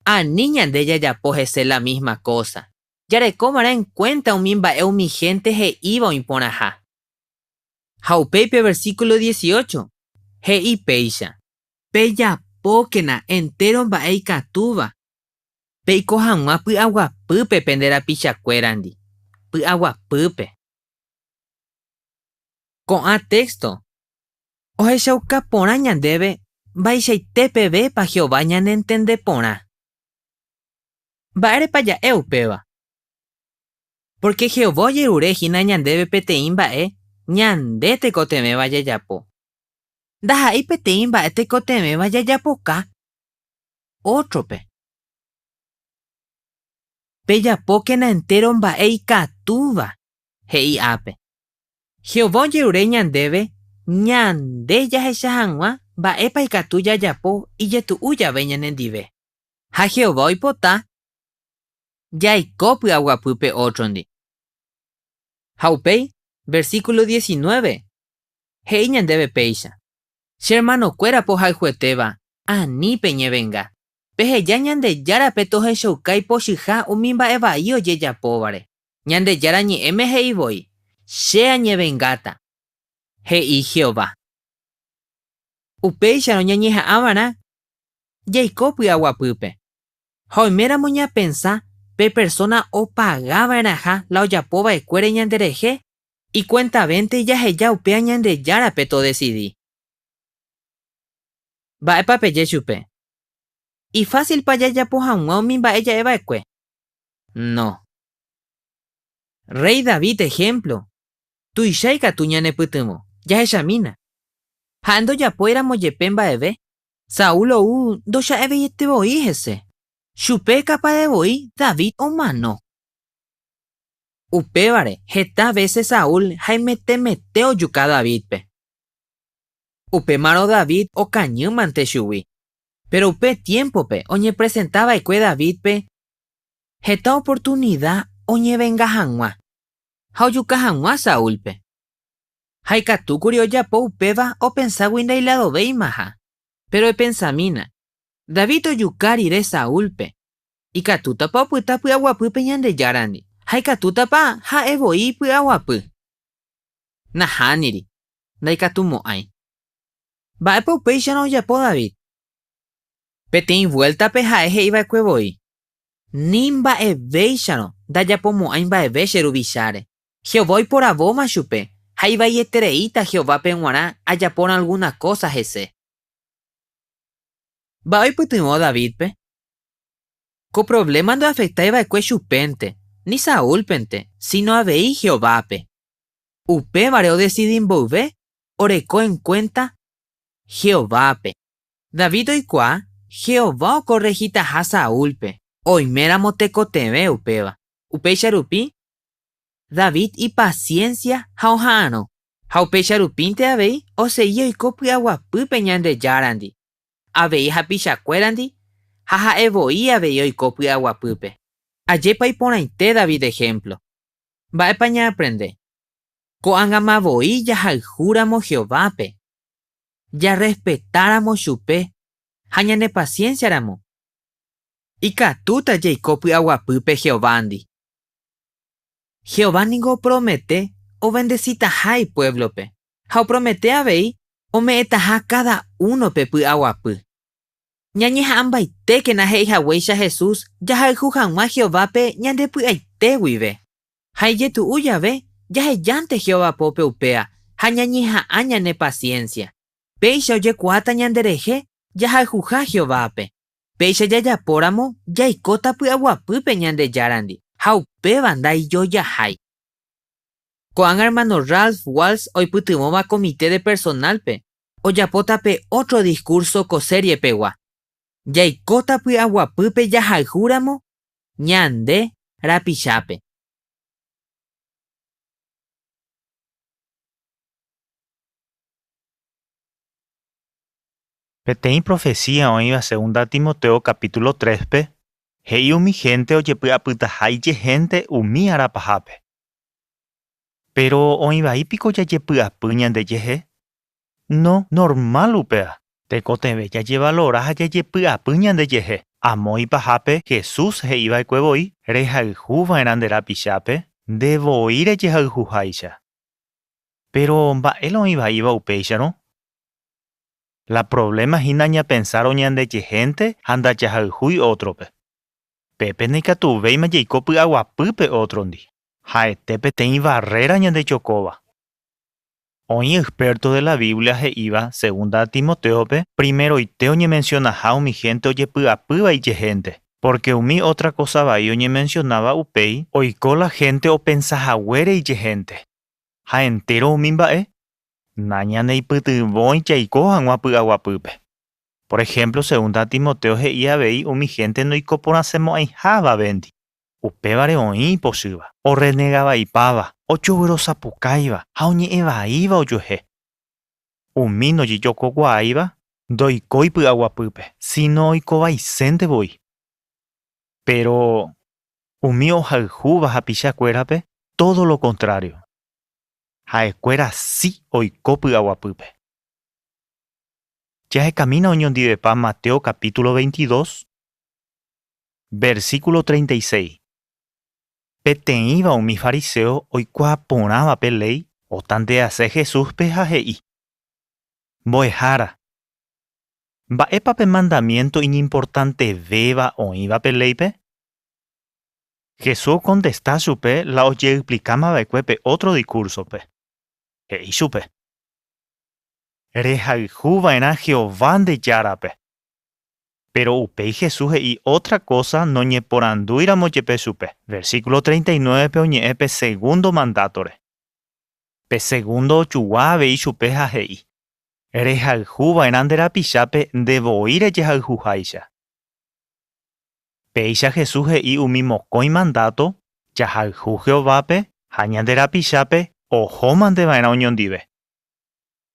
ani ñande jajapo hese la mísma kósa. Jareko va'erã enkuénta umi mba'e umi hénte he'íva oĩ porãha. Ha upéi pe versíkulo dieciocho he'i péicha. Pejapókena entéro mba'e ikatúva Peiko hag̃ua py'aguapýpe pende rapichakuérandi, py'aguapýpe. Ko'ã téxto ohechauka porã ñandéve mba'eichaite pevépa Jehová ñanentende porã. Mba'érepa ja'e upéva? Pórke Jehová ojerure hína ñandéve peteĩ mba'e ñande tekotevẽva jajapo. Ndaha'éi peteĩ mba'e tekotevẽva jajapoka ótrope. Pejapókena entéro mba'e ikatúva, he'i ápe. Jehová ojerure ñandéve ñande jahecha hag̃ua mba'épa ikatu jajapo ijetu'u jave ñanendive. Ha Jehová oipota jaiko py'aguapýpe ótrondi. Ha upéi, versíkulo diecinueve, he'i ñandéve péicha, Che ermanokuéra pohayhuetéva, ani peñevenga. Peheja Ñandejárape tohechauka ipochyha umi mba'e vai ojejapóvare. Ñandejára Ñe'ẽme he'i voi, Che añevengáta, he'i Jehová. Upéicharõ ñañeha'ãva'erã jaiko py'aguapýpe. Ha oiméramo ñapensa pe persóna opaga va'erãha la ojapo va'ekuére ñanderehe, ikuentavénte jaheja upéva Ñandejárape todesidi. Mba'épa peje chupe? Ifásilpa jajapo hag̃ua umi mba'e ja'e va'ekue? No. Rréi David ehémplo tuicha ikatu ñanepytyvõ. Jahechamína. Ha'e ndojapóiramo jepe mba'eve, Saúl ou ndocha'eveiete voi hese. Chupe kapade voi David omano. Upévare heta vése Saúl haimetemete ojuka Davídpe. Upémarõ David okañýmante chugui. Péro upe tiémpope oñepresenta va'ekue Davídpe heta oportunida oñevenga hag̃ua ha ojuka hag̃ua Saúlpe. Ha ikatúkuri ojapo upéva openságui ndailadovéimaha. Péro epensamína, David ojuka rire Saúlpe, ikatútapa opyta py'aguapýpe Ñandejárandi ha ikatútapa ha'e voi ipy'aguapy? Nahániri, ndaikatumo'ãi. Mba'épa upéicharõ ojapo David? Peteĩ vuéltape ha'e he'iva'ekue voi, Ni mba'evéicharõ ndajapomo'ãi mba'eve che ruvicháre. Jehová oiporavóma chupe ha ivaietereíta Jehovápe g̃uarã ajapórõ algúna kósa hese. Mba'e oipytyvõ Davídpe? Ko provléma ndoafektái va'ekue chupénte, ni Saúlpente, síno avei Jehovápe. Upévare odesidi mboyve oreko enkuénta Jehovápe. David oikuaa Jehová okorrehitaha Saúlpe oiméramo tekotevẽ upéva. Upéicha rupi, David ipasiénsia ha oha'arõ, ha upéicha rupínte avei osegi oiko py'aguapýpe Ñandejárandi, avei hapichakuérandi ha ha'e voi avei oiko py'aguapýpe. Ajépa iporãite David ehémplo! Mba'épa ñaaprende? Ko'ág̃ama voi jahayhúramo Jehovápe, jarrespetáramo chupe ha ñanepasiénsiaramo, ikatúta jaiko py'aguapýpe Jehovándi. Jehová ningo opromete ovendesitaha ipuévlope, ha opromete avei ome'ẽtaha káda únope py'aguapy. Ñañeha'ãmbaitékena he'i haguéicha Jesús jahayhu hag̃ua Jehovápe ñande py'aite guive. Ha ijetu'u jave, jahejánte Jehová pópe upéa ha ñañeha'ã ñanepasiénsia. Péicha ojekuaáta ñanderehe jahayhuha Jehovápe. Péicha jajapóramo jaikóta py'aguapýpe Ñandejárandi ha upéva ndaijojahái. Ko'ág̃a ermáno Ralph Walls oipytyvõva Comité de Personal-pe ojapóta pe ótro diskúrso ko série-pegua, Jaikóta py'aguapýpe jahayhúramo ñande rapichápe. Peteĩ profesía oĩva Segunda Timoteo capítulo tréspe, he'i umi hénte ojepy'apytaha ijehénte umi ára pahápe. Péro oĩ vai piko jajepy'apy ñandejehe? No, normál upéva. Tekotevẽ jajevalora ha jajepy'apy ñandejehe. Amo ipahápe Jesús he'i va'ekue voi, Rehayhu va'erã nde rapichápe, nde voi rejehayhuháicha. Péro mba'e la oĩ vaíva upéicharõ? La provléma hína ñapensárõ ñandejehénte ha ndajahayhúi ótrope. Pépe ndaikatuvéima jaiko py'aguapýpe ótrondi. Ha'ete peteĩ varréra ñandejokóva. Oĩ expérto de la Biblia he'íva Segunda Timotéope primeroite oñemensionaha umi hénte ojepy'apýva ijehénte. Pórke umi ótra kósa vai oñemensionáva upéi oiko la hénte opensa haguére ijehénte. Ha entéro umi mba'e nañaneipytyvõi jaiko hag̃ua py'aguapýpe. Por ehémplo, segunda Timoteo he'i avei umi hénte ndoikoporãsemo'ãiha avavéndi. Upévare oĩ ipochýva, orrenegavaipáva, ojoguerosapukáiva ha oñe'ẽ vaíva ojuehe. Umi ndojejokokuaáiva ndoikói py'aguapýpe, síno oikovaisénte voi. Péro umi ohayhúva hapichakuérape tódo lo kontrário. Ha'ekuéra si oiko py'aguapýpe. Jahekamína oñondivepa Mateo capítulo 22, versículo 36. Peteĩva umi fariséo oikuaa porãva pe léi otantease Jesúspe ha he'i, Mbo'ehára, mba'épa pe mandamiénto iñimportantevéva oĩva pe léipe? Jesús okontesta chupe la ojeexplikáma va'ekue pe ótro diskúrsope. He'i chupe, Rehayhu va'erã Jehová nde Járape. Péro upéi Jesús he'i ótra kósa noñeporandúiramo jepe chupe. Versíkulo 39-pe oñe'ẽ pe segundo mandátore. Pe segundo ojugua avei chupe ha he'i, Rehayhu va'erã nde rapichápe nde voi rejehayhuháicha. Péicha Jesús he'i umi mokõi mandáto, jahayhu Jehovápe ha ñande rapichápe ohómante va'erã oñondive.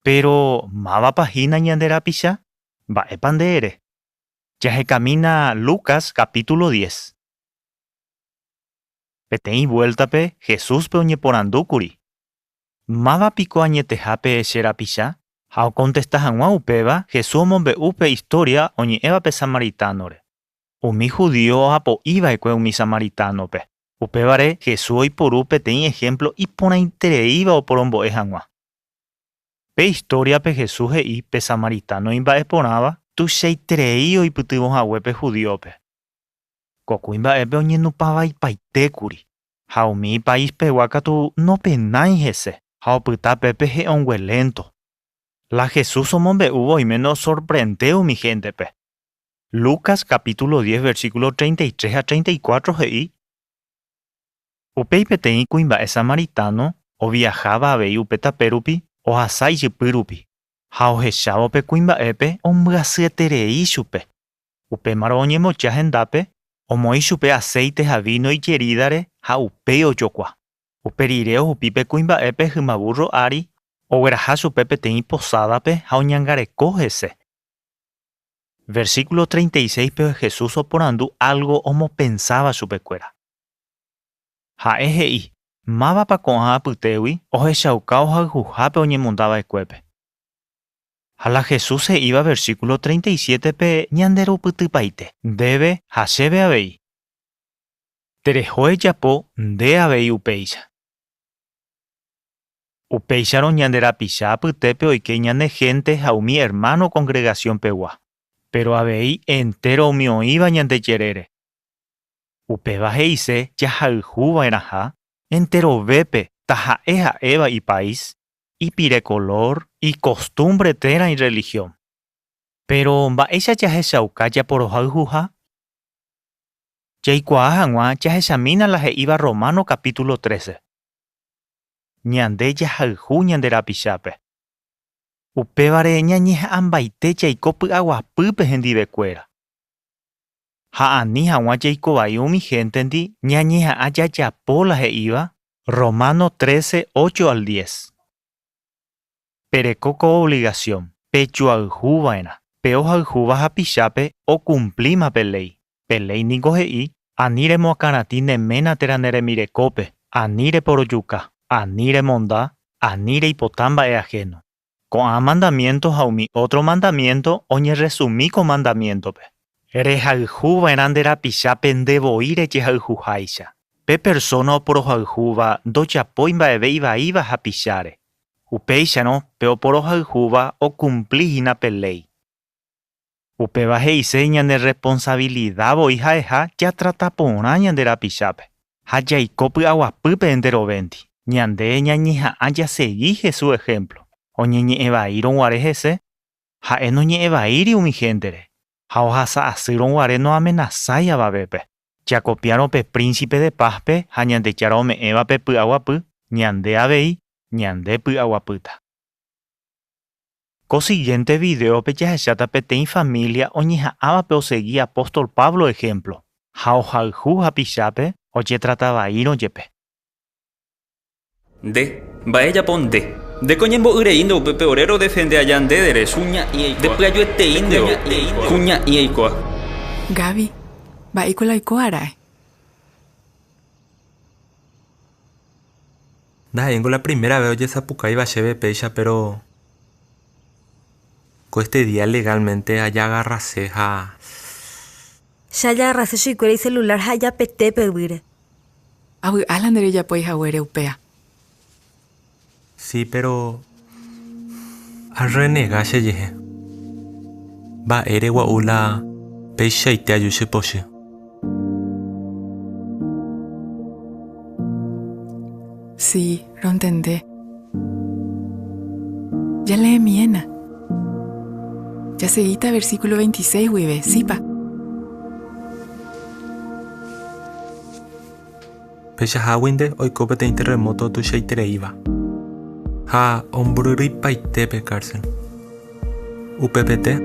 Péro mávapa hína ñande rapicha? Mba'épa nde ere? Jahekamína Lucas capítulo diez. Peteĩ vuéltape Jesúspe oñeporandúkuri, Máva piko añetehápe che rapicha? Ha okontesta hag̃ua upéva, Jesús omombe'u pe istória oñe'ẽva pe samaritánore. Umi judío oapo'i va'ekue umi samaritánope. Upévare Jesús oiporu peteĩ ehémplo iporãitereíva oporombo'e hag̃ua. Pe istóriape Jesús he'i pe samaritano imba'eporãva tuichaiterei oipytyvõ hague pe judíope. Ko kuimba'épe oñenupãvaipaite kuri, ha umi ipaispegua katu nopenái hese ha opyta pépe he'õngue lénto. La Jesús omombe'úva oiméne osorprende umi héntepe. Lucas capítulo 10 versículo 33 ha 34 he'i, Upéi peteĩ kuimba'e samaritano oviaháva avei upe tape rupi ohasa ijypy rupi, ha ohechávo pe kuimba'épe ombyasyeterei chupe. Upémarõ oñemocha hendápe, omoĩ chupe aséite ha víno ijerídare ha upéi ojokua. Upe rire ohupi pe kuimba'épe hymba vúrro ári, ogueraha chupe peteĩ posádape ha oñangareko hese. Versíkulo 36-pe Jesús oporandu álgo omopensáva chupekuéra. Ha'e he'i, Mávapa ko'ã apytégui ohechauka ohayhuhápe oñemonda va'ekuépe? Ha la Jesús he'íva versíkulo 37-pe ñanderupytypaite, ndéve ha chéve avei. Tereho ejapo nde avei upéicha. Upéicharõ ñande rapicha apytépe oike ñane hénte ha umi ermáno kongregasionpegua, péro avei entéro umi oĩva ñande jerére. Upéva he'ise jahayhu va'erãha enterovépe taha'e ha'éva ipaís, ipire kolór, ikostúmbre térã irrelihión. Péro mba'éicha jahechauka japorohayhuha? Jaikuaa hag̃ua jahechamína la he'íva Romano capítulo 13. Ñande jahayhu ñande rapichápe. Upévare ñañeha'ãmbaite jaiko py'aguapýpe hendivekuéra. Ha ani hag̃ua jaiko vai umi héntendi ñañeha'ã jajapo la he'íva Romano 13, 8 al 10. Pereko ko ovligasión, pejoayhu va'erã. Pe ohayhúva hapichápe okumplíma pe léi. Pe léi niko he'i, Ani remoakãratĩ ne ména térã ne rembirekópe, ani reporojuka, ani remonda, ani reipota mba'e ahéno. Ko'ã mandamiénto ha umi ótro mandamiénto oñerresumi ko mandamiéntope. Rehayhu va'erã nde rapichápe nde voi rejehayhuháicha. Pe persóna oporohayhúva ndojapói mba'eve ivaíva hapicháre. Upéicharõ, pe oporohayhúva okumpli hína pe léi. Upéva he'ise ñane rresponsavilida voi ha'eha jatrata porã ñande rapichápe ha jaiko py'aguapýpe enterovéndi. Ñande ñañeha'ã jasegi Jesús ehémplo. Oñeñe'ẽ vaírõ guare hese, ha'e noñe'ẽvaíri umi héntere. Ha ohasa asýrõ guare noamenasái avavépe. Jakopiárõ pe Príncipe de Paz-pe ha Ñandejára ome'ẽvape py'aguapy, ñande avei ñande py'aguapýta. Ko siguiente vidéope jahecháta peteĩ família oñeha'ãvape osegi apóstol Pablo ehémplo ha ohayhu hapichápe ojetrata vaírõ jepe. Nde, mba'e ejapo nde? Ndéko oñembo'y nde upépe ore rodefende aja nde derecho. Nde pyajuetei nde kuña'i aikoa. Gaby, mba'éiko la oikóva ra'e? Ndaha'éingo la primera vez ojesapukáiva chéve péicha péro ko este día legalmente ajagarrase ha. Che ajagarrase chuikuéra icelular ha ajapete pe yvýre. Avy'a la nderejapói haguére upéa. Sí, pero arrenega chejehe. Mba'ére gua'u la peichaite aju che pochy. Sí, rontende. Jaleemiéna. Jasegíta versículo 26 guive, sípa? Peichaháguinte oiko peteĩ terremóto tuichaitereíva ha omboryryipaite pe kársel. Upepete,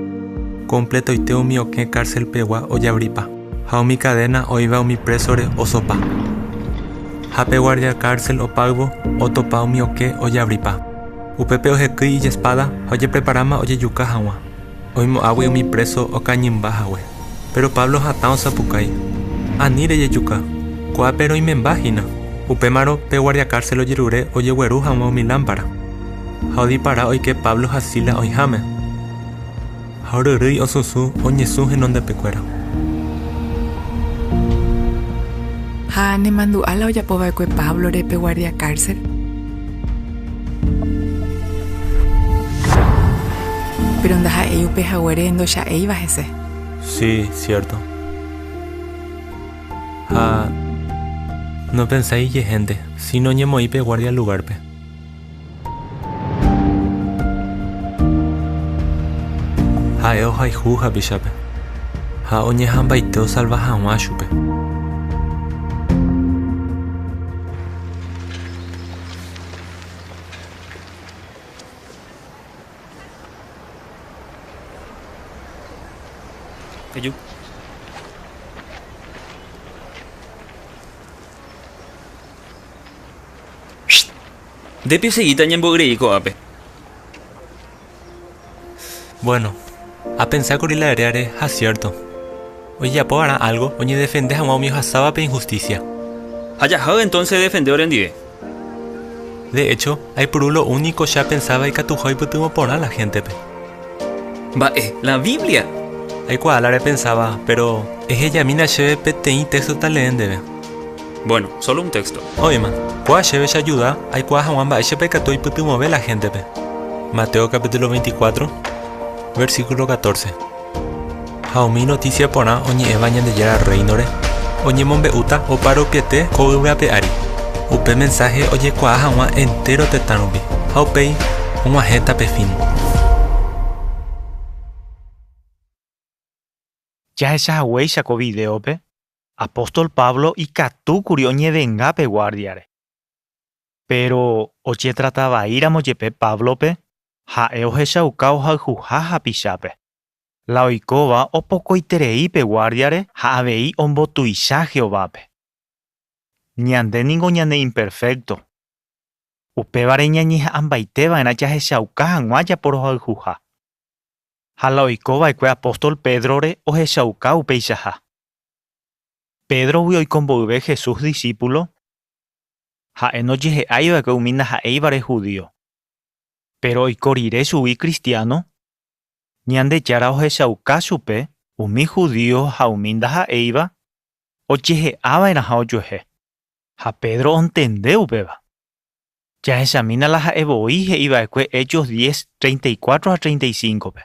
kompletoite umi okẽ karselpegua ojavripa ha umi kadéna oĩva umi présore osopa. Ha pe guárdia kársel opáyvo otopa umi okẽ ojavripa. Upépe ohekýi ijespáda ha ojepreparáma ojejuka hag̃ua, oimo'ãgui umi préso okañymba hague. Péro Pablo hatã osapukái, Ani rejejuka! Ko'ápe roimemba hína! Upémarõ pe guardiakársel ojerure ojegueru hag̃ua umi lámpara. Ha odipara oike Pablo ha Silas oĩháme. Ha oryrýi osusũ oñesũ henondepekuéra. Ha nemandu'a la ojapo va'ekue Páblore pe guardiakársel? Péro ndaha'éi upe haguére ndocha'éiva hese. Sí, cierto. Ha nopensái ijehénte, síno oñemoĩ pe guárdia lugárpe. Ha'e ohayhu hapichápe ha oñeha'ãmbaite osalva hag̃ua chupe. Eju. Ndépi osegíta ñembo'yrei ko'ápe. Bueno, apensa kuri la eréare ha cierto. Ojejapo va'erã algo oñedefende hag̃ua umi ohasávape injusticia. Ha jaha entonces edefende orendive. De hecho, aipuru lo único che apensáva ikatuha oipytyvõ porã la héntepe. Mba'e, la Biblia? Aikuaa la repensáva, péro ehejamína chéve peteĩ téxto talee ndéve. Bueno, solo un texto. Oĩma. Kóa chéve cheajuda aikuaa hag̃ua mba'éichapa ikatu oipytyvõve la héntepe. Mateo capítulo 24, versículo 14. Ha umi notísia porã oñe'ẽva Ñandejára Rréinore oñemombe'úta oparupiete ko yvy ape ári, upe mensáhe ojekuaa hag̃ua entéro tetã rupi, ha upéi og̃uahẽta pe fin. Jahecha haguéicha ko vidéope, apóstol Pablo ikatúkuri oñevenga pe guárdiare. Péro ojetrata vaíramo jepe Páblope, ha'e ohechauka ohayhuha hapichápe. La oikóva opokoiterei pe guárdiare ha avei ombotuicha Jehovápe. Ñande ningo ñaneimperfékto. Upévare ñañeha'ãmbaite va'erã jahechauka hag̃ua japorohayhuha. Ha la oiko va'ekue apóstol Pédrore ohechauka upeichaha. Pédrogui oiko mboyve Jesús disípulo, ha'e ndojehe'ái va'ekue umi ndaha'éivare hudío. Péro oiko rire chugui kristiáno, Ñandejára ohechauka chupe umi hudío ha umi ndaha'éiva ojehe'a va'erãha ojuehe. Ha Pedro ontende upéva. Jahechamína la ha'e voi he'i va'ekue Hechos diez, 34 ha 35-pe.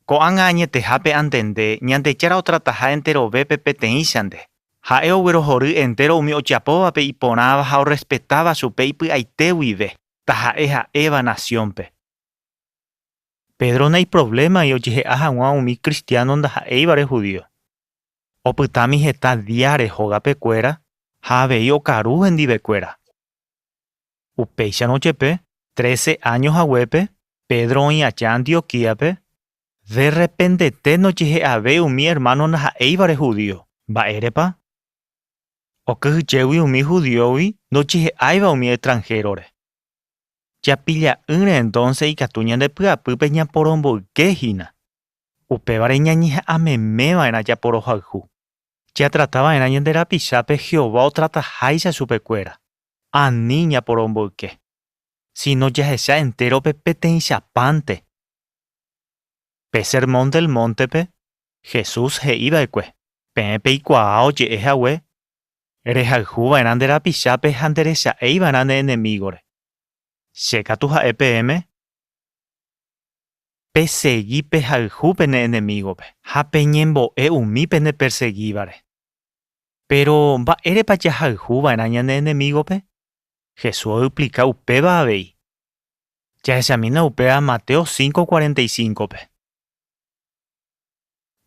Ko'ág̃a añetehápe antende Ñandejára otrataha enterovépe peteĩchante. Ha'e oguerohory entéro umi ojapóvape iporãva ha orrespetáva chupe ipy'aite guive, taha'e ha'éva nasiónpe. Pedro naiprovlémai ojehe'a hag̃ua umi kristiáno ndaha'éivare hudío. Opytámi heta díare hogapekuéra ha avei okaru hendivekuéra. Upéicharõ jepe, trece áño haguépe, Pedro oĩ aja Antioquíape, derrepentete ndojehe'avéi umi ermáno ndaha'éivare hudío. Mba'érepa? Okyhyjégui umi hudíogui ndojehe'áiva umi extranhérore. Japilla'ỹre entónse ikatu ñande py'apýpe ñaporomboyke hína. Upévare ñañeha'ã meme va'erã japorohayhu. Jatrata va'erã ñande rapichápe Jehová otrataháicha chupekuéra. Ani ñaporomboyke, síno jahecha entérope peteĩchapánte. Pe Sermón del Móntepe, Jesús he'i va'ekue, Peẽ peikuaa oje'e hague, Rehayhu va'erã nde rapichápe ha nderecha'éi va'erã ne enemígore. Che katu ha'e peẽme, Pesegi pehayhu pene enemígope ha peñembo'e umi penepersegívare. Péro mba'érepa jahayhu va'erã ñane enemígope? Jesús oexplika upéva avei. Jahechamína upéva Mateo 5:45-pe.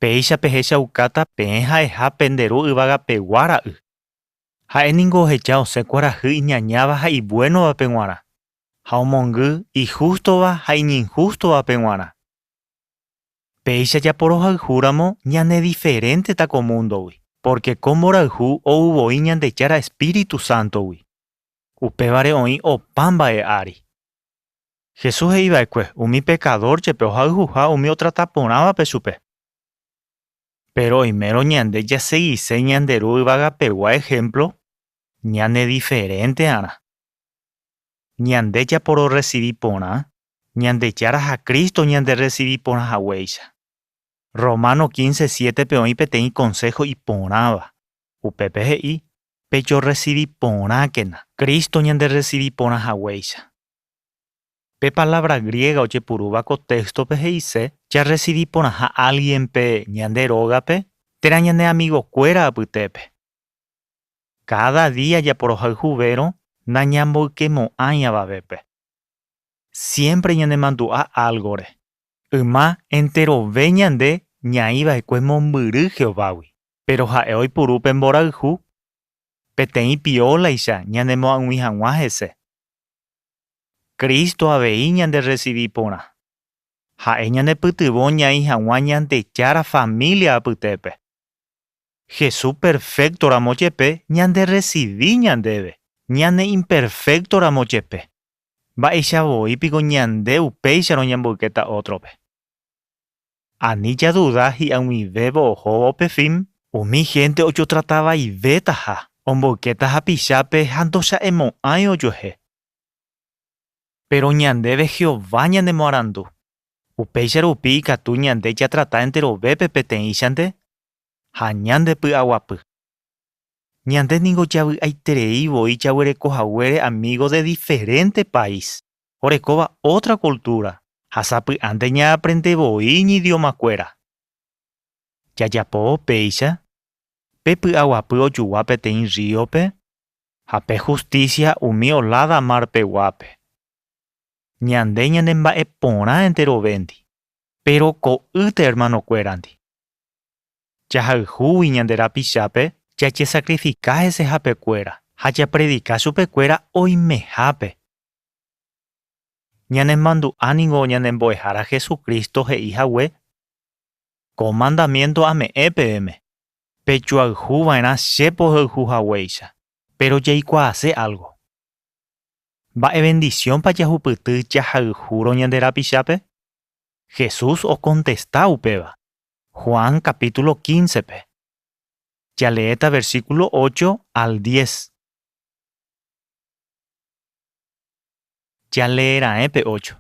Péicha pehechaukáta peẽ ha'eha pende Ru yvagapegua ra'y. Ha'e ningo ohecha osẽ kuarahy iñañáva ha ivuénovape g̃uarã, ha omongy ihústova ha iñinhústovape g̃uarã. Péicha japorohayhúramo ñanediferénteta ko múndogui, pórke ko mborayhu ou voi Ñandejára espíritu sántogui. Upévare oĩ opa mba'e ári. Jesús he'i va'ekue umi pekadór jepe ohayhuha umi otrata porãvape chupe. Péro oimérõ ñande jasegise ñande Ru yvagapegua ehémplo, ñanediferente'arã. Ñande japororresivi porã, Ñandejára ha Cristo ñanderresivi porã haguéicha. Romanos 15, 7-pe oĩ peteĩ konsého iporãva. Upépe he'i, Pejorresivi porãkena, Cristo ñanderresivi porã haguéicha. Pe palávra griega ojepurúva ko téxtope he'ise jarresivi porãha álgienpe ñande rógape térã ñane amigokuéra apytépe. Káda día japorohayhuvérõ nañamboykemo'ãi avavépe. Siémpre ñanemandu'a álgore. Yma enterove ñande ñaĩ va'ekue mombyry Jehovágui, péro ha'e oipuru pe mborayhu peteĩ piólaicha ñanemoag̃ui hag̃ua hese. Cristo avei ñanderresivi porã. Ha'e ñanepytyvõ ñaĩ hag̃ua Ñandejára família apytépe. Jesús perféktoramo jepe ñanderresivi ñandéve, ñaneimperféktoramo jepe. Mba'éicha voi piko ñande upéicharõ ñamboykéta ótrope? Ani jaduda hi'ag̃uivévo ohóvo pe fin, umi hénte ojotrata vaivétaha, omboykéta hapichápe ha ndocha'emo'ãi ojuehe. Péro ñandéve Jehová ñanemoarandu. Upéicha rupi ikatu ñande jatrata enterovépe peteĩchante ha ñandepy'aguapy. Ñande ningo javy'aiterei voi jaguereko haguére amígo de diferénte país, orekóva ótra kultúra ha sapy'ánte ñaaprende voi iñidiomakuéra. Jajapóvo péicha, pe py'aguapy ojugua peteĩ rríope ha pe hustísia umi oláda marpeguápe. Ñande ñanemba'eporã enterovéndi, péro ko'ýte ermanokuérandi. Jahayhúgui ñande rapichápe jajesakrifika hesehapekuéra ha japredika chupekuéra oimehápe. Ñanemandu'a ningo ñanembo'ehára Jesucristo he'i hague, Ko mandamiénto ame'ẽ peẽme, pejoayhu va'erã che pohayhu haguéicha, péro jaikuaase álgo. Mba'e vendisiónpa jahupyty jahayhúrõ ñande rapichápe? Jesús okontesta upéva, Juan capítulo 15-pe. Jaleéta versículo 8 al 10. Jaleeraẽ pe 8.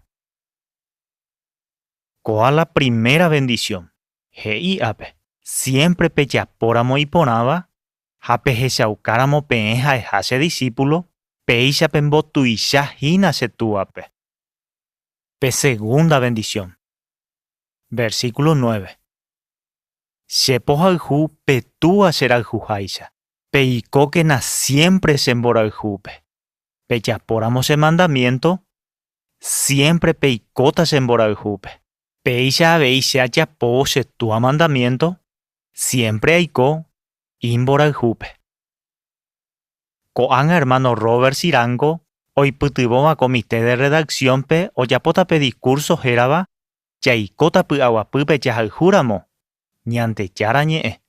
Kóa la primera vendisión. He'i ápe, Siémpre pejapóramo iporãva ha pehechaukáramo peẽ ha'eha che disípulo, péicha pembotuicha hína che Túape. Pe segunda vendisión. Versículo 9. Che pohayhu pe Túa cherayhuháicha, peikókena siémpre che mborayhúpe. Pejapóramo che mandamiénto, siémpre peikóta che mborayhúpe. Péicha avei che ajapóvo che Túa mandamiénto, siémpre aiko imborayhúpe. Ko'ág̃a ermáno Robert Ciranko oipytyvõva Comité de Redacción-pe ojapóta pe diskúrso hérava Jaikóta py'aguapýpe jahayhúramo Ñandejára Ñe'ẽ.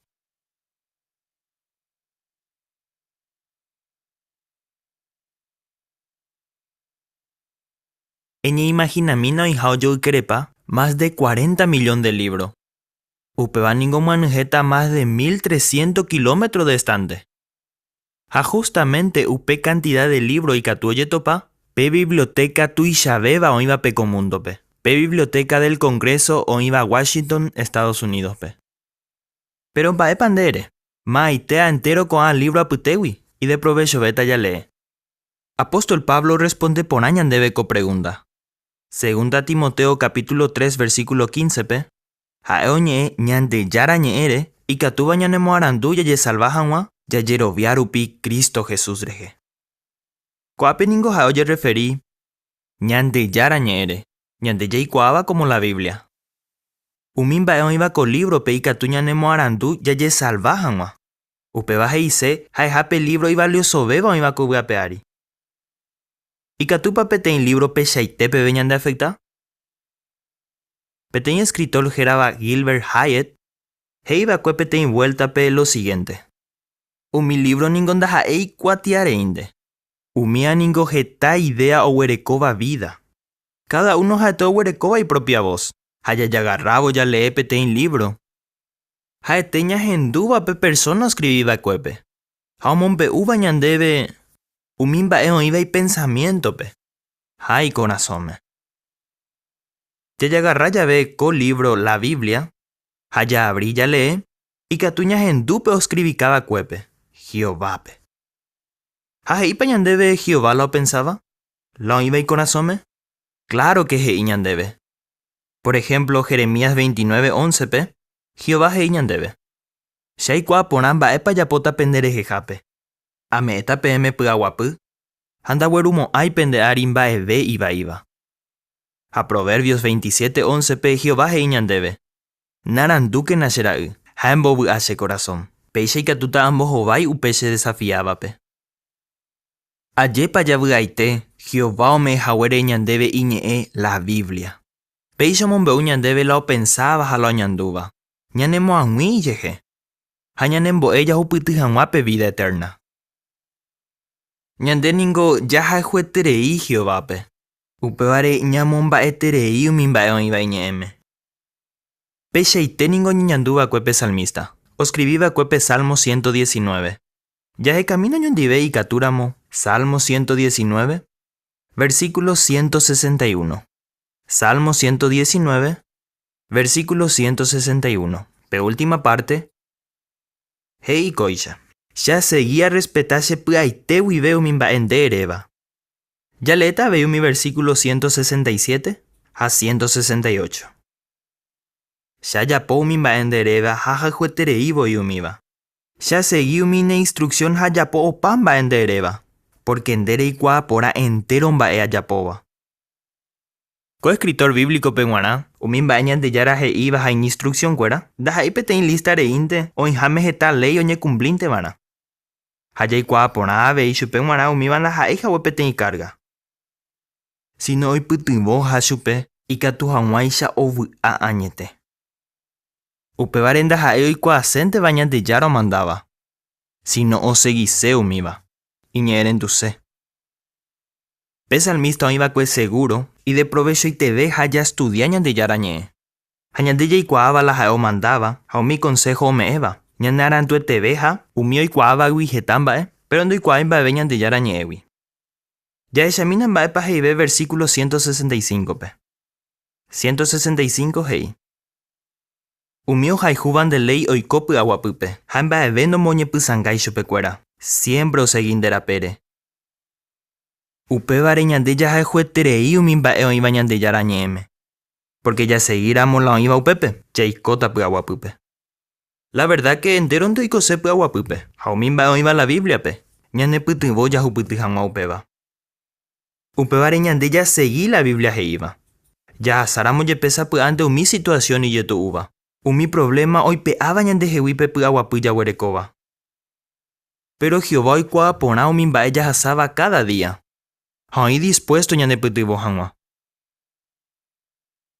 Eñeimahinamína oĩha ojoykerepa mas de cuarenta millón de lívro. Upéva ningo omyanyhẽta mas de mil trescientos kilómetro de estánte. Ha hústamente upe kantida de lívro ikatu ojetopa pe vivliotéka tuichavéva oĩvape ko múndope, pe Biblioteca del Congreso oĩva Washington, Estados Unídospe. Péro mba'épa nde ere? Maitéa entéro ko'ã lívro apytégui ideprovechovéta jalee. Apóstol Pablo orresponde porã ñandéve ko pregúnta. Segunda Timoteo capítulo 3 versículo 15-pe, ha'e oñe'ẽ Ñandejára Ñe'ẽre ikatúva ñanemoarandu jajesalva hag̃ua jajerovia rupi Cristo Jesús rehe. Ko'ápe ningo ha'e ojerreferi Ñandejára Ñe'ẽre, ñande jaikuaáva kómo la Biblia. Umi mba'e oĩva ko lívrope ikatu ñanemoarandu jajesalva hag̃ua. Upéva he'ise ha'eha pe lívro ivaliosovéva oĩva ko yvy ape ári. Ikatúpa peteĩ lívro peichaite peve ñandeafekta? Peteĩ eskritór hérava Gilbert Hyatt he'i va'ekue peteĩ vuéltape lo sigiénte, Umi lívro ningo ndaha'éi kuatiareínte. Umíva ningo heta idéa oguerekóva vída. Káda uno ha'ete oguerekóva iprópia vos, ha jajagarrávo jalee peteĩ lívro, ha'ete ñahendúva pe persóna oskrivi va'ekuépe, ha omombe'úva ñandéve umi mba'e oĩva ipensamiéntope ha ikorasõme. Jajagarra jave ko lívro La Biblia ha jaavri jalee, ikatu ñahendu pe oskrivika va'ekuépe, Jehovápe. Ha he'ípa ñandéve Jehová la opensáva? La oĩva ikorasõme? Kláro ke he'i ñandéve. Por ehémplo, Jeremías 29, 11-pe, Jehová he'i ñandéve, Che aikuaa porã mba'épa ajapóta pende rehehápe. Ame'ẽta peẽme py'aguapy ha ndaguerumo'ãi pende ári mba'eve ivaíva. Ha Proverbios 27, 11-pe Jehová he'i ñandéve, Narandúkena che ra'y, ha embovy'a che korasõ, péicha ikatúta ambohovái upe chedesafiávape. Ajépa javy'aite Jehová ome'ẽ haguére ñandéve Iñe'ẽ, la Biblia. Péicha omombe'u ñandéve la opensáva ha la oñandúva, ñanemoag̃ui ijehe, ha ñanembo'e jahupyty hag̃ua pe vída etérna. Ñande ningo jahayhueterei Jehovápe, upévare ñamomba'eterei umi mba'e oĩva Iñe'ẽme. Peichaite ningo oñeñandu va'ekue pe salmísta, oskrivi va'ekue pe Salmo 119. Jahekamína oñondive ikatúramo Salmo 119, versíkulo 161. Salmo 119, versíkulo 161. Pe última párte he'i kóicha, Che asegi arrespeta che py'aite guive umi mba'e nde eréva. Jaleéta avei umi versíkulo 167 ha 168. Che ajapo umi mba'e nde eréva ha ahayhueterei voi umíva. Che asegi umi ne instruksión ha ajapo opa mba'e nde eréva, pórke nde reikuaa porã entéro mba'e ajapóva. Ko eskritór bíblicope g̃uarã, umi mba'e Ñandejára he'íva ha iñinstruksionkuéra, ndaha'éi peteĩ lísta reínte oĩháme heta léi oñekumplínte va'erã. Ha jaikuaa porã avei chupe g̃uarã umíva ndaha'éi hague peteĩ kárga, síno oipytyvõha chupe ikatu hag̃uáicha ovy'a añete. Upévare ndaha'éi oikuaasénteva Ñandejára omandáva, síno osegise umíva, iñe'ẽrenduse. Pe salmísta oĩ va'ekue segúro ideprovechoiteve ha jastudia Ñandejára Ñe'ẽ. Ha ñande jaikuaáva la ha'e omandáva ha umi konsého ome'ẽva, ñanearandueteve ha umi oikuaávagui heta mba'e, péro ndoikuaái mba'eve Ñandejára Ñe'ẽgui. Jahechamína mba'épa he'ive versíkulo 165-pe. 165 he'i, Umi ohayhúva nde léi oiko py'aguapýpe, ha mba'eve nomoñepysangái chupekuéra, siémpre osegi nde rapére. Upévare ñande jahayhueterei umi mba'e oĩva Ñandejára Ñe'ẽme, pórke jasegíramo la oĩva upépe, jaikóta py'aguapýpe. La verda ke entéronte oikose py'aguapýpe, ha umi mba'e oĩva la Bíbliape ñanepytyvõ jahupyty hag̃ua upéva. Upévare ñande jasegi la Biblia he'íva. Jahasáramo jepe sapy'ánte umi situasión ijetu'úva, umi provléma oipe'áva ñandehegui pe py'aguapy jaguerekóva. Péro Jehová oikuaa porã umi mba'e jahasáva káda día, ha oĩ dispuésto ñanepytyvõ hag̃ua.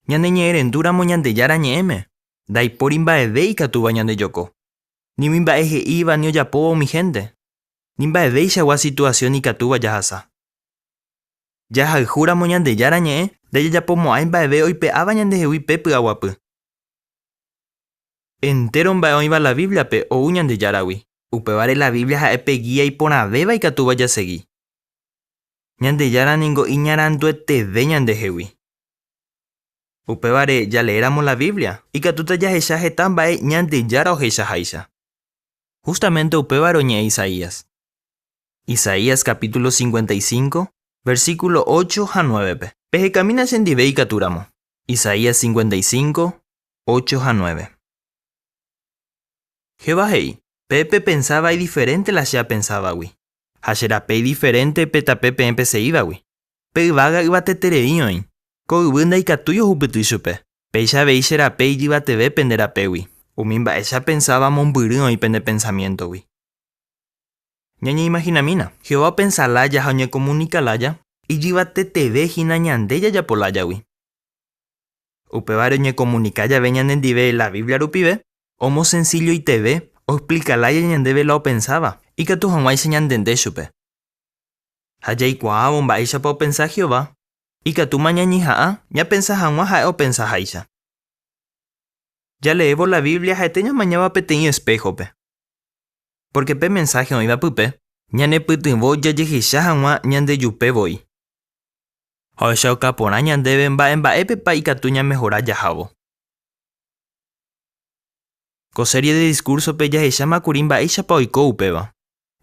Ñaneñe'ẽrendúramo Ñandejára Ñe'ẽme, ndaipóri mba'eve ikatúva ñandejoko, ni umi mba'e he'íva ni ojapóva umi hénte, ni mba'eveichagua situasión ikatúva jahasa. Jahayhúramo Ñandejára Ñe'ẽ, ndajajapomo'ãi mba'eve oipe'áva ñandehegui pe py'aguapy. Entéro mba'e oĩva la Bíbliape ou Ñandejáragui, upévare la Biblia ha'e pe gía iporãvéva ikatúva jasegi. Ñandejára ningo iñarandueteve ñandehegui. Upévare jaleéramo la Biblia, ikatúta jahecha heta mba'e Ñandejára ohechaháicha. Hústamente upévare oñe'ẽ Isaías. Isaías capítulo 55, versículo 8 ha 9-pe. Pehekamína chendive ikatúramo. Isaías 55, 8 ha 9. Jehová he'i, Peẽ pepensáva idiferénte la che apensávagui, ha che rape idiferénte pe tape peẽ pese'ívagui. Pe yvága yvateterei oĩ, ko yvy ndaikatúi ohupyty chupe. Péicha avei che rape ijyvateve pende rapégui, umi mba'e che apensáva mombyry oĩ pene pensamiéntogui. Ñañeimahinamína, Jehová opensa lája ha oñekomunika lája, ijyvateteve hína ñande jajapo lájagui. Upévare oñekomunika jave ñanendive la Biblia rupive, omosensilloiteve oexplika lája ñandéve la opensáva, ikatu hag̃uáicha ñantende chupe. Ha jaikuaávo mba'éichapa opensa Jehová, ikatúma ñañeha'ã ñapensa hag̃ua ha'e opensaháicha. Jaleévo la Biblia ha'ete ñamañáva peteĩ espéhope. Pórke pe mensáhe oĩva pype ñanepytyvõ jajehecha hag̃ua ñandejupe voi. Ha ohechauka porã ñandéve mba'e mba'épepa ikatu ñamehora jahávo. Ko série de diskúrsope jahecháma kuri mba'éichapa oiko upéva.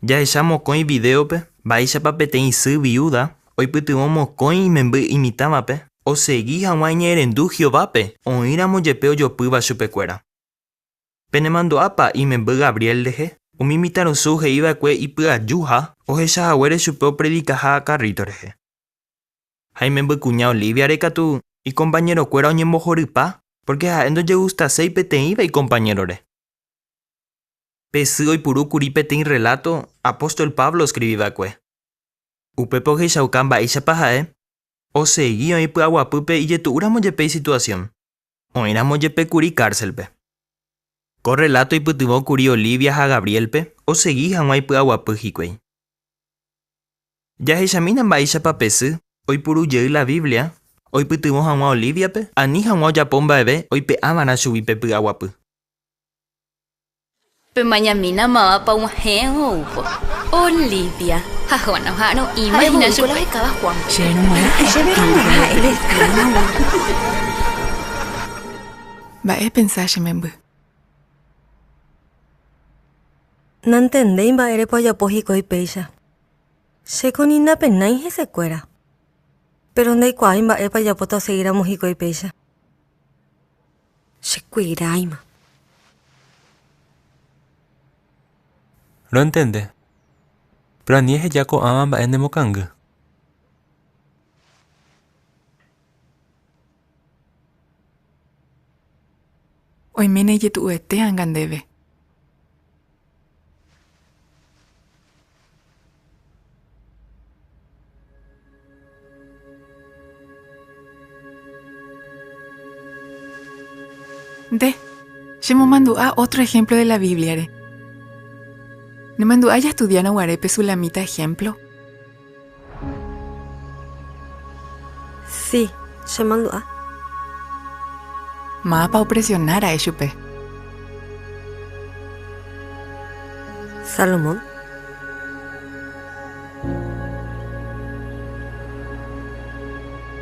Jahecha mokõi vidéope mba'éichapa peteĩ sy viúda oipytyvõ mokõi imemby imitãvape osegi hag̃ua iñe'ẽrendu Jehovápe oĩramo jepe ojopýva chupekuéra. Penemandu'ápa imemby Gabriel rehe? Umi mitãrusu he'iva'ekue ipy'ajuha ohecha haguére chupe opredikaha karríto rehe. Ha imembykuña Olíviare katu ikompañerokuéra oñembohorypa pórke ha'e ndojegustaséi peteĩva ikompañérore. Pe sy oipuru kuri peteĩ rreláto apóstol Pablo oskrivi va'ekue. Upépe ohechauka mba'éichapa ha'e osegi oĩ py'aguapýpe ijetu'úramo jepe isituasión, oĩramo jepe kuri kárselpe. Ko rreláto oipytyvõ kuri Olivia ha Gabriélpe osegi hag̃ua ipy'aguapy hikuái. Jahechamína mba'éichapa pe sy oipuru jey la Biblia oipytyvõ hag̃ua Olíviape ani hag̃ua ojapo mba'eve oipe'a va'erã chugui pe py'aguapy. Pemañamína mávapa og̃uahẽ oúvo. Olivia. Ha Juan oha'arõ'íma hína chupe. Mba'e epensa che memby? Nantendéi mba'érepa ojapo hikuái péicha. Chéko ni napenái hesekuéra. Péro ndaikuaái mba'épa ajapóta osegíramo hikuái péicha. Chekuiráima. Rontende. Péro ani eheja ko'ãva mba'e nemokangy. Oiméne ijetu'uete anga ndéve. Nde, chemomandu'a ótro ehémplo de la Bíbliare. Nemandu'a jastudiárõ guare pe sulamíta ehémplo? Si, chemandu'a. Mávapa opresiona ra'e chupe? Salomón.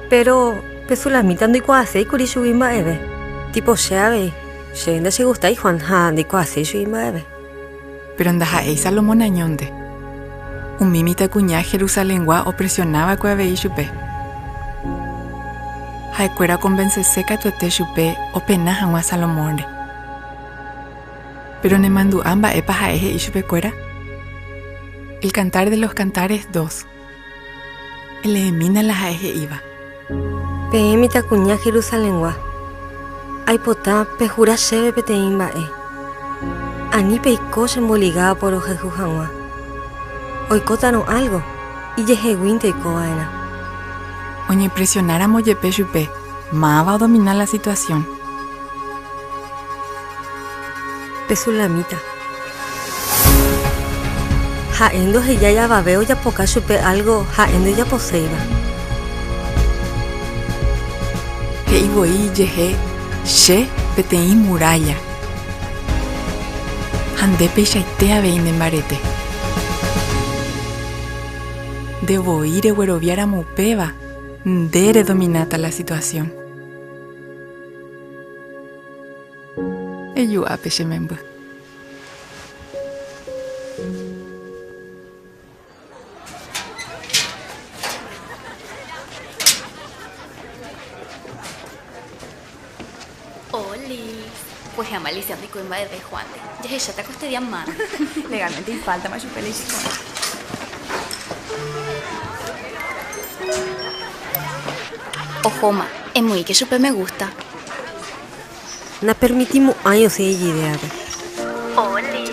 Péro pe sulamíta ndoikuaaséi kuri chugui mba'eve. Típo che avei, chéve ndachegustái Juan ha ndaikuaaséi chugui mba'eve. Péro ndaha'éi Salomón añónte. Umi mitãkuña Jerusalengua opresiona va'ekue avei chupe. Ha'ekuéra okonvensese katuete chupe opena hag̃ua Salomónre. Péro nemandu'a mba'épa ha'e he'i chupekuéra? El Cantar de los Cantares 2. Eleemína la ha'e he'íva. Peẽ mitãkuña Jerusalengua, aipota pehura chéve peteĩ mba'e. Ani peiko chemboliga aporohayhu hag̃ua. Oikótarõ álgo, ijeheguínte oiko va'erã. Oñepresionáramo jepe chupe, máva odomina la situasión? Pe sulamíta. Ha'e ndohejái avave ojapoka chupe álgo ha'e ndojaposéiva. He'i voi ijehe, Che peteĩ murálla. Ha nde peichaite avei nembarete. Nde voi regueroviáramo upéva, nde redomináta la situasión. Eju ápe che memby. Olis. Kuehe amalisia ndoikói mba'eve Juan-ndi. Jahecháta ko este día mano. Legalmente ifáltama chupe la ichikorã. Ohóma, emoĩke chupe me gusta. Napermitimo'ãi osẽ ijidéape. Olis.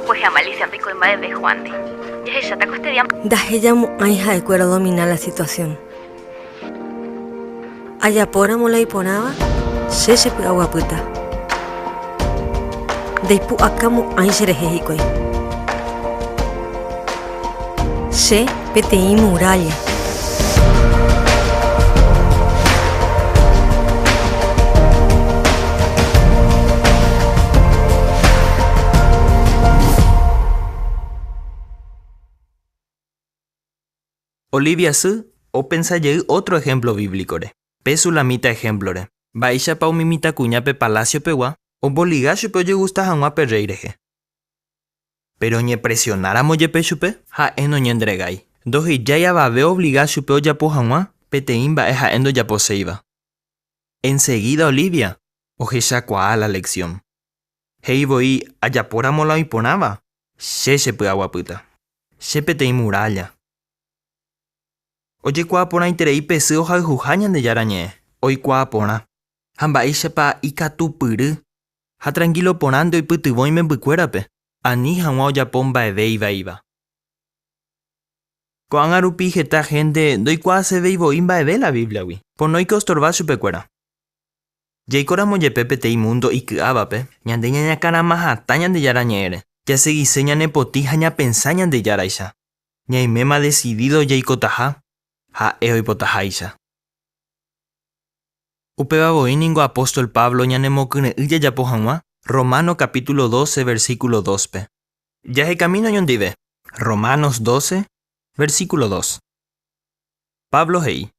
Kuehe amalisia ndoikói mba'eve Juan-ndi. Jahecháta ko este día. Ndahejamo'ãi ha'ekuéra odomina la situasión. Ajapóramo la iporãva, che chepy'aguapýta. Ndaipu'akamo'ãi cherehe hikuái. Che peteĩ murálla. Olivia sy opensa jey ótro ehémplo bíblicore, pe sulamíta ehémplore. Mba'éichapa umi mitãkuña pe palasiopegua omboliga chupe ojegusta hag̃ua pe rréi rehe? Péro oñepresionáramo jepe chupe, ha'e noñentregái. Ndohejái avave oovliga chupe ojapo hag̃ua peteĩ mba'e ha'e ndojaposéiva. Ensegída Olivia ohechakuaa la leksión. He'i voi, Ajapóramo la oĩ porãva, che chepy'aguapýta. Che peteĩ murálla. Ojekuaa porãiterei pe sy ohayhuha Ñandejára Ñe'ẽ, oikuaa porã. Ha mba'éichapa ikatupyry ha trankílo porãnte oipytyvõ imembykuérape ani hag̃ua ojapo mba'eve ivaíva. Ko'ág̃a rupi heta hénte ndoikuaasevéi voi mba'eve la Bíbliagui, ponóike ostorva chupekuéra. Jaikóramo jepe peteĩ múndo iky'ávape, ñande ñañakãrama hatã Ñandejára Ñe'ẽre, jasegise ñanepotĩ ha ñapensa Ñandejáraicha. Ñaiméma desidído jaikotaha Ha'e oipotaháicha. Upéva voi ningo apóstol Pablo ñanemokyre'ỹ jajapo hag̃ua, Romanos capítulo 12 versículo 2-pe. Jahekamína oñondive, Romanos 12, versículo 2. Pablo he'i.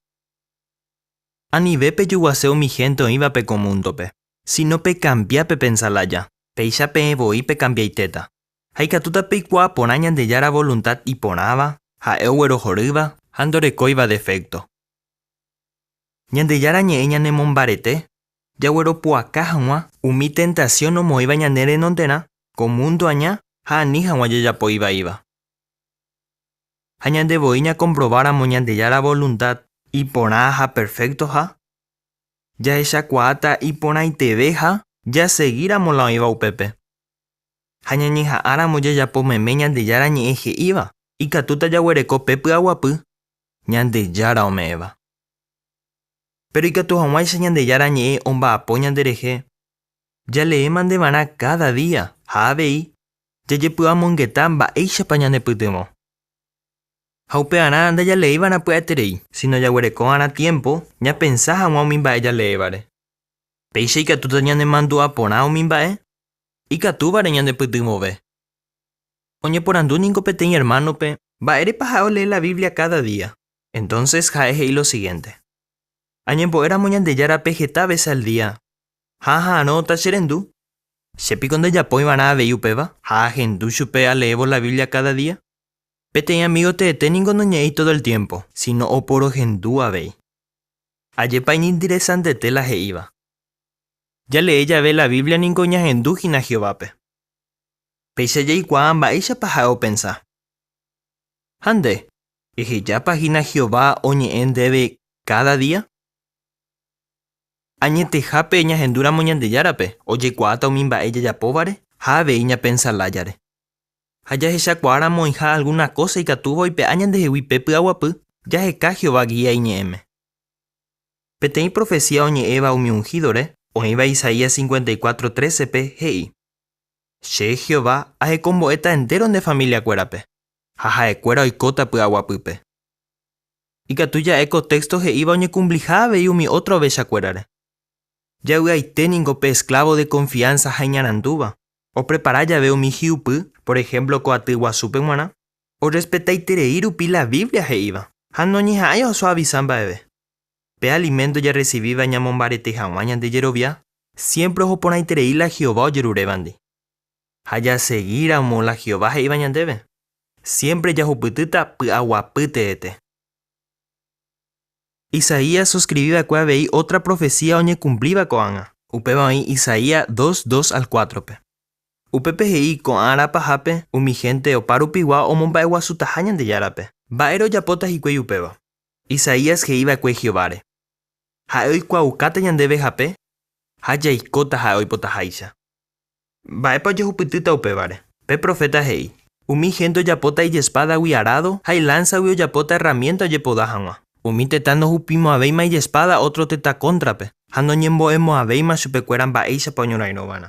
Anive pejuguase umi hénte oĩvape ko múndope, síno pekambia pepensa lája, péicha peẽ voi pekambiaitéta. Ha ikatúta peikuaa porã Ñandejára voluntad iporãva, ha'e oguerohorýva ha ndorekóiva defékto. Ñandejára Ñe'ẽ ñanemombarete jagueropu'aka hag̃ua umi tentasión omoĩva ñane renonderã ko múndo aña ha ani hag̃ua jajapo ivaíva. Ha ñande voi ñakomprováramo Ñandejára voluntad iporã ha perfectoha, jahechakuaáta iporãiteveha jasegíramo la oĩva upépe. Ha ñañeha'ãramo jajapo meme Ñandejára Ñe'ẽ he'íva, ikatúta jaguereko pe py'aguapy Ñandejára ome'ẽva. Péro ikatu hag̃uáicha Ñandejára Ñe'ẽ omba'apo ñanderehe, jaleémanteva'erã káda día ha avei jajepy'amongeta mba'éichapa ñanepytyvõ. Ha upearã ndajaleeiva'erã pya'eterei, síno jaguerekova'erã tiémpo ñapensa hag̃ua umi mba'e jaleévare. Péicha ikatúta ñanemandu'a porã umi mba'e ikatúvare ñanepytyvõve. Oñeporandu ningo peteĩ ermánope mba'érepa ha'e olee la Biblia káda día. Entónses ha'e he'i lo sigiénte, Añembo'éramo Ñandejárape heta vése al día, ha aha'arõta cherendu, che piko ndajapói va'erã avei upéva ha ahendu chupe aleévo la Biblia káda día? Peteĩ amígo teete ningo noñe'ẽi tódo el tiémpo, síno oporohendu avei. Ajépa iñinteresantete la he'íva! Jalee jave la Biblia ningo ñahendu hína Jehovápe. Péicha jaikuaa mba'éichapa ha'e opensa. Ha nde, ehejápa hína Jehová oñe'ẽ ndéve káda día? Añetehápe ñahendúramo Ñandejárape, ojekuaáta umi mba'e jajapóvare ha avei ñapensa lájare. Ha jahechakuaáramo oĩha algúna kósa ikatúva oipe'a ñandehegui pe py'aguapy, jaheka Jehová gía Iñe'ẽme. Peteĩ profesía oñe'ẽva umi unhídore, oĩva Isaías 54, 13-pe, he'i, Che, Jehová, ahekombo'éta entéro nde familiakuérape, ha ha'ekuéra oikóta py'aguapýpe. Ikatu ja'e ko téxto he'íva oñekumpliha avei umi ótro ovechakuérare. Javy'aite ningo pe esklávo de konfiánsa ha iñarandúva, oprepara jave umi hi'upy, por ehémplo ko aty guasúpe g̃uarã, orrespetaiterei rupi la Biblia he'íva ha noñeha'ãi osuavisa mba'eve. Pe aliménto jarresivíva ñamombarete hag̃ua ñande jerovia, siémpre oho porãiterei la Jehová ojerurévandi. Ha jasegíramo la Jehová he'íva ñandéve, siémpre jahupytýta py'aguapy teete. Isaías oskrivi va'ekue avei ótra profesía oñekumplíva ko'ág̃a, upéva oĩ Isaías 2, 2 al 4-pe. Upépe he'i ko'ã ára pahápe umi hénte oparupigua omomba'eguasutaha Ñandejárape. Mba'ére ojapóta hikuái upéva? Isaías he'i va'ekue Jehováre, Ha'e oikuaaukáta ñandéve hape ha jaikóta ha'e oipotaháicha. Mba'épa ojehupytýta upévare? Pe proféta he'i, Umi hénte ojapóta ijespádagui arádo ha ilánsagui ojapóta erramiénta ojepoda hag̃ua. Umi tetã ndohupimo'ãvéima ijespáda ótro tetã kóntrape ha noñembo'emo'ãvéima chupekuéra mba'éichapa oñorairõva'erã.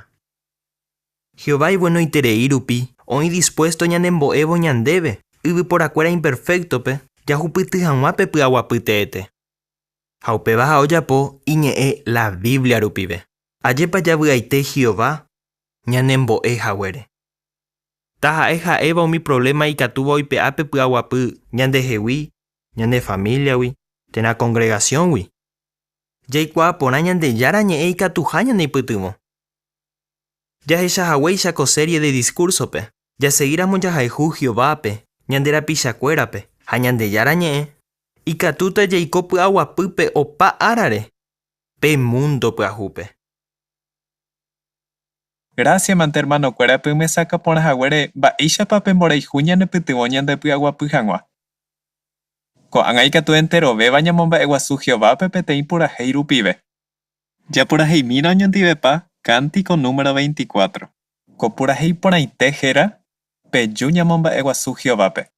Jehová ivuenoiterei rupi oĩ dispuésto ñanembo'évo ñandéve, yvyporakuéra imperféktope, jahupyty hag̃ua pe py'aguapy teete. Ha upéva ha'e ojapo Iñe'ẽ la Biblia rupive. Ajépa javy'aite Jehová ñanembo'e haguére. Taha'e ha'éva umi provléma ikatúva oipe'a pe py'aguapy ñandehegui, ñane famíliagui térã kongregasióngui. Jaikuaa porã Ñandejára Ñe'ẽ ikatuha ñaneipytyvõ. Jahecha haguéicha ko série de diskúrsope, jasegíramo jahayhu Jehovápe, ñande rapichakuérape ha Ñandejára Ñe'ẽ, ikatúta jaiko py'aguapýpe opa árare pe múndo pyahúpe. Grásia mante ermanokuéra pemyesakã porã haguére mba'éichapa pe mborayhu ñanepytyvõ ñandepy'aguapy hag̃ua. Ko'ág̃a ikatu enterovéva ñamomba'eguasu Jehovápe peteĩ purahéi rupive. Japuraheimína oñondivepa Cántico número 24. Ko purahéi porãite héra Peju ñamomba'eguasu Jehovápe.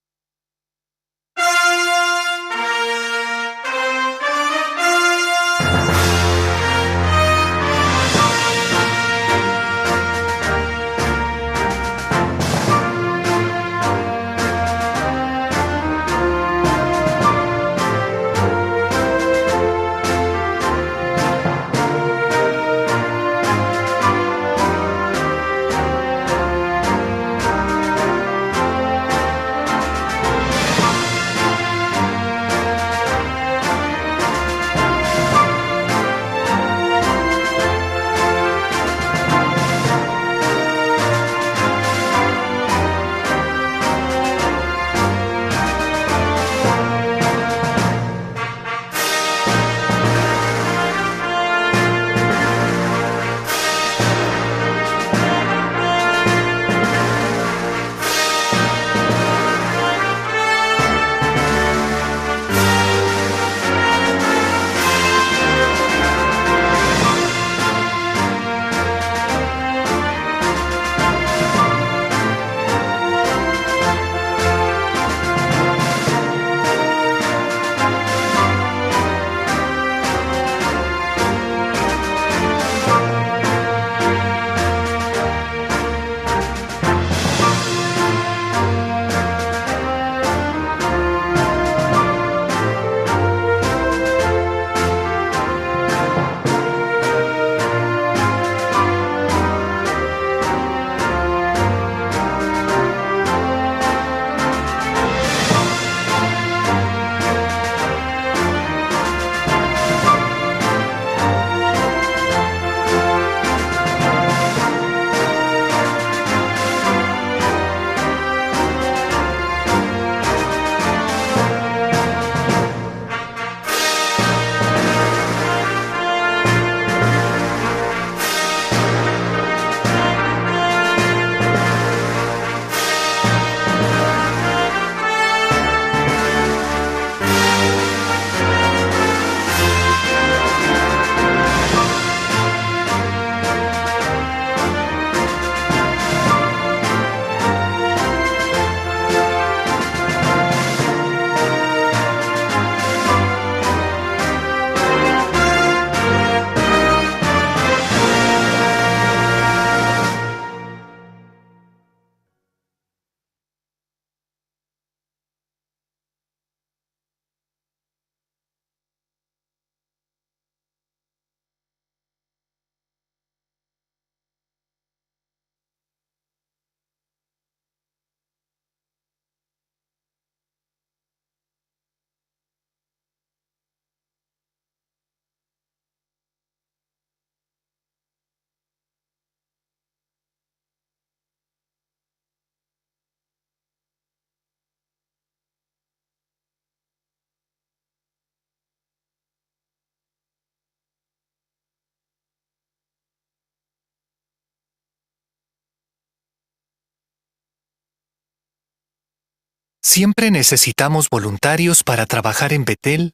Siempre necesitamos voluntarios para trabajar en Betel.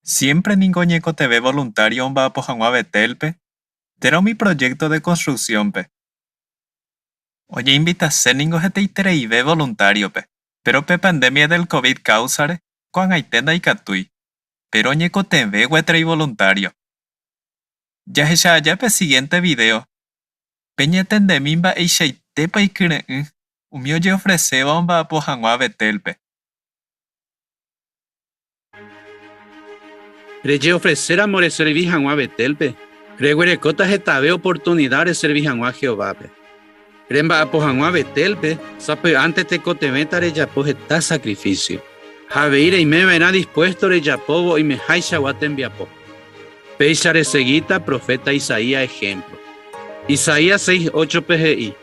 Siempre ningo oñekotevẽ voluntario omba'apo hag̃ua Betelpe térã umi proyecto de construcciónpe. Oñeinvitase ningo hetaitereive voluntáriope, péro pe pandemia del covid káusare ko'ag̃aite ndaikatúi, péro oñekotevẽ gueteri voluntario. Jahecha aja pe siguiente video, peñatendemi mba'eichaitépa ikyre'ỹ umi ojeofreséva omba'apo hag̃ua Betelpe. Rejeofreséramo reservi hag̃ua Betélpe, reguerekóta hetave oportunida reservi hag̃ua Jehovápe. Remba'apo hag̃ua Betélpe, sapy'ánte tekotevẽta rejapo heta sakrifísio. Ha avei reime va'erã dispuésto rejapóvo oimehaichagua tembiapo. Péicha resegíta proféta Isaías ehémplo. Isaías 6:8-pe he'i,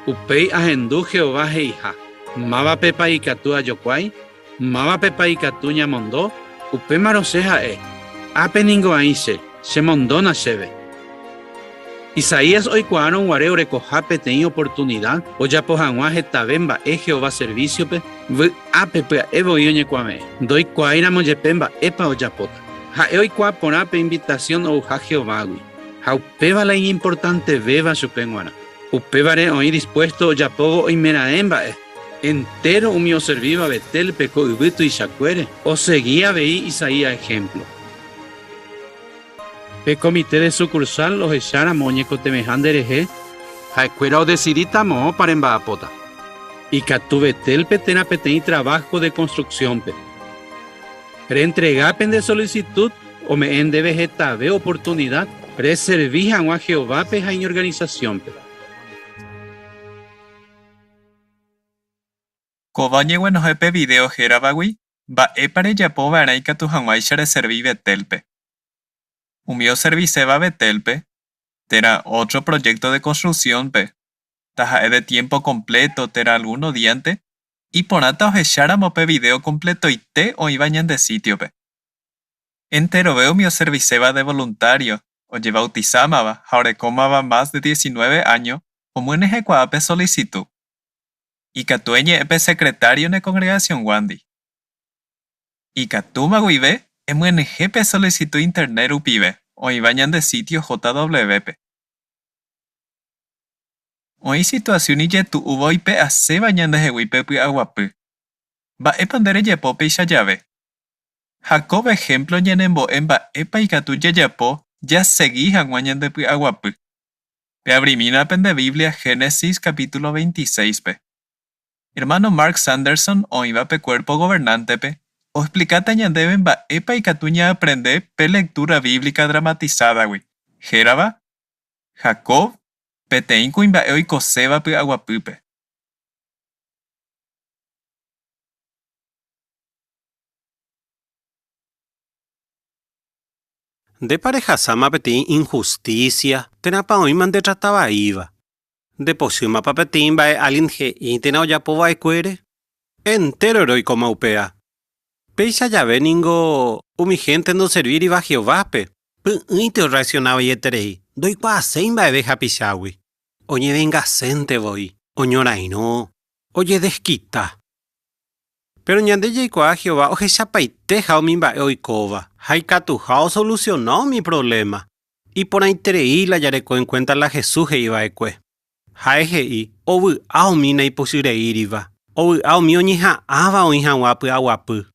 Upéi ahendu Jehová he'iha, 'Mávapepa ikatu ajokuái? Mávapepa ikatu ñamondo? Upémarõ che ha'e, Ápe ningo aĩ che, chemondóna chéve. Isaías oikuaárõ guare orekoha peteĩ oportunida ojapo hag̃ua hetave mba'e Jehová servísiope, vy'ápe pya'e voi oñekuave'ẽ, ndoikuaáiramo jepe mba'épa ojapóta. Ha'e oikuaa porã pe invitasión ouha Jehovágui, ha upéva la iñimportantevéva chupe g̃uarã. Upévare oĩ dispuésto ojapóvo oimeraẽ mba'e. Entéro umi oservíva Betélpe ko yvy tuichakuére osegi avei Isaías ehémplo. Pe komite de sukursál ohecháramo oñekotevẽha nderehe, ha'ekuéra odesidíta moõpa remba'apóta. Ikatu Betélpe térã peteĩ traváho de konstruksiónpe. Rentrega pende solisitud ome'ẽ ndéve hetave oportunida reservi hag̃ua Jehovápe ha iñorganisasiónpe. Kóva oñeguenohẽ pe vidéo héravagui Mba'épa rejapo va'erã ikatu hag̃uáicha reservi Betélpe. Umi oserviséva Betélpe, térã ótro projékto de konstruksiónpe, taha'e de tiémpo kompléto térã algúno díante, iporãta ohecháramo pe vidéo kompletoite oĩva ñande sítiope. Enterove umi oserviséva de voluntário, ojevautisámava ha orekómava mas de diecinueve áño omyenyhẽkuaa pe solisitu. Ikatu eñe'ẽ pe sekretário ne kongregasionguándi. Ikatúma guive emyenyhẽ pe solisitu Internet rupive oĩva ñande sítio JW-pe. Oĩ situasión ijetu'úva oipe'aséva ñandehegui pe py'aguapy. Mba'épa nde rejapo péicha jave? Jacob ehémplo ñanembo'e mba'épa ikatu jajapo jasegi hag̃ua ñandepy'aguapy. Peavrimína pende Biblia Génesis capítulo 26-pe. Ermáno Mark Sanderson oĩva pe Cuerpo Gobernante-pe, oexplikáta ñandéve mba'épa ikatu ñaaprende pe lectura bíblica dramatizada-gui, hérava Jacob, peteĩ kuimba'e oikoséva py'aguapýpe. Ndépa rehasáma peteĩ inhustísia térãpa oĩma ndetrata vaíva? Ndepochýmapa peteĩ mba'e álgien he'i térã ojapo va'ekuére? Entérore oikóma upéva. Péicha jave ningo umi hénte ndoservíriva Jehovápe, py'ỹinte orreaksiona vaieterei, ndoikuaaséi mba'eve hapichágui. Oñevengasénte voi, oñorairõ, ojedeskita. Péro ñande jaikuaa Jehová ohechapaiteha umi mba'e oikóva ha ikatuha osolusiona umi provléma. Iporãiterei la jareko enkuénta la Jesús he'i va'ekue. Ha'e he'i, Ovy'a umi naipochyreíriva, ovy'a umi oñeha'ãva oĩ hag̃ua py'aguapy.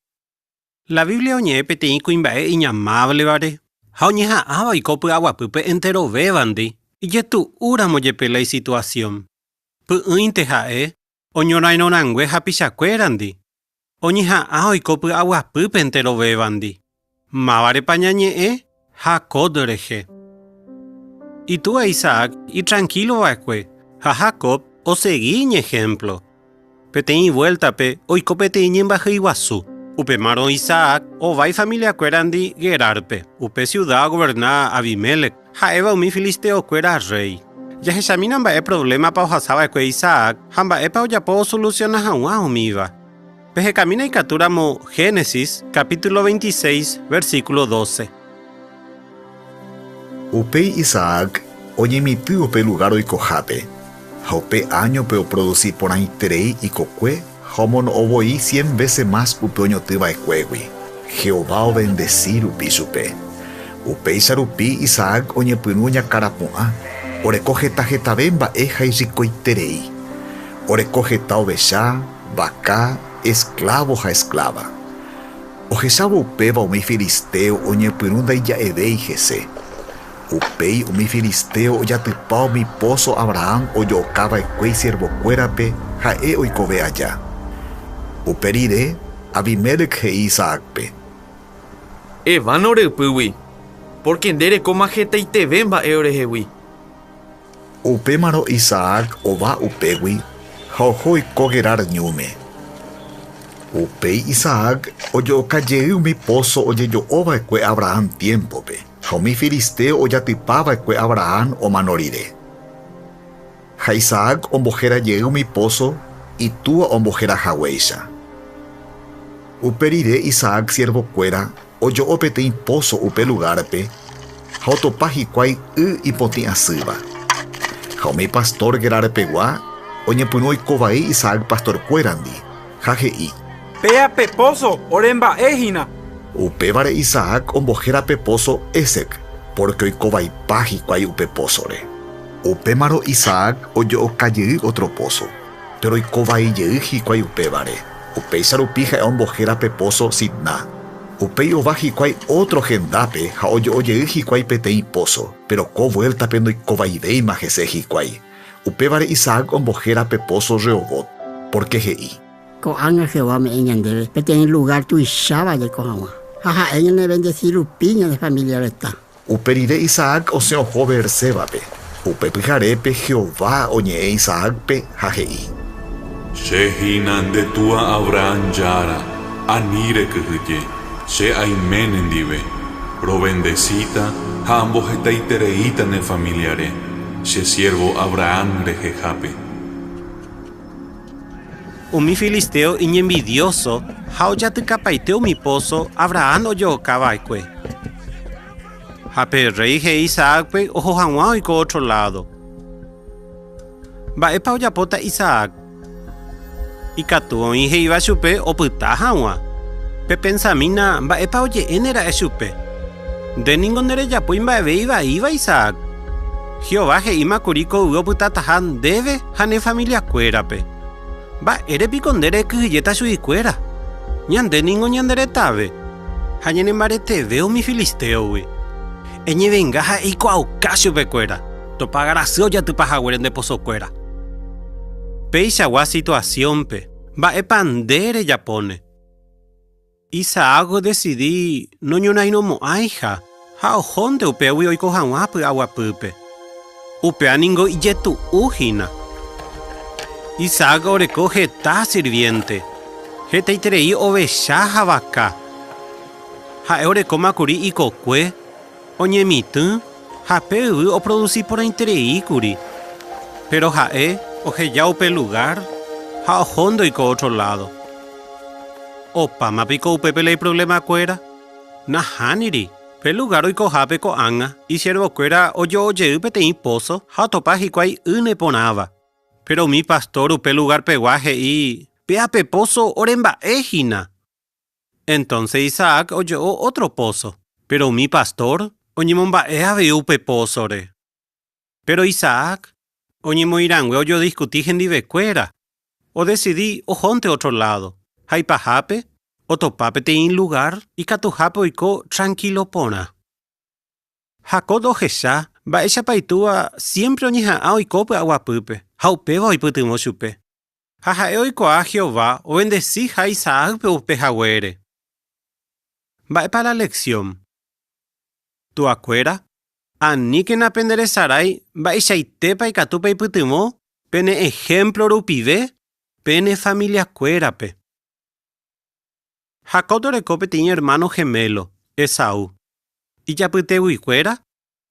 La Biblia oñe'ẽ peteĩ kuimba'e iñamávlevare ha oñeha'ãva oiko py'aguapýpe enterovévandi, ijetu'úramo jepe la isituasión. Py'ỹinte ha'e Oñorairõrangue hapichakuérandi, oñeha'ã oiko py'aguapýpe enterovévandi. Mávarepa ñañe'ẽ? Jacob rehe. Itúa Isaac itrankílo va'ekue ha Jacob osegi iñehémplo. Peteĩ vuéltape oiko peteĩ ñembyahýi guasu. Upémarõ Isaac ova ifamiliakuérandi Guerárpe, upe siuda ogoverna Abimélec. Ha'éva umi filisteokuéra rréi. Jahechamína mba'e provlémapa ohasa va'ekue Isaac ha mba'épa ojapo osolusiona hag̃ua umíva. Pehekamína ikatúramo Génesis, capítulo 26, versículo 12. Upéi Isaac oñemitỹ upe lugár oikohápe, ha upe áñope oprodusi porãiterei ikokue ha omono'õ voi cien vése mas upe oñotỹ va'ekuégui, Jehová ovendesi rupi chupe. Upéicha rupi Isaac oñepyrũ oñakãrapu'ã, oreko heta hetave mba'e ha irrikoiterei. Oreko heta ovecha, vaka, esklávo ha eskláva. Ohechávo upéva umi filistéo oñepyrũ ndaija'evéi hese. Upéi umi filistéo ojatypa umi póso Abrahán ojo'oka va'ekue isiervokuérape ha'e oikove aja. Upe rire, Abimélec he'i Isaácpe. Eváno ore ypýgui, pórke nde rekóma hetaiteve mba'e orehegui. Upémarõ Isaac ova upégui ha oho oiko Gerar ñúme. Upéi Isaac ojo'oka jey umi póso ojejo'o va'ekue Abrahán tiémpope, ha umi filistéo ojatypa va'ekue Abrahán omano rire. Ha Isaac ombohéra jey umi póso itúa ombohéra haguéicha. Upe rire Isaac siervokuéra ojo'o peteĩ póso upe lugárpe ha otopa hikuái y ipotĩ asýva. Ha umi pastór Gerarpegua oñepyrũ oiko vai Isaac pastorkuérandi, ha he'i. Péa pe póso ore mba'e hína. Upévare Isaac ombohéra pe póso Ésec, pórke oiko vaipa hikuái upe pósore. Upémarõ Isaac ojo'oka jey ótro póso, péro oiko vai jey hikuái upévare. Upéicha rupi ha'e ombohéra pe póso Sitná. Upéi ova hikuái ótro hendápe ha ojo'o jey hikuái peteĩ póso, péro ko vuéltape ndoikovaivéima hese hikuái. Upévare Isaac ombohéra pe póso Rehobot, pórke he'i. Ko'ág̃a Jehová ome'ẽ ñandéve peteĩ lugár tuicháva jaiko hag̃ua, ha ha'e ñanevendesi rupi ñane família reta. Upe rire Isaac osẽ oho Beersébape. Upe pyharépe Jehová oñe'ẽ Isaácpe ha he'i. Che hína nde túa Abrahán Jára, ani rekyhyje, che aime nendive. Rovendesíta ha ambohetaitereíta ne familiare, che siérvo Abrahán rehehápe. Umi filistéo iñenvidióso ha ojatykapaite umi póso Abrahán ojo'oka va'ekue. Ha pe rréi he'i Isaácpe oho hag̃ua oiko ótro ládo. Mba'épa ojapóta Isaac? Ikatu oĩ he'íva chupe opyta hag̃ua. Pepensamína mba'épa oje'éne ra'e chupe. Nde ningo nderejapói mba'eve ivaíva Isaac. Jehová he'íma kuri ko yvy opytataha ndéve ha ne familiakuérape. Mba'ére piko nde rekyhyjéta chuguikuéra? Ñande ningo ñanderetave ha ñanembareteve umi filistéogui. Eñevenga ha eikuaauka chupekuéra, topaga rasy ojatypa haguére nde posokuéra. Peichagua situasiónpe, mba'épa nde rejapóne? Isaac odesidi noñorairõmo'ãiha ha ohónte upégui oiko hag̃ua py'aguapýpe. Upéva ningo ijetu'u hína. Isaac oreko heta sirviénte, hetaiterei ovecha ha vaka. Ha'e orekóma kuri ikokue. Oñemitỹ ha pe yvy oprodusi porãiterei kuri. Péro ha'e oheja upe lugár ha oho ndoiko ótro ládo. Opáma piko upépe la iprovlemakuéra? Nahániri, pe lugár oikohápe ko'ág̃a isiervokuéra ojo'o jey peteĩ póso ha otopa hikuái y neporãva. Péro umi pastór upe lugarpegua he'i, Péa pe póso oremba'e hína. Entónse Isaac ojo'o ótro póso, péro umi pastór oñemomba'e avei upe pósore. Péro Isaac oñemoĩrangue ojodiskuti hendivekuéra, odesidi ohónte ótro ládo, ha ipahápe otopa peteĩ lugár ikatuhápe oiko trankílo porã. Jacob ohecha mba'éichapa itúva siémpre oñeha'ã oiko py'aguapýpe ha upéva oipytyvõ chupe. Ha ha'e oikuaa Jehová ovendesiha Isaácpe upe haguére. Mba'épa la leksión? Tuakuéra, aníkena penderesarái mba'eichaitépa ikatu peipytyvõ pene ehémplo rupive pene familiakuérape. Jacob oreko peteĩ ermáno hemélo, Esaú. Ijapyteguikuéra,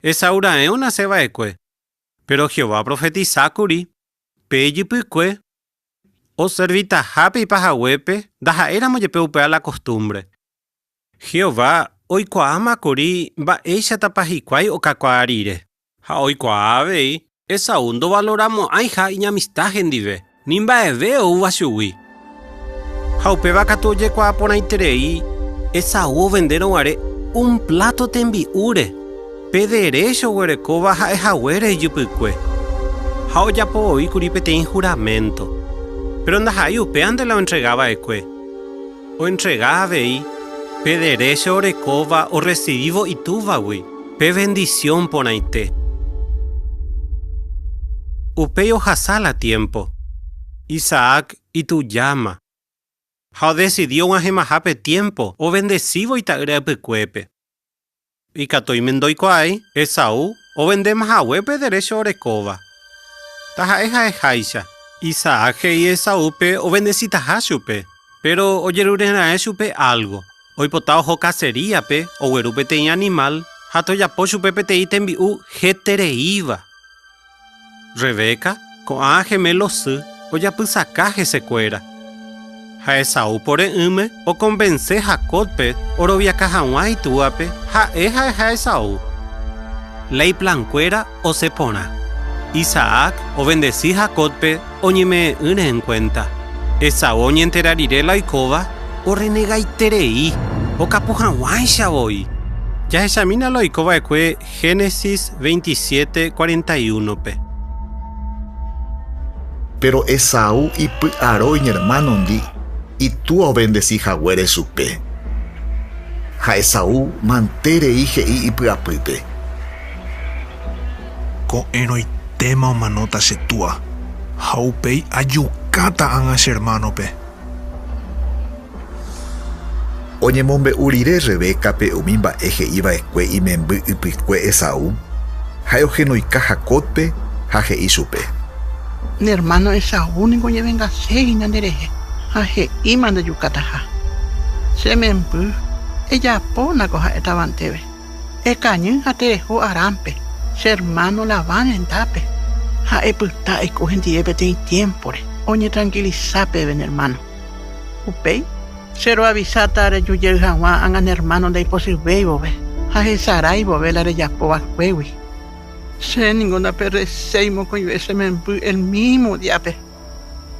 Esaú raẽ onase va'ekue. Péro Jehová oprofetisa kuri pe ijypykue oservitaha pe ipahaguépe ndaha'éiramo jepe upéva la kostúmbre. Jehová oikuaáma kuri mba'éichatapa hikuái okakuaa rire. Ha oikuaa avei Esaú ndovaloramo'ãiha iñamista hendive, ni mba'eve oúva chugui. Ha upéva katu ojekuaa porãiterei Esaú ovendérõ guare un pláto tembi'úre, pe derécho oguerekóva ha'e haguére ijypykue. Ha ojapo voi kuri peteĩ huraménto. Péro ndaha'éi upévante la oentrega va'ekue. Oentrega avei pe derécho orekóva orresivívo itúvagui pe vendisión porãite. Upéi ohasa la tiémpo, Isaac itujáma, ha odesidi og̃uahẽmaha pe tiémpo ovendesívo ita'ýra ypykuépe. Ikatu oime ndoikuaái Esaú ovendéma hague pe derécho orekóva. Taha'e ha'eháicha, Isaac he'i Esaúpe ovendesitaha chupe, péro ojerure raẽ chupe álgo. Oipota oho kaseríape ogueru peteĩ animál ha tojapo chupe peteĩ tembi'u hetereíva. Rebeca, ko'ã gemelo sy, ojapysaka hesekuéra. Ha Esaú pore'ỹme okonvense Jacóbpe oroviaka hag̃ua itúape ha'e ha'eha Esaú. La iplankuéra osẽ porã. Isaac ovendesi Jacóbpe oñeme'ẽ'ỹre enkuénta. Esaú oñentera rire la oikóva, orrenegaiterei, okapu hag̃uáicha voi. Jahechamína la oiko va'ekue Génesis 27, 41-pe. Péro Esaú ipy'aro iñermánondi itúa ovendesi haguére chupe. Ha Esaú manterei he'i ipy'apýpe. Ko'ẽrõitéma omanóta che túa, ha upéi ajukáta ág̃a che ermánope. Oñemombe'u rire Rebécape umi mba'e he'i va'ekue imemby ypykue Esaú, ha'e ohenoika Jacóbpe ha he'i chupe. Ne ermáno Esaú ningo oñevengaségui nderehe ha he'íma ndejukataha. Che memby, ejapóna ko ha'étava ndéve. Ekañy ha tereho Arámpe, che ermáno Labán rendápe, ha epyta eiko hendive peteĩ tiémpore, oñetrankilisa peve ne ermáno. Upéi, che roavisáta reju jey hag̃ua ág̃a ne ermáno ndaipochyvéi vove ha hesarái vove la rejapo va'ekuégui. Che ningo ndaperdeséi mokõive che memby el mísmo díape.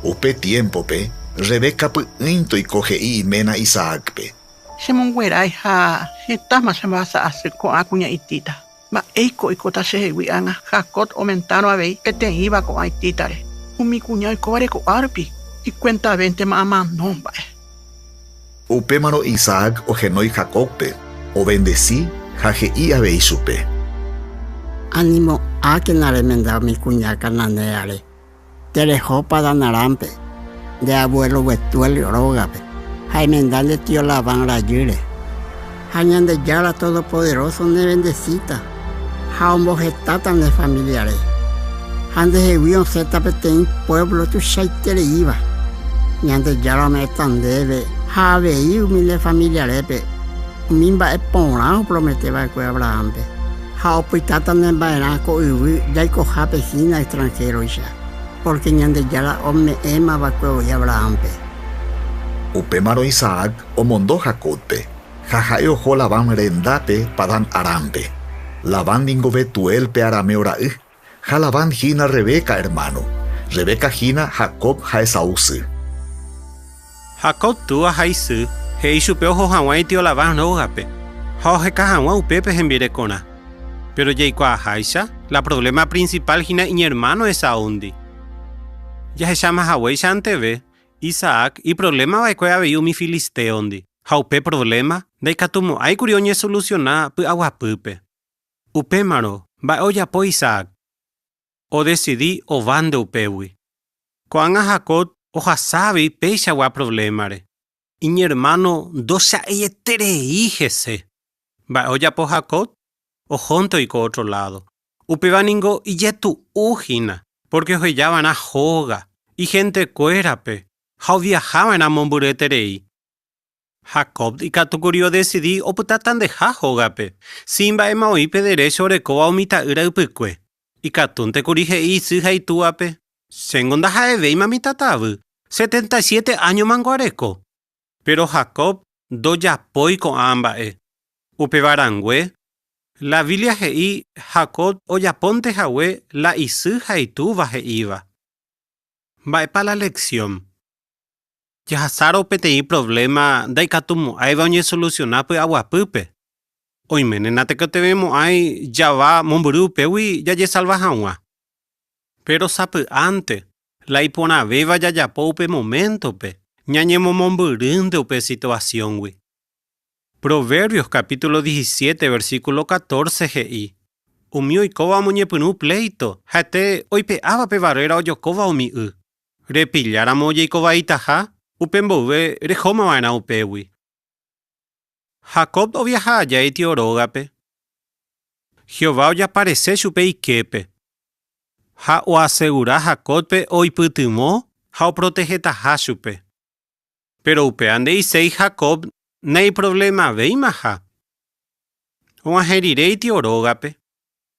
Upe tiémpope, Rebeca py'ỹinte oiko he'i iména Isaácpe. Chemonguerái ha hetáma chembohasa asy ko'ã kuña'itíta. Mba'éiko oikóta chehegui ág̃a Jacob omentárõ avei peteĩva ko'ã itítare? Umi kuña oikóvare ko'árupi ikuentavéntema amano mba'e. Upémarõ Isaac ohenói Jacóbpe, ovendesi ha he'i avei chupe. Animo'ãkena remenda umi kuña cananéare. Tereho Padanarámpe, nde avuélo Betuel rógape, ha emenda nde tio Labán rajýre. Ha Ñandejára Todopoderóso nevendesíta ha ombohetáta ne familiare, ha ndehegui osẽta peteĩ puévlo tuichaitereíva. Ñandejára ome'ẽta ndéve ha avei umi ne familiarépe umi mba'e porã opromete va'ekue Abrahánpe. Ha opytáta ne mba'erã ko yvy jaikohápe hína extranhéroicha, pórke Ñandejára ome'ẽma va'ekue voi Abrahánpe. Upémarõ Isaac omondo Jacóbpe, ha ha'e oho Labán rendápe Padán-Arámpe. Labán ningo Betuel pe arameo ra'y, ha Labán hína Rebeca ermáno. Rebeca hína Jacob ha Esaú sy. Jacob túa ha isy he'i chupe oho hag̃ua itio Labán rógape ha oheka hag̃ua upépe hembirekorã. Péro jaikuaaháicha, la provléma prinsipál hína iñermáno Esaúndi. Jahecháma haguéicha anteve, Isaac iprovléma va'ekue avei umi filistéondi, ha upe provléma ndaikatumo'ãi kuri oñesolusiona py'aguapýpe. Upémarõ, mba'e ojapo Isaac? Odesidi ovánte upégui. Ko'ág̃a Jacob ohasa avei peichagua provlémare. Iñermáno ndocha'eieterei hese. Mba'e ojapo Jacob? Ohónte oiko ótro ládo. Upéva ningo ijetu'u hína, pórke oheja va'erã hóga, ihentekuérape ha oviaha va'erã mombyryeterei. Jacob ikatu kuri odesidi opytatandeha hógape, si mba'éma oĩ pe derécho orekóva umi ta'ýra ypykue. Ikatúnte kuri he'i isy ha itúape, Chéngo ndaha'evéima mitãtavy, 77 áñomango areko. Péro Jacob ndojapói ko'ã mba'e. Upéva rangue, la Biblia he'i Jacob ojapónte hague la isy ha itúva he'íva. Mba'épa la leksión? Jahasárõ peteĩ provléma ndaikatumo'ãiva oñesolusiona py'aguapýpe, oiméne natekotevẽmo'ãi java mombyry upégui jajesalva hag̃ua. Péro sapy'ánte, la iporãvéva jajapo upe moméntope, ñañemomombyrýnte upe situasióngui. Proverbios capítulo 17 versículo 14 he'i, Umi oikóva omoñepyrũ pléito, ha'ete oipe'áva pe varréra ojokóva umi y. Repilláramo ojeikovaitaha, upe mboyve rehóma va'erã upégui. Jacob oviaha aja itio rógape, Jehová ojaparese chupe iképe, ha oasegura Jacóbpe oipytyvõ ha oprotehetaha chupe. Péro upéva nde'iséi Jacob naiprovlemaveimaha. Og̃uahẽ rire itio rógape,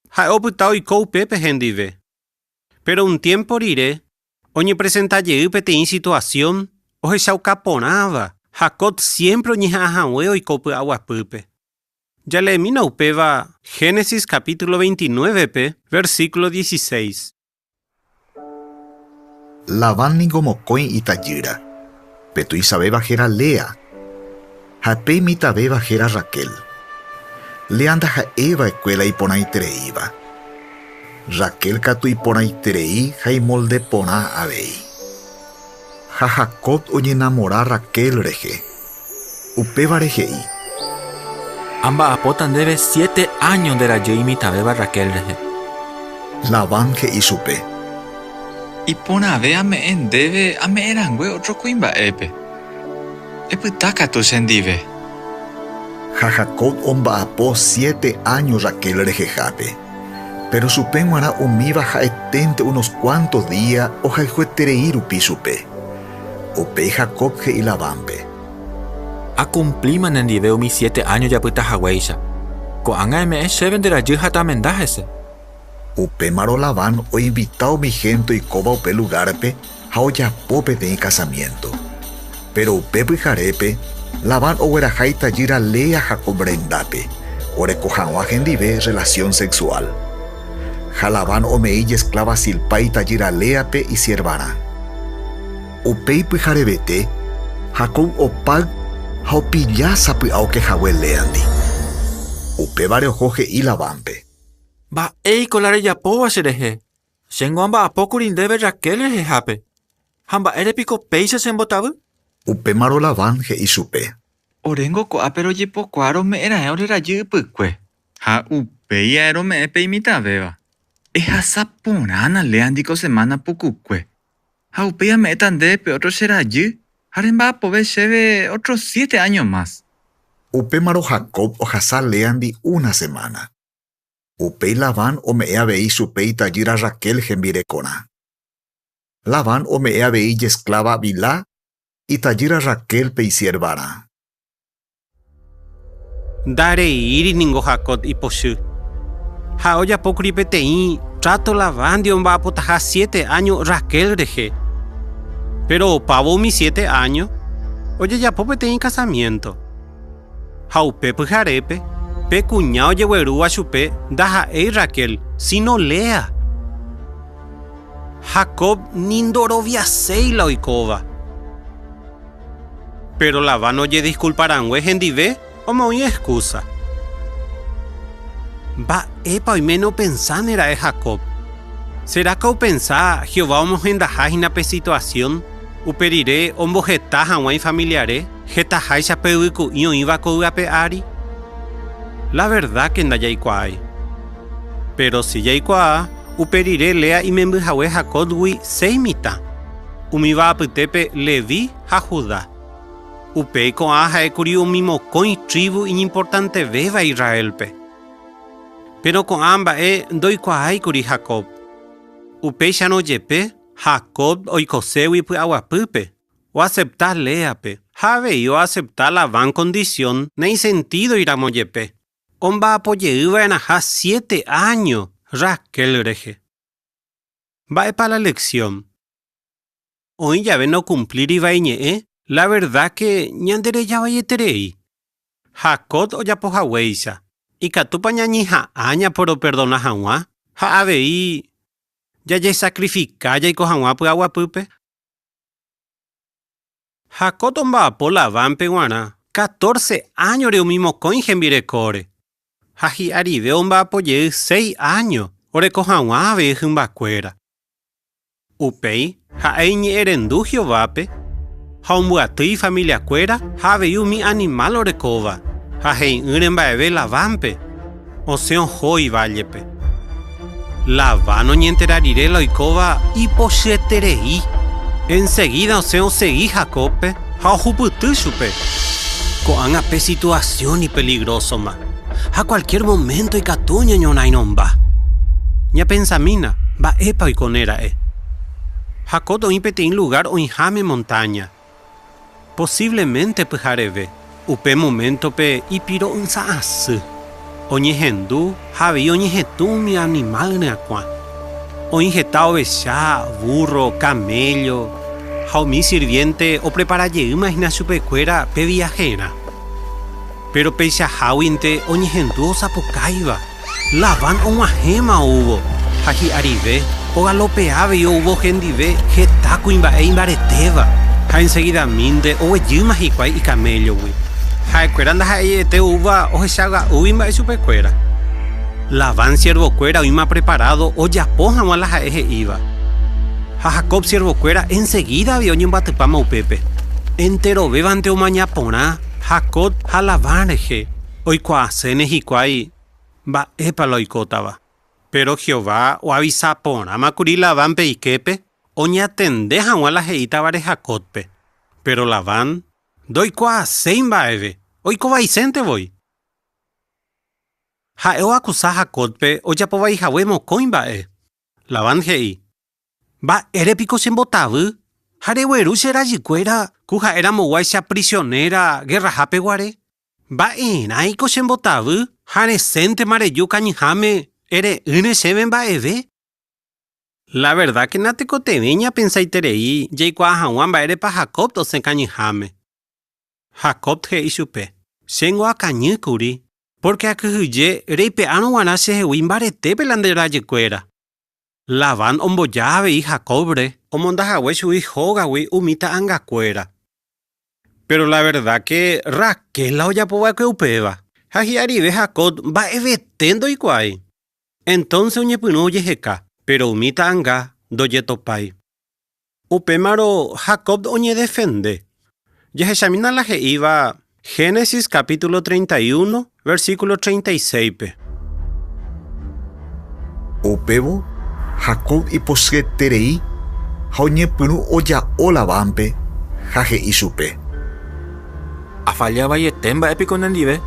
ha'e opyta oiko upépe hendive. Péro un tiémpo rire, oñepresenta jey peteĩ situasión ohechauka porãva Jacob siémpre oñeha'ã hague oiko py'aguapýpe. Jaleemína upéva Génesis capítulo 29-pe, versíkulo 16. Labán ningo mokõi itajýra, pe tuichavéva héra Lea ha pe imitãvéva héra Raquel. Lea ndaha'éi va'ekue la iporãitereíva. Raquel katu iporãiterei ha imolde porã avei. Ha Jacob oñenamora Raquel rehe. Upévare he'i. Amba'apóta ndéve siete áño nde rajy imitãvéva Raquel rehe. Labán he'i chupe. Iporãve ame'ẽ ndéve ame'ẽ rangue ótro kuimba'épe. Epyta katu chendive. Ha Jacob omba'apo siete áño Raquel rehehápe. Péro chupe g̃uarã umíva ha'eténte unos kuánto día ohayhueterei rupi chupe. Upéi Jacob he'i Labánpe. Akumplíma nendive umi siete áño japyta haguéicha. Ko'ág̃a eme'ẽ chéve nde rajy ha tamenda hese. Upémarõ Labán oinvita umi hénte oikóva upe lugárpe ha ojapo peteĩ kasamiénto. Péro upe pyharépe, Labán ogueraha itajýra Lea Jacob rendápe, oreko hag̃ua hendive rrelasión sexuál. Ha Labán ome'ẽ ijeskláva Zilpá itajýra Léape isiervarã. Upéi pyharevete, Jacob opáy ha opilla sapy'a oke hague Léandi. Upévare oho he'i Labánpe. Mba'éiko la rejapóva cherehe? Chéngo amba'apókuri ndéve Raquel rehehápe. Ha mba'ére piko péicha chembotavy? Upémarõ Labán he'i chupe. Oréngo ko'ápe rojepokuaa rome'ẽ raẽ ore rajy ypykue, ha upéi ae rome'ẽ pe imitãvéva. Ehasa porãna Léandi ko semána pukukue, ha upéi ame'ẽta ndéve pe ótro che rajy ha remba'apove chéve ótro siete áño mas. Upémarõ Jacob ohasa Léandi una semána. Upéi Labán ome'ẽ avei chupe itajýra Raquel hembirekorã. Labán ome'ẽ avei ijeskláva Bilhá itajýra Raquélpe isiervarã. Ndareíri ningo Jacob ipochy. Ha'e ojapókuri peteĩ tráto Labándi omba'apotaha siete áño Raquel rehe. Péro opávo umi siete áño, ojejapo peteĩ kasamiénto. Ha upe pyharépe, pe kuña ojeguerúva chupe ndaha'éi Raquel, síno Lea. Jacob ni ndoroviaséi la oikóva. Péro Labán ojediskulpa rangue hendive, omoĩ exkúsa. Mba'épa oiméne opensáne ra'e Jacob? Sera ke opensa Jehová omohendaha hína pe situasión, upe rire omboheta hag̃ua ifamiliare hetaháicha pe yvyku'i oĩva ko yvy ape ári? La verda ke ndajaikuaái. Péro si jaikuaa, upe rire Lea imemby hague Jacóbgui seis mitã, umíva apytépe Leví ha Judá. Upéi ko'ã ha'ékuri umi mokõi trívu iñimportantevéva Israélpe. Péro ko'ã mba'e ndoikuaáikuri Jacob. Upéicharõ jepe, Jacob oikoségui py'aguapýpe, oasepta Léape ha avei oasepta Labán kondisión naisentídoiramo jepe, omba'apo jey va'erãha siete áño Raquel rehe. Mba'épa la leksión? Oĩ jave nokumplíriva iñe'ẽ, la verda ke ñanderejavaieterei. Jacob ojapo haguéicha, ikatúpa ñañeha'ã ñaporoperdona hag̃ua ha avei jajesakrifika jaiko hag̃ua py'aguapýpe? Jacob omba'apo Labánpe g̃uarã catorce áñore umi mokõi hembirekóre, ha hi'arive omba'apo jey seis áño oreko hag̃ua avei hymbakuéra. Upéi ha'e iñe'ẽrendu Jehovápe ha ombyaty ifamiliakuéra ha avei umi animál orekóva, ha he'i'ỹre mba'eve Labánpe, osẽ oho ivállepe. Labán oñentera rire la oikóva ipochyeterei. Ensegída osẽ osegi Jacóbpe ha ohupyty chupe. Ko'ág̃a pe situasión ipeligrósoma ha kualkiér moménto ikatu ñañorairõmba. Ñapensamína, mba'épa oikóne ra'e? Jacob oĩ peteĩ lugár oĩháme montáña. Posívlemente pyhareve, upe moméntope ipiro'ysã asy. Oñehendu ha avei oñehetũ umi animál ryakuã. Oĩ heta ovecha, vúrro, kaméllo, ha umi sirviénte oprepara jeýma hína chupekuéra pe viaherã. Péro peichaháguinte oñehendu osapukáiva, Labán og̃uahẽma oúvo, ha hi'arive ogalopea avei oúvo hendive heta kuimba'e imbaretéva, ha ensegidamínte oguejýma hikuái ikaméllogui. Ha'ekuéra ndaha'eiete oúva ohechaga'úgui mba'e chupekuéra. Labán siervokuéra oĩma preparádo ojapo hag̃ua la ha'e he'íva. Ha Jacob siervokuéra ensegída avei oñembyatypáma upépe. Enterovévante omaña porã Jacob ha Labán rehe. Oikuaaséne hikuái mba'épa la oikótava. Péro Jehová oavisa porãma kuri Labánpe iképe oñatende hag̃ua la he'ítavare Jacóbpe. Péro Labán ndoikuaaséi mba'eve, oikovaisénte voi. Ha'e oakusa Jacóbpe ojapovai hague mokõi mba'e. Labán he'i, Mba'ére piko chembotavy ha regueru che rajykuéra ku ha'eramoguáicha prisionéra gerrahápe guare? Mba'erãiko chembotavy ha resẽntema reju kañyháme ere'ỹre chéve mba'eve? La verda ke natekotevẽi ñapensaiterei jaikuaa hag̃ua mba'érepa Jacob osẽ kañyháme. Jacob he'i chupe, Chéngo akañy kuri, pórke akyhyje reipe'árõ g̃uarã chehegui mbaretépe la nde rajykuéra. Labán omboja avei Jacóbre omonda hague chugui hógagui umi ta'angakuéra. Péro la verda ke Raquel la ojapo va'ekue upéva, ha hi'arive Jacob mba'evete ndoikuaái. Entónse oñepyrũ ojeheka, péro umi ta'anga ndojetopái. Upémarõ Jacob oñedefende. Jahechamína la he'íva Génesis capítulo 31, versículo 36-pe. Upévo Jacob ipochyeterei ha oñepyrũ oja'o Labánpe ha he'i chupe. Afalla vaiete mba'e piko nendive?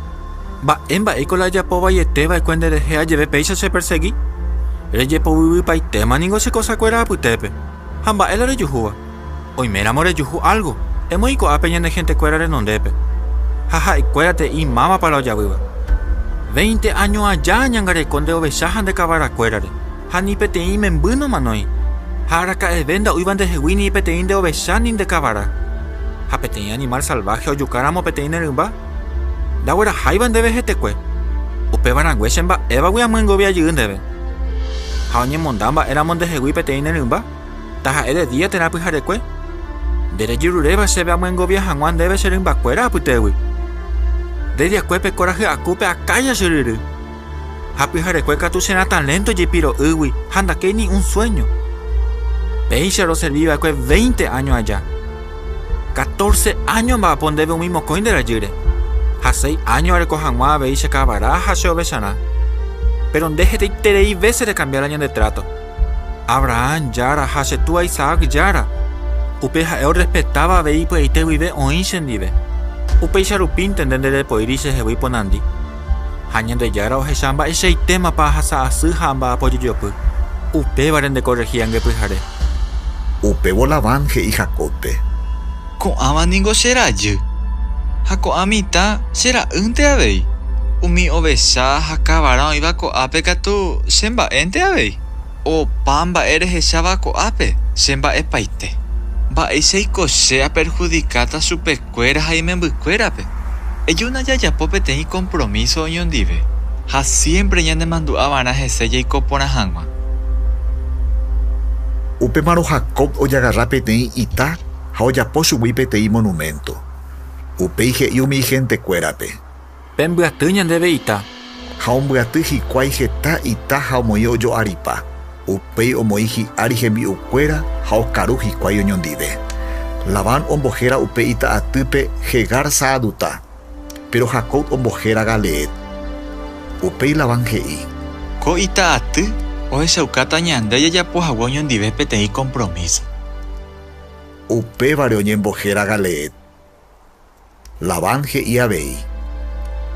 Mba'e mba'éiko la ajapo vaiete va'ekue nderehe ajeve péicha chepersegi? Rejepovyvypaitéma ningo che kosakuéra apytépe. Ha mba'e la rejuhúva? Oiméramo rejuhu álgo, emoĩ ko'ápe ñane hentekuéra renondépe. Ha ha'ekuéra te'i mávapa la ojavýva. Veinte áño aja añangareko nde ovecha ha nde kavarakuérare, ha ni peteĩ imemby nomanói. Ha araka'eve nda'úiva ndehegui ni peteĩ nde ovecha ni nde kavara. Ha peteĩ animál salváhe ojukáramo peteĩ ne rymba, ndagueraháiva ndéve hetekue. Upéva rangue che mba'évagui amyengovia jey ndéve. Ha oñemonda mba'éramo ndehegui peteĩ ne rymba, taha'e de día térã pyharekue, nde rejeruréva chéve amyengovia hag̃ua ndéve che rymbakuéra apytégui. Nde diakue pe kuarahy akúpe akálla che ryry. Ha pyharekue katu che rãtalénto jepiro'ýgui ha ndakéi ni un suéño. Péicha roservi va'ekue veinte áño aja. Catorce áño amba'apo ndéve umi mokõi nde rajýre, ha seis áño areko hag̃ua avei che kavara ha che ovecharã. Péro nde hetaiterei vése rekambia la ñande tráto. Abrahán Jára ha che túa Isaac Jára, upe ha'e orrespetáva avei ipy'aite guive oĩ chendive. Upéicha rupínte nde nderepoíri chehegui ponandi. Ha Ñandejára ohecha mba'eichaitémapa ahasa asy ha amba'apo jejopy. Upévare ndekorrehi ange pyhare. Upévo Labán he'i Jacóbpe. Ko'ãva ningo che rajy, ha ko'ã mitã che ra'ýnte avei, umi ovecha ha kavara oĩva ko'ápe katu che mba'énte avei. Opa mba'e rehecháva ko'ápe che mba'epaite. Mba'éichaiko che aperhudikáta chupekuéra ha imembykuérape? Ejúna jajapo peteĩ kompromíso oñondive, ha siémpre ñanemandu'a va'erã hese jaiko porã hag̃ua. Upémarõ Jacob ojagarra peteĩ ita ha ojapo chugui peteĩ monuménto. Upéi he'i umi ihentekuérape. Pembyaty ñandéve ita. Ha ombyaty hikuái heta ita ha omoĩ ojo'aripa. Upéi omoĩ hi'ári hembi'ukuéra ha okaru hikuái oñondive. Labán ombohéra upe ita atýpe Jegar Sahaduta, péro Jacob ombohéra Galeed. Upéi Labán he'i. Ko ita aty ohechaukáta ñande jajapo hague oñondive peteĩ kompromíso. Upévare oñembohéra Galeed. Labán he'i avei.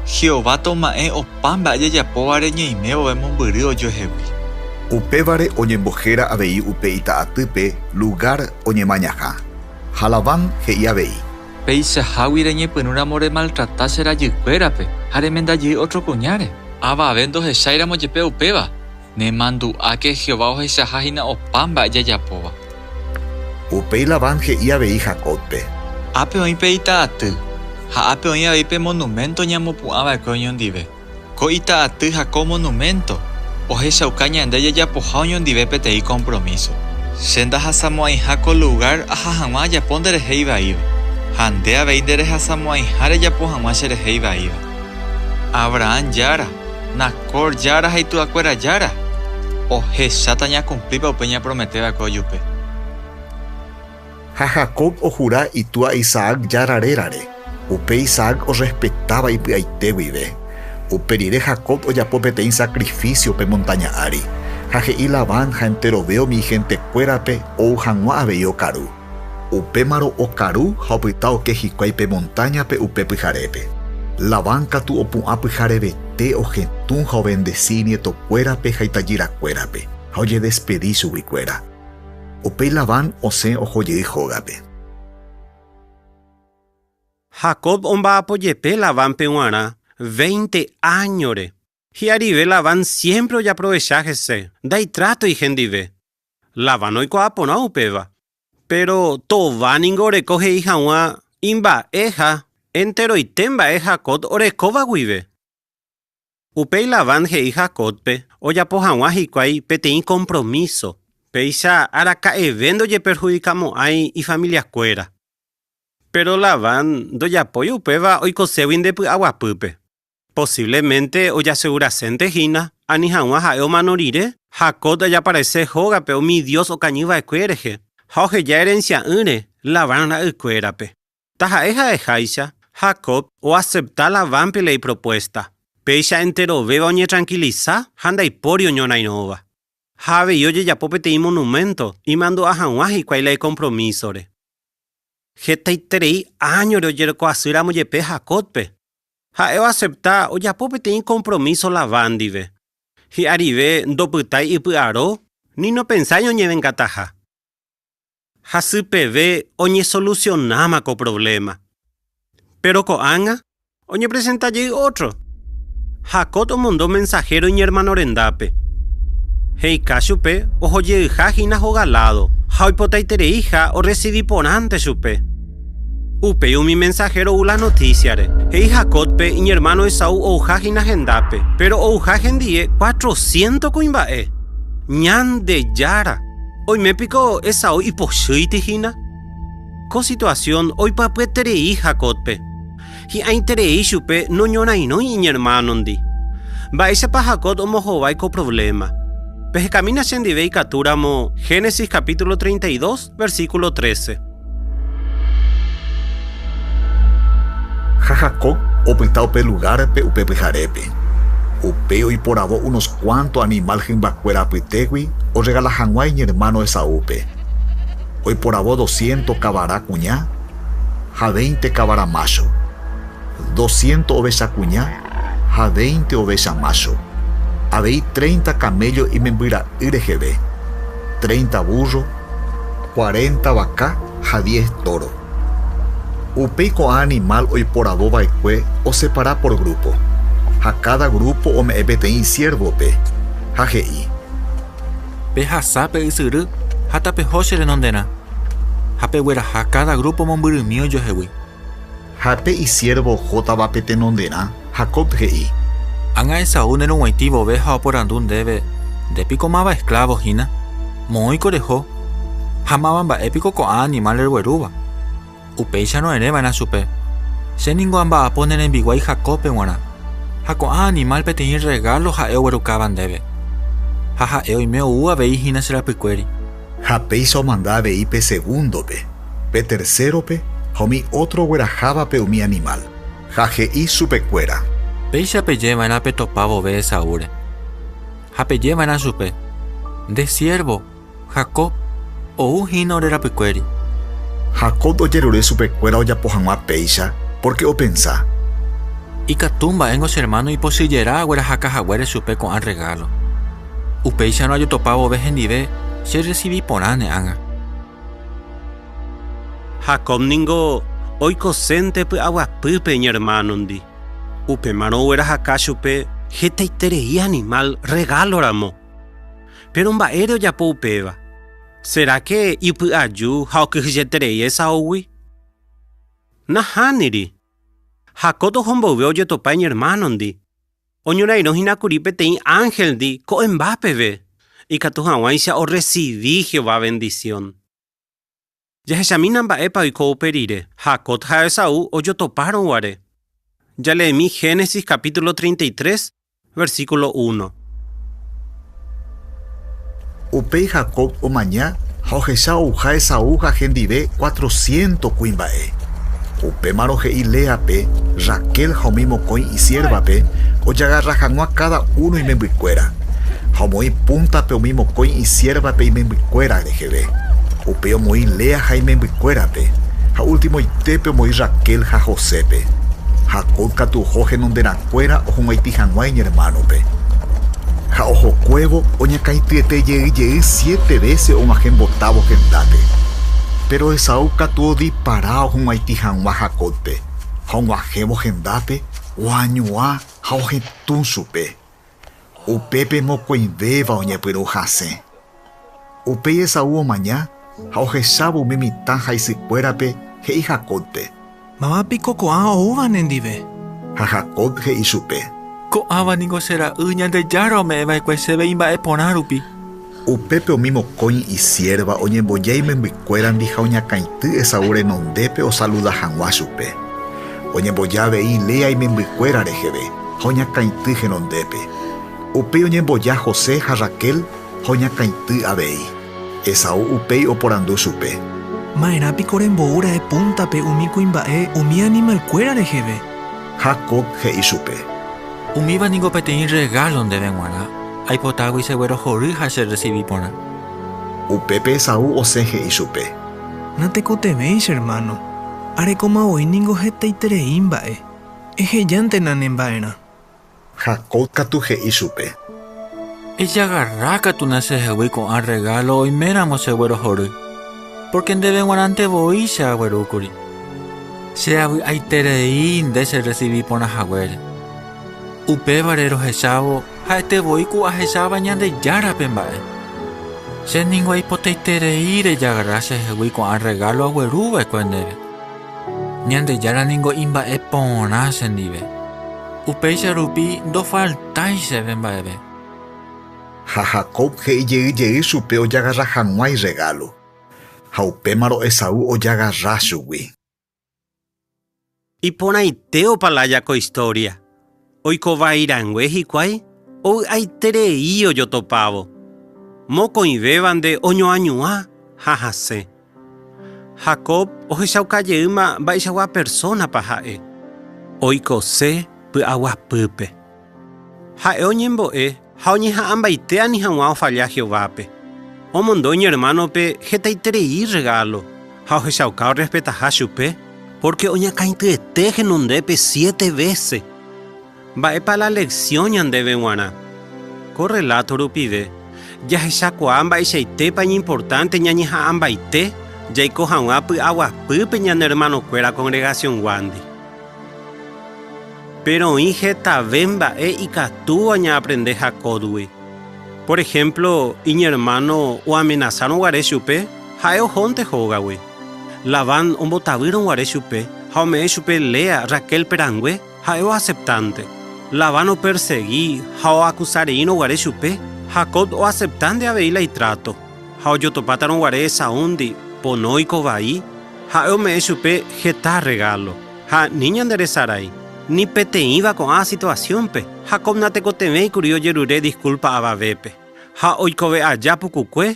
Jehová toma'ẽ opa mba'e jajapóvare ñaime vove mombyry ojuehegui. Upévare oñembohéra avei upe ita atýpe lugár oñemañaha. Ha Labán he'i avei. Peichahágui reñepyrũramo remaltrata che rajykuérape ha remenda jey ótro kuñáre. Avave ndohecháiramo jepe upéva, nemandu'áke Jehová ohechaha hína opa mba'e jajapóva. Upéi Labán he'i avei Jacóbpe. Ápe oĩ pe ita aty, ha ápe oĩ avei pe monuménto ñamopu'ã va'ekue oñondive. Ko ita aty ha ko monuménto ohechauka ñande jajapoha oñondive peteĩ kompromíso. Che ndahasamo'ãiha ko lugár aha hag̃ua ajapo nderehe ivaíva, ha nde avei nderehasamo'ãiha rejapo hag̃ua cherehe ivaíva. Abrahán Jára, Nacor Jára ha ituakuéra Jára, ohecháta ñakumplípa upe ñapromete va'ekue ojupe. Ha Jacob ohura itúa Isaac Jára rérare, upe Isaac orrespetáva ipy'aite guive. Upe rire Jacob ojapo peteĩ sakrifísio pe montáña ári, ha he'i Labán ha enterove umi ihentekuérape ou hag̃ua avei okaru. Upémarõ okaru ha opyta oke hikuái pe montáñape upe pyharépe. Labán katu opu'ã pyharevete ohetũ ha ovendesi inietokuérape ha itajyrakuérape, ha ojedespedi chuguikuéra. Upéi Labán osẽ oho jey hógape. Jacob omba'apo jepe Labánpe g̃uarã veinte áñore. Hi'arive Labán siémpre ojaprovecha hese, ndaitrátoi hendive. Labán oikuaa porã upéva. Péro tova ningo oreko he'i hag̃ua imba'eha enteroite mba'e Jacob orekóva guive. Upéi Labán he'i Jacóbpe ojapo hag̃ua hikuái peteĩ kompromíso, péicha araka'eve ndojeperhudikamo'ãi ifamiliakuéra. Péro Labán ndojapói upéva oikoségui nde py'aguapýpe. Posívlemente ojasegurasénte hína ani hag̃ua ha'e omano rire, Jacob ojaparese hógape umi dios okañy va'ekue rehe ha oheja herensia'ỹre Labán ra'ykuérape. Taha'e ha'eháicha, Jacob oasepta Labánpe la ipropuésta. Péicha enterovéva oñetrankilisa ha ndaipóri oñorairõva. Ha avei ojejapo peteĩ monuménto imandu'a hag̃ua hikuái la ikompromísore. Hetaiterei áñore ojereko asýramo jepe Jacóbpe, ha'e oasepta ojapo peteĩ kompromíso Labán ndive. Hi'arive ndopytái ipy'aro ni nopensái oñevengataha. Hasypeve oñesolusionáma ko provléma. Péro ko'ág̃a oñepresenta jey ótro. Jacob omondo mensajero iñermano rendápe. He'ika chupe ohojeyha hína hóga ládo ha oipotaitereiha orresivi porãnte chupe. Upéi umi mensajero ou la notísiare. He'i Jacóbpe iñermáno Esaú ouha hína hendápe, péro ouha hendie cuatrocientos kuimba'e. Ñandejára! Oime piko Esaú ipochýiti hína? Ko situasión oipy'apyeterei Jacóbpe. Hi'ãiterei chupe noñorairõi iñermánondi. Mba'éichapa Jacob ombohovái ko provléma? Pehekamína chendive ikatúramo Génesis capítulo 32, versículo 13. Ha Jacob opyta upe lugárpe upe pyharépe. Upéi oiporavo unos kuánto animál hymbakuéra apytégui orregala hag̃ua iñermáno Esaúpe. Oiporavo dosciento kavara kuña ha veinte kavara mácho, dosciento ovecha kuña ha veinte ovecha mácho, avei treinta kaméllo imembyra'y reheve, treinta vúrro, cuarenta vaka ha diez tóro. Upéi ko'ã animál oiporavo va'ekue osepara por grúpo, ha káda grúpo ome'ẽ peteĩ isiérvope, ha he'i. Pehasa pe ysyry ha tapeho che renonderã, ha pegueraha káda grúpo mombyrymi ojohegui. Ha pe isiérvo ohótava pe tenonderã, Jacob he'i. Ág̃a Esaú nerug̃uaitĩ vove ha oporandu ndéve, Nde piko máva esklávo hína? Moõiko reho? Ha máva mba'e piko ko'ã animál reguerúva? Upéicharõ ere va'erã chupe, Che ningo amba'apo ne rembiguái Jacóbpe g̃uarã, ha ko'ã animál peteĩ rregálo ha'e oguerukáva ndéve. Ha ha'e oime ou avei hína che rapykuéri. Ha péicha omanda avei pe segúndope, pe tercérope ha umi ótro oguerahávape umi animál. Ha he'i chupekuéra. Péicha peje va'erã petopa vove Esaúre. Ha peje va'erã chupe, 'Nde siérvo, Jacob, ou hína ore rapykuéri. Jacob ojerure chupekuéra ojapo hag̃ua péicha, pórke opensa. Ikatu mba'éngo che ermáno ipochyjera aguerahaka haguére chupe ko'ã rregálo. Upéicharõ ajotopa vove hendive, cherresivi porãne ág̃a. Jacob ningo oikosénte py'aguapýpe iñermánondi. Upémarõ oguerahaka chupe hetaiterei animál rregáloramo. Péro mba'ére ojapo upéva? Sera ke ipy'aju ha okyhyjeterei Esaúgui? Nahániri. Jacob oho mboyve ojetopa iñermánondi, oñorairõ hína kuri peteĩ ánhelndi ko'ẽmba peve, ikatu hag̃uáicha orresivi Jehová vendisión. Jahechamína mba'épa oiko upe rire, Jacob ha Esaú ojotopárõ guare. Jaleemi Génesis capítulo 33, versículo 1. Upéi Jacob omaña ha ohecha ouha Esaú ha hendive cuatrociento kuimba'e. Upémarõ he'i Léape, Raquel ha umi mokõi isiérvape ojagarra hag̃ua káda uno imembykuéra, ha omoĩ púntape umi mokõi isiérvape imembykuéra reheve. Upéi omoĩ Lea ha imembykuérape, ha ultimoitépe omoĩ Raquel ha Josépe. Jacob katu oho henonderãkuéra ohug̃uaitĩ hag̃ua iñermánope. Ha ohokuévo oñakãityete jey jey siete vése og̃uahẽ mbotávo hendápe. Péro Esaú katu odipara ohug̃uaitĩ hag̃ua Jacóbpe, ha og̃uahẽvo hendápe oañuã ha ohetũ chupe. Upépe mokõivéva oñepyrũ hasẽ. Upéi Esaú omaña ha ohechávo umi mitã ha isykuérape he'i Jacóbpe. Máva piko ko'ã oúva nendive? Ha Jacob he'i chupe. Ko'ãva ningo che ra'y Ñandejára ome'ẽ va'ekue chéve imba'e porã rupi. Upépe umi mokõi isiérva oñemboja imembykuérandi ha oñakãity Esaú renondépe osaluda hag̃ua chupe. Oñemboja avei Lea imembykuéra reheve ha oñakãity henondépe. Upéi oñemboja José ha Raquel ha oñakãity avei. Esaú upéi oporandu chupe. Ma'erã piko rembou ra'e púntape umi kuimba'e umi animalkuéra reheve? Jacob he'i chupe. Umíva ningo peteĩ rregálo ndéve g̃uarã, aipotágui cheguerohory ha cherresivi porã. Upépe Esaú osẽ he'i chupe. Natekotevẽi che ermáno, arekóma voi ningo hetaiterei mba'e. Ehejántena ne mba'erã. Jacob katu he'i chupe. Ejagarra katu na chehegui ko'ã rregálo oiméramo cheguerohory, pórke ndéve g̃uarãnte voi che aguerúkuri. Che avy'aiterei nde cherresivi porã haguére. Upévare rohechávo ha'ete voi ku ahecháva Ñandejárape mba'e. Che ningo aipotaiterei rejagarra chehegui ko'ã rregálo agueru va'ekue ndéve. Ñandejára ningo imba'e porã chendive. Upéicha rupi ndofaltái chéve mba'eve. Ha Jacob he'i jey jey chupe ojagarra hag̃ua irregálo, ha upémarõ Esaú ojagarra chugui. Iporãite opalaya ko istória. Oiko vai rangue hikuái, ovy'aiterei ojotopávo. Mokõivévante oñoañuã ha hasẽ. Jacob ohechauka jeýma mba'eichagua persónapa ha'e. Oikose py'aguapýpe. Ha'e oñembo'e ha oñeha'ãmbaite ani hag̃ua ofalla Jehovápe. Omondo iñermánope hetaiterei rregálo ha ohechauka orrespetaha chupe, pórke oñakãityete henondépe siete vése. Mba'épa la leksión ñandéve g̃uarã? Ko rreláto rupive, jahechakuaa mba'eichaitépa iñimportánte ñañeha'ãmbaite jaiko hag̃ua py'aguapýpe ñane ermanokuéra kongregasionguándi. Péro oĩ hetave mba'e ikatúva ñaaprende Jacóbgui. Por ehémplo, iñermáno oamenasárõ guare chupe, ha'e ohónte hógagui. Labán ombotavýrõ guare chupe ha ome'ẽ chupe Lea, Raquélpe rangue, ha'e oaseptánte. Labán opersegi ha oakusa reírõ guare chupe, Jacob oaseptánte avei la itráto. Ha ojotopátarõ guare Esaúndi pono oiko vai, ha'e ome'ẽ chupe heta rregálo. Ha ni ñanderesarái, ni peteĩva ko'ã situasiónpe, Jacob natekotevẽi kuri ojerure diskúlpa avavépe. Ha oikove aja pukukue,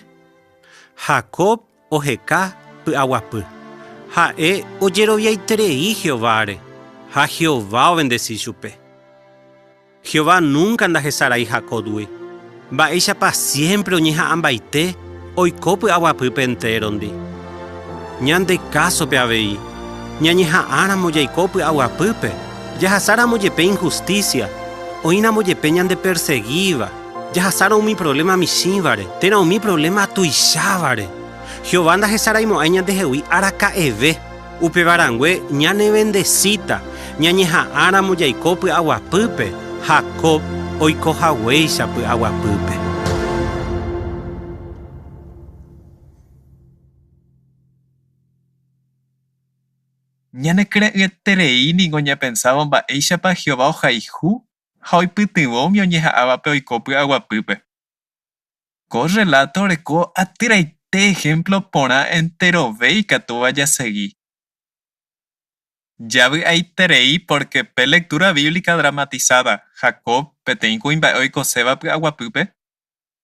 Jacob oheka py'aguapy. Ha'e ojeroviaiterei Jehováre, ha Jehová ovendesi chupe. Jehová núnka ndahesarái Jacóbgui. Mba'éichapa siémpre oñeha'ãmbaite oiko py'aguapýpe entérondi? Ñande kásope avei, ñañeha'ãramo jaiko py'aguapýpe, jahasáramo jepe inhustísia, oĩramo jepe ñandepersegíva, jahasárõ umi provléma michĩvare térã umi provléma tuichávare, Jehová ndahesaraimo'ãi ñandehegui araka'eve. Upéva rangue ñanevendesíta ñañeha'ãramo jaiko py'aguapýpe Jacob oiko haguéicha py'aguapýpe. Ñanekyre'ỹeterei ningo ñapensávo mba'éichapa Jehová ohayhu ha oipytyvõ umi oñeha'ãvape oiko py'aguapýpe. Ko rreláto oreko atyraite ehémplo porã enterove ikatúva jasegi. Javy'aiterei pórke pe lektúra bíblica dramatisáda Jacob, peteĩ kuimba'e oikoséva py'aguapýpe,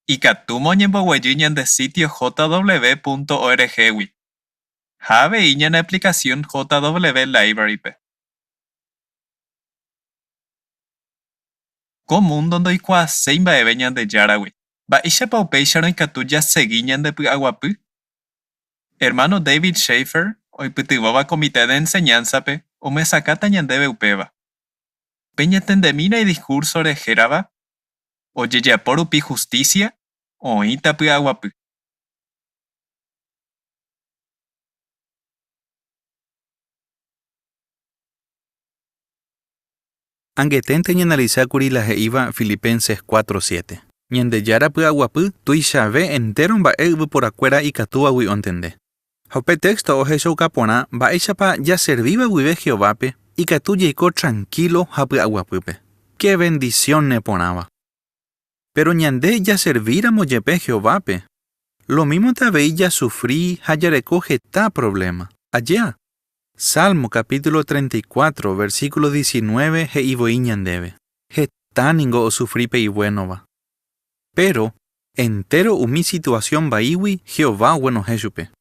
ikatúma oñemboguejy ñande sítio jw.org-gui ha avei ñane aplikasión JW Library-pe. Ko múndo ndoikuaaséi mba'eve Ñandejáragui. Mba'éichapa upéicharõ ikatu jasegi ñandepy'aguapy? Ermáno David Schafer, oipytyvõva Comité de Enseñanza-pe, omyesakãta ñandéve upéva. Peñatendemína idiskúrsore hérava, Ojejapo rupi hustísia, oĩta py'aguapy. Angeténte ñaanalisákuri la he'íva Filipenses 4, 7. Ñandejára py'aguapy tuichave entéro mba'e yvyporakuéra ikatúvagui ontende. Ha upe téxto ohechauka porã mba'éichapa jaservíva guive Jehovápe ikatu jaiko trankílo ha py'aguapýpe. Ke vendisión neporãva! Péro ñande jaservíramo jepe Jehovápe, lomímonte avei jasufri ha jareko heta provléma. Ajéa? Salmo capítulo 34, versículo 19 he'i voi ñandéve, Heta ningo osufri pe ivuénova. Péro, entéro umi situasión vaígui Jehová oguenohẽ chupe.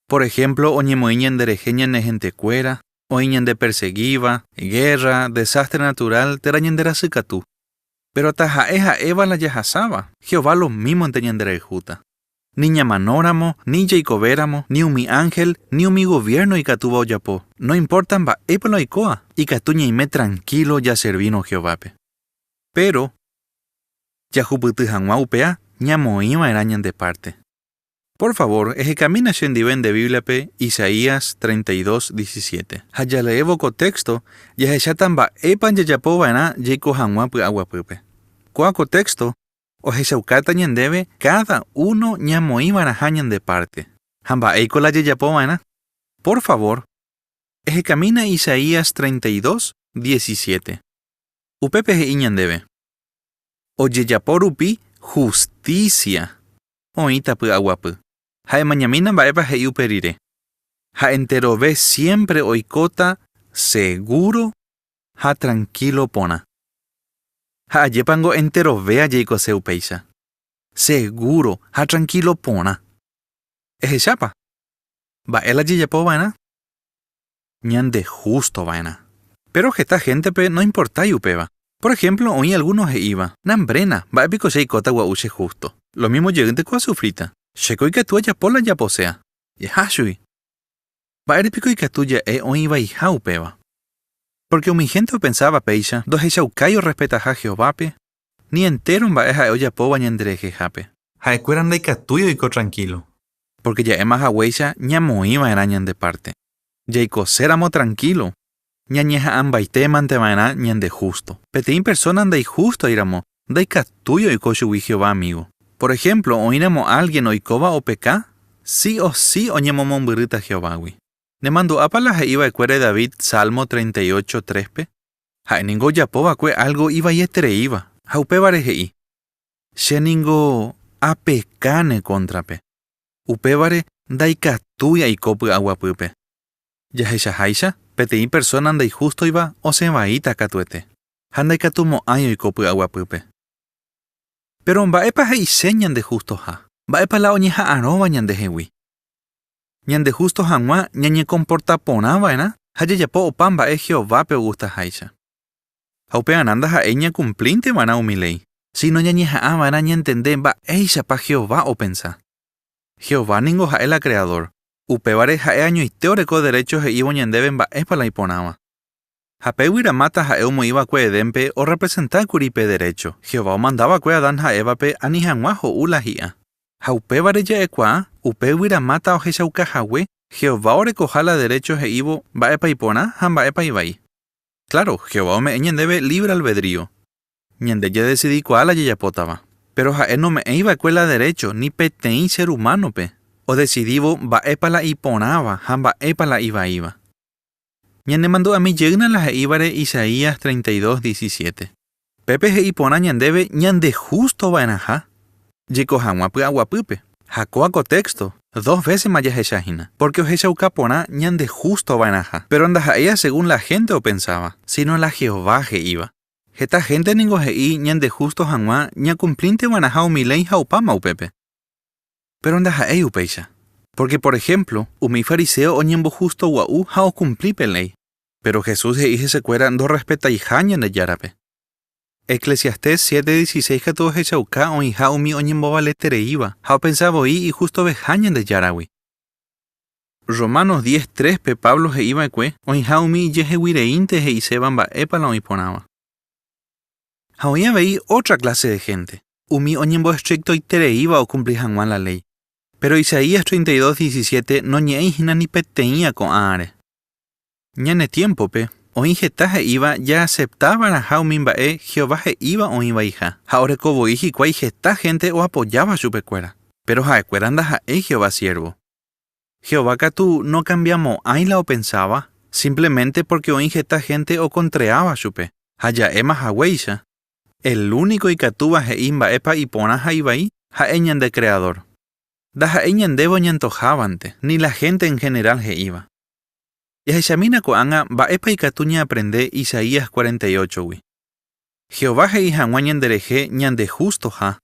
Por ehémplo oñemoĩ ñanderehe ñane hentekuéra, oĩ ñandepersegíva, gérra, desástre naturál térã ñanderasykatu. Péro taha'e ha'éva la jahasáva, Jehová lomímonte ñanderayhúta. Ni ñamanóramo, ni jaikovéramo, ni umi ánhel, ni umi goviérno ikatúva ojapo, noimporta mba'épa la oikóva, ikatu ñaime trankílo jaservírõ Jehovápe. Péro, jahupyty hag̃ua upéva ñamoĩ va'erã ñande párte. Por favor, ehekamína chendive nde Bíbliape Isaías 32, 17. Ha jaleévo ko texto, jahecháta mba'épa jajapo va'erã jaiko hag̃ua py'aguapýpe. Kóa ko texto ohechaukáta ñandéve káda uno ñamoĩ va'erãha ñande párte. Ha mba'éiko la jajapo va'erã? Por favor, ehekamína Isaías 32, 17. Upépe he'i ñandéve, Ojejapo rupi hustísia oĩta py'aguapy. Ha emañamína mba'épa he'i upe rire. Ha enterove siémpre oikóta segúro ha trankílo porã. Ha ajépango enterovéa jaikose upéicha. Segúro ha trankílo porã. Ehechápa? Mba'e la jajapo va'erã? Ñandehústo va'erã. Péro heta héntepe noimportái upéva. Por ehémplo, oĩ algúno he'íva, Nambréna, mba'e piko che aikóta gua'u che hústo? Lo mímo jeýnte ko asufríta. Chéko ikatu ajapo la ajaposéa. Jaha chugui. Mba'ére piko ikatu ja'e oĩ vaiha upéva? Pórke umi hénte opensáva péicha ndohechaukái orrespetaha Jehovápe, ni entéro mba'e ha'e ojapóva ñanderehehápe. Ha'ekuéra ndaikatúi oiko trankílo, pórke ja'éma haguéicha ñamoĩ va'erã ñande párte. Jaikoséramo trankílo, ñañeha'ãmbaitémante va'erã ñandehústo. Peteĩ persóna ndaihústoiramo, ndaikatúi oiko chugui Jehová amígo. Por ehémplo, oĩramo álgien oikóva opeka, si o si oñemomombyrýta Jehovágui. Nemandu'ápa la he'i va'ekuére David Salmo 38, tréspe? Ha'e ningo ojapo va'ekue álgo ivaietereíva, ha upévare he'i, Che ningo apeka ne kóntrape, upévare ndaikatúi aiko py'aguapýpe. Jahechaháicha, peteĩ persóna ndaihústoiva osẽ vaíta katuete, ha ndaikatumo'ãi oiko py'aguapýpe. Péro mba'épa he'ise ñandehustoha? Mba'épa la oñeha'arõva ñandehegui? Ñandehústo hag̃ua ñañekomporta porã va'erã ha jajapo opa mba'e Jehovápe ogustaháicha. Ha upearã ndaha'éi ñakumplínte va'erã umi léi, síno ñañeha'ã va'erã ñantende mba'éichapa Jehová opensa. Jehová ningo ha'e la Kreadór, upévare ha'e añoite oreko derécho he'ívo ñandéve mba'épa la iporãva. Ha pe yvyramáta ha'e omoĩ va'ekue Edénpe orrepresenta kuri pe derécho Jehová omanda va'ekue Adán ha Évape ani hag̃ua ho'u la hi'a. Ha upévare ja'ekuaa upe yvyramáta ohechauka hague Jehová orekoha la derécho he'ívo mba'épa iporã ha mba'épa ivai. Kláro, Jehová ome'ẽ ñandéve lívre albedrío. Ñande jadesidikuaa la jajapótava. Péro ha'e nome'ẽi va'ekue la derécho ni peteĩ ser umánope odesidívo mba'épa la iporãva ha mba'épa la ivaíva. Ñanemandu'ami jeýna la he'ívare Isaías 32, 17. Pépe he'i porã ñandéve ñandehústo va'erãha jaiko hag̃ua py'aguapýpe. Ha kóa ko téxto, dos vésema jahecha hína, pórke ohechauka porã ñandehústo va'erãha. Péro ndaha'éi asegún la hénte opensáva, síno la Jehová he'íva. Heta hénte ningo he'i ñandehústo hag̃ua ñakumplínte va'erãha umi léi ha opáma upépe. Péro ndaha'éi upéicha. Pórke por ehémplo, umi fariséo oñembohústo gua'u ha okumpli pe léi. Péro Jesús he'i hesekuéra ndorrespetaiha Ñandejárape. Eclesiastés 7:16 katu ohechauka oĩha umi oñembovaletereíva ha opensa voi ihustoveha Ñandejáragui. Romanos 10:3-pe Pablo he'i va'ekue oĩha umi ijehegui reínte he'iséva mba'épa la oĩ porãva. Ha oĩ avei ótra kláse de hénte, umi oñemboestriktoitereíva okumpli hag̃ua la léi. Péro Isaías 32, 17 noñe'ẽi hína ni peteĩva ko'ãre. Ñane tiémpope, oĩ heta he'íva jaasepta va'erãha umi mba'e Jehová he'íva oĩ vaiha, ha oreko voi hikuái heta hénte oapojáva chupekuéra. Péro ha'ekuéra ndaha'éi Jehová siérvo. Jehová katu nokambiamo'ãi la opensáva, simpleménte pórke oĩ heta hénte okontreáva chupe. Ha ja'éma haguéicha, el úniko ikatúva he'i mba'épa iporã ha ivai ha'e ñande Kreadór. Ndaha'éi ñandéve oñantohávante, ni la hénte en henerál he'íva. Jahechamína ko'ág̃a mba'épa ikatu ñaaprende Isaías 48-gui. Jehová he'i hag̃ua ñanderehe ñandehustoha,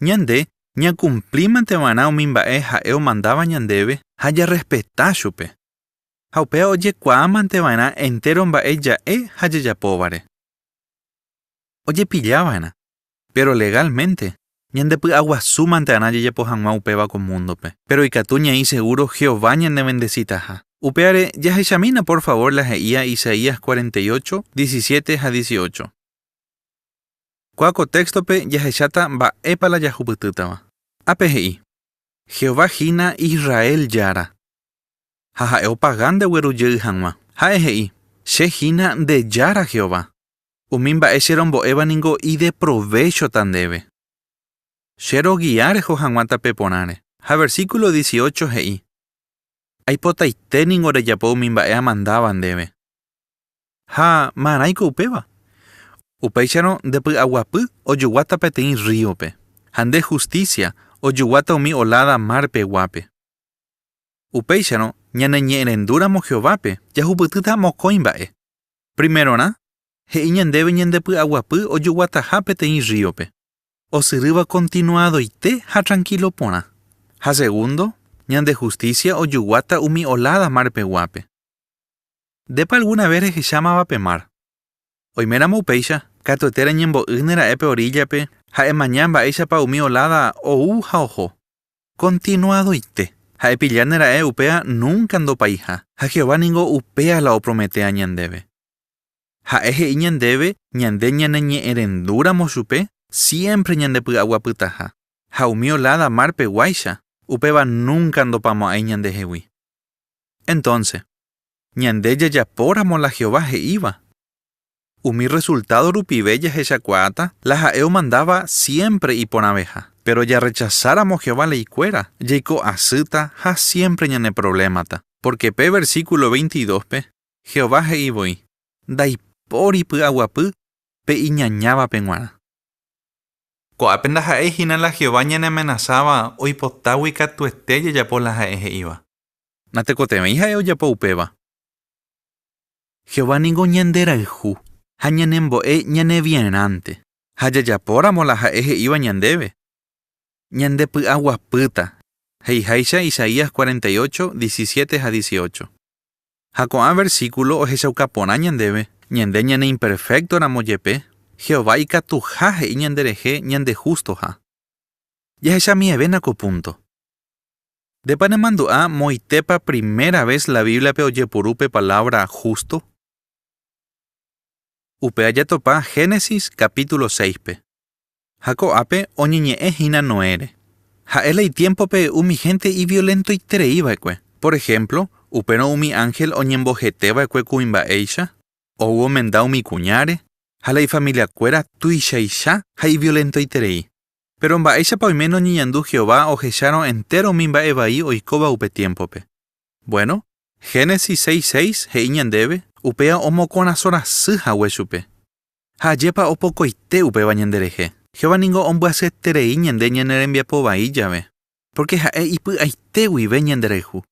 ñande ñakumplímante va'erã umi mba'e ha'e omandáva ñandéve ha jarrespeta chupe. Ha upéva ojekuaámante va'erã entéro mba'e ja'e ha jajapóvare. Ojepilla va'erã. Péro legálmente, ñandepy'aguasúmante va'erã jajapo hag̃ua upéva ko múndope. Péro ikatu ñaĩ segúro Jehová ñanevendesitaha. Upévare, jahechamína por favór la he'íva Isaías 48, 17 ha 18. Kóa ko téxtope jahecháta mba'épa la jahupytýtava. Ápe he'i. Jehová hína Israel Jára. Ha ha'e opaga ndegueru jey hag̃ua. Ha'e he'i, Che hína nde Jára Jehová. Umi mba'e che rombo'éva ningo ideprovéchota ndéve. Che rogia reho hag̃ua tape porãre. Ha versíkulo 18 he'i, Aipotaite ningo rejapo umi mba'e amandáva ndéve. Ha marãiko upéva? Upéicharõ nde py'aguapy ojoguáta peteĩ rríope, ha nde hustísia ojoguáta umi oláda mar peguápe. Upéicharõ, ñaneñe'ẽrendúramo Jehovápe, jahupytýta mokõi mba'e. Primerorã, he'i ñandéve ñande py'aguapy ojoguataha peteĩ rríope, osyrýva kontinuadoite ha trankílo porã. Ha segundo, ñande hustísia ojoguáta umi oláda mar peguápe. Ndépa algúna ves rehechámava pe mar? Oiméramo upéicha, katuete reñembo'ýne ra'e pe oríllape ha emaña mba'éichapa umi oláda ou ha oho. Kontinuadoite. Ha epilláne ra'e upéva núnka ndopaiha, ha Jehová ningo upéa la oprometea ñandéve. Ha'e he'i ñandéve ñande ñaneñe'ẽrendúramo chupe, siémpre ñandepy'aguapytaha. Ha umi oláda marpeguáicha, upéva núnka ndopamo'ãi ñandehegui. Entónse, ñande jajapóramo la Jehová he'íva, umi rresultádo rupive jahechakuaáta la ha'e omandáva siémpre iporãveha. Péro jarrechasáramo Jehová leikuéra, jaiko asýta ha siémpre ñaneprovlémata. Pórke pe versíkulo 22-pe, Jehová he'i voi, Ndaipóri py'aguapy pe iñañávape g̃uarã. Ko'ápe ndaha'éi hína la Jehová ñaneamenasáva oipotágui katuete jajapo la ha'e he'íva. Natekotevẽi ha'e ojapo upéva. Jehová ningo ñanderayhu ha ñanembo'e ñaneviarãnte. Ha jajapóramo la ha'e he'íva ñandéve, ñandepy'aguapýta, he'iháicha Isaías 48, 17 ha 18. Ha ko'ã versíkulo ohechauka porã ñandéve, ñande ñaneimperféktoramo jepe, Jehová ikatuha he'i ñanderehe ñandehustoha. Jahechamievéna ko púnto. Ndépa nemandu'a moitépa primera ves la Bíbliape ojepuru pe palávra hústo? Upéva jatopa Génesis capítulo 6-pe. Ha ko'ápe oñeñe'ẽ hína Noére. Ha'e la itiémpope umi hénte iviolentoiterei va'ekue. Por ehémplo, upérõ umi ánhel oñembohete va'ekue kuimba'éicha, ou omenda umi kuñáre, ha la ifamiliakuéra tuichaicha ha iviolentoiterei. Péro mba'éichapa oiméne oñeñandu Jehová ohechárõ entéro umi mba'e vai oikóva upe tiémpope? Vuéno, Génesis 6:6 he'i ñandéve upéva omokorasõ rasy hague chupe. Ha ajépa opokoite upéva ñanderehe. Jehová ningo ombyasyeterei ñande ñane rembiapo vai jave, pórke ha'e ipy'aite guive ñanderayhu.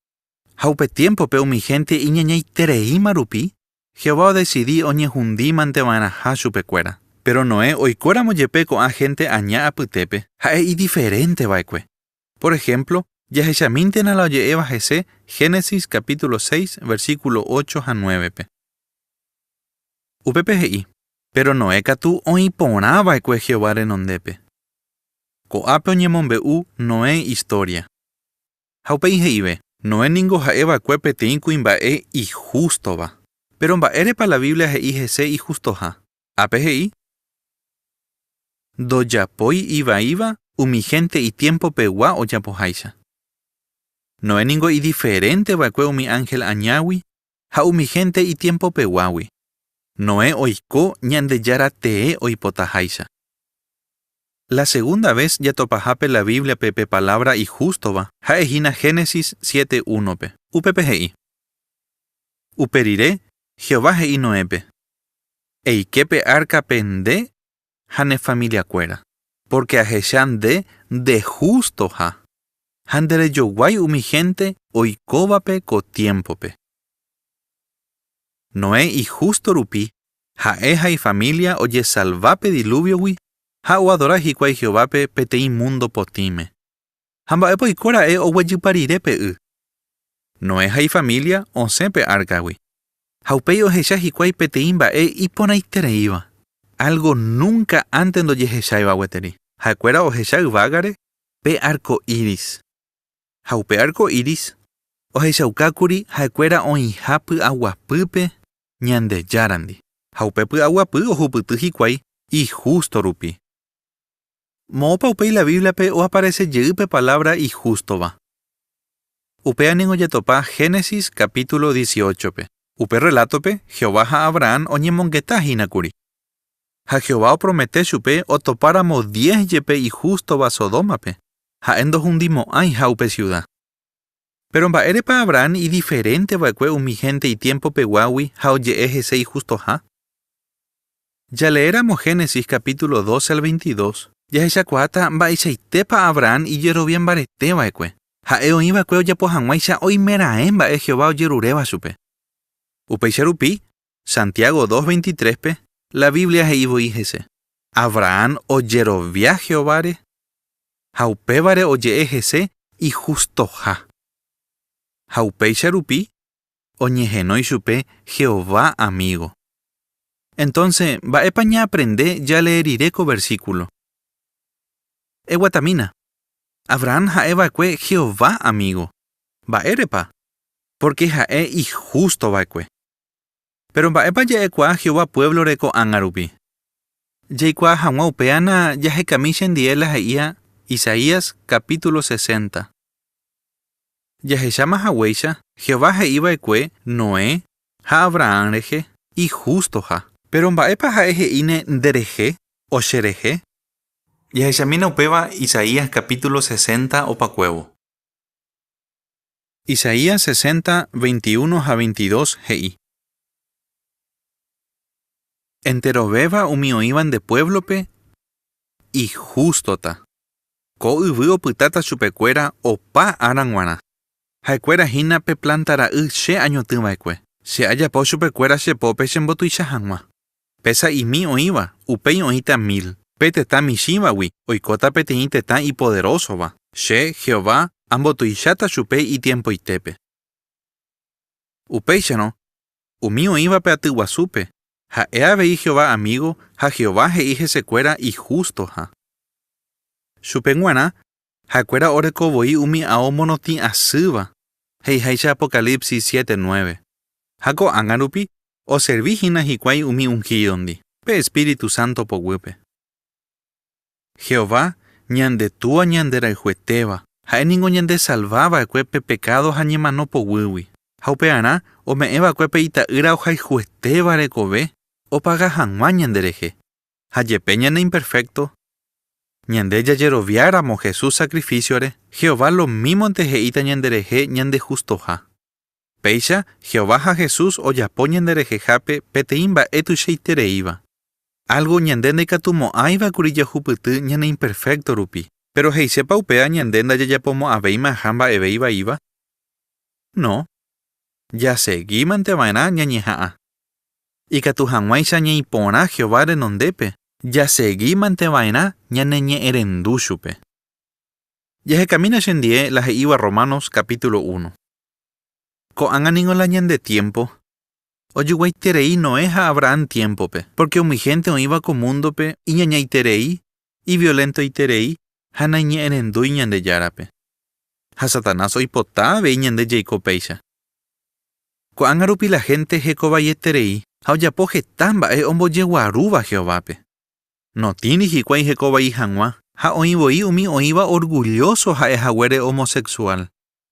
Ha upe tiémpope umi hénte iñañaitereíma rupi, Jehová odesidi oñehundímante va'erãha chupekuéra. Péro Noé oikóramo jepe ko'ã hénte aña apytépe, ha'e idiferénte va'ekue. Por ehémplo, jahechamíntena la oje'éva hese Génesis capítulo 6, versíkulo 8 ha 9-pe. Upépe he'i, Péro Noé katu oĩ porã va'ekue Jehová renondépe. Ko'ápe oñemombe'u Noé istória. Ha upéi he'ive, Noé ningo ha'e va'ekue peteĩ kuimba'e ihústova. Péro mba'érepa la Biblia he'i hese ihustoha? Ápe he'i, Ndojapói ivaíva umi hénte itiempopegua ojapoháicha. Noé ningo idiferénte va'ekue umi ánhel añágui ha umi hénte itiempopeguágui. Noé oiko Ñandejára tee oipotaháicha. La segunda ves jatopahápe la Bíbliape pe palávra ihústova ha'e hína Génesis 7:1-pe. Upépe he'i, Upe rire, Jehová he'i Noépe, Eike pe árkape nde ha ne familiakuéra, pórke ahecha nde ndehustoha ha nderejoguái umi hénte oikóvape ko tiémpope. Noé ihústo rupi, ha'e ha ifamília ojesalva pe dilúviogui ha oadora hikuái Jehovápe peteĩ múndo potĩme. Ha mba'épa oiko ra'e oguejypa rire pe y? Noé ha ifamília osẽ pe árkagui. Ha upéi ohecha hikuái peteĩ mba'e iporãitereíva, álgo núnka ánte ndojehecháiva gueteri. Ha'ekuéra ohecha yvágare pe árko íris. Ha upe árko íris ohechaukákuri ha'ekuéra oĩha py'aguapýpe Ñandejárandi. Ha upe py'aguapy ohupyty hikuái ihústo rupi. Moõpa upéi la Bíbliape oaparese jey pe palávra ihústova? Upéva ningo jatopa Génesis capítulo dieciocho-pe. Upe rrelátope, Jehová ha Abrahán oñemongeta hína kuri. Ha Jehová opromete chupe otopáramo diez jepe ihústova Sodómape, ha'e ndohundimo'ãiha upe siuda. Péro mba'érepa Abrahán idiferénte va'ekue umi hénte itiempopeguágui ha oje'e hese ihustoha? Jaleéramo Génesis capítulo 12 al 22, jahechakuaáta mba'eichaitépa Abrahán ijerovia mbarete va'ekue. Ha'e oĩ va'ekue ojapo hag̃uáicha oimeraẽ mba'e Jehová ojeruréva chupe. Upéicha rupi, Santiago 2:23-pe, la Biblia he'i voi hese, Abrahán ojerovia Jehováre ha upévare oje'e hese ihustoha. Ha upéicha rupi oñehenói chupe Jehová amígo. Entónse, mba'épa ñaaprende jalee rire ko versíkulo? Eguatamína! Abrahán ha'e va'ekue Jehová amígo. Mba'érepa? Pórke ha'e ihústo va'ekue. Péro mba'épa ja'ekuaa Jehová puévlore ko'ág̃a rupi? Jaikuaa hag̃ua upéana jahekami chendie la he'íha Isaías capítulo 60. Jahecháma haguéicha, Jehová he'i va'ekue Noé ha Abrahán rehe ihustoha. Péro mba'épa ha'e he'íne nderehe o cherehe? Jahechamína upéva Isaías capítulo 60 opakuévo. Isaías 60, 21 ha 22 he'i. Enterovéva umi oĩva nde puévlope ihústota. Ko yvy opytáta chupekuéra opa ára g̃uarã. Ha'ekuéra hína pe plánta ra'y che añotỹ va'ekue. Che ajapo chupekuéra che pópe chembotuicha hag̃ua. Pe sa'imi oĩva, upéi oĩta mil. Pe tetã michĩvagui oikóta peteĩ tetã ipoderósova. Che, Jehová, ambotuicháta chupe itiempoitépe. Upéicharõ, umi oĩva pe aty guasúpe, ha'e avei Jehová amígo ha Jehová he'i hesekuéra ihustoha. Chupe g̃uarã, ha'ekuéra oreko voi umi ao morotĩ asýva, he'iháicha Apocalipsis 7:9. Ha ko'ág̃a rupi, oservi hína hikuái umi unhídondi, pe espíritu sánto poguýpe. Jehová, ñande Túa ñanderayhuetéva, ha'e ningo ñandesalva va'ekue pe pekádo ha ñemano poguýgui. Ha upearã ome'ẽ va'ekue pe Ita'ýra ohayhuetéva rekove opaga hag̃ua ñanderehe. Ha jepe ñaneimperfékto, ñande jajeroviáramo Jesús sakrifísiore, Jehová lomímonte he'íta ñanderehe ñandehustoha. Péicha, Jehová ha Jesús ojapo ñanderehehápe peteĩ mba'e tuichaitereíva. Álgo ñande ndaikatumo'ãiva kuri jahupyty ñaneimperfékto rupi. Péro he'isépa upéva ñande ndajajapomo'ãvéimaha mba'eve ivaíva? No. Jasegímante va'erã ñañeha'ã. Ikatu hag̃uáicha ñaĩ porã Jehová renondépe, jasegímante va'erã ñaneñe'ẽrendu chupe. Jahekamína chendie la he'íva Romanos capítulo 1. Ko'ág̃a ningo la ñande tiémpo ojoguaiterei Noé ha Abrahán tiémpope, pórke umi hénte oĩva ko múndope iñañaiterei, iviolentoiterei ha naiñe'ẽrendúi Ñandejárape. Ha Satanás oipota avei ñande jaiko péicha. Ko'ág̃a rupi la hénte hekovaieterei ha ojapo heta mba'e ombojeguarúva Jehovápe. Notĩri hikuái hekovai hag̃ua ha oĩ voi umi oĩva orgullóso ha'e haguére homosexual.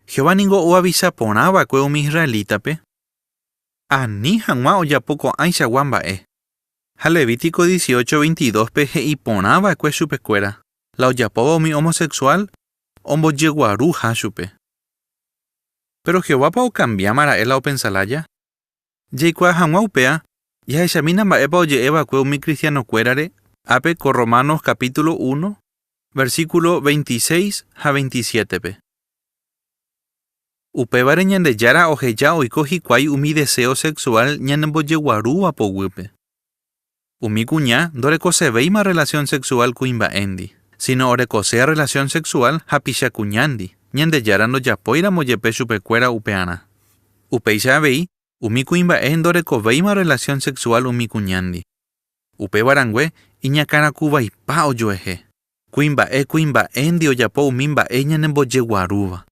Jehová ningo oavisa porã va'ekue umi israelítape ani hag̃ua ojapo ko'ãichagua mba'e. Ha Levítico 18:22-pe he'i porã va'ekue chupekuéra la ojapóva umi homosexual ombojeguaruha chupe. Péro Jehovápa okambiáma ra'e la opensa lája? Jaikuaa hag̃ua upéva, jahechamína mba'épa oje'e va'ekue umi kristianokuérare ápe ko Romanos capítulo 1, versíkulo 26 ha 27-pe. Upévare Ñandejára oheja oiko hikuái umi deséo sexuál ñanembojeguarúva poguýpe. Umi kuña ndorekosevéima rrelasión sexuál kuimba'éndi, síno orekose rrelasión sexuál hapicha kuñándi, Ñandejára ndojapóiramo jepe chupekuéra upearã. Upéicha avei, umi kuimba'e ndorekovéima rrelasión sexuál umi kuñándi. Upéva rangue, iñakãrakuvaipa ojuehe. Kuimba'e kuimba'éndi ojapo umi mba'e ñanembojeguarúva.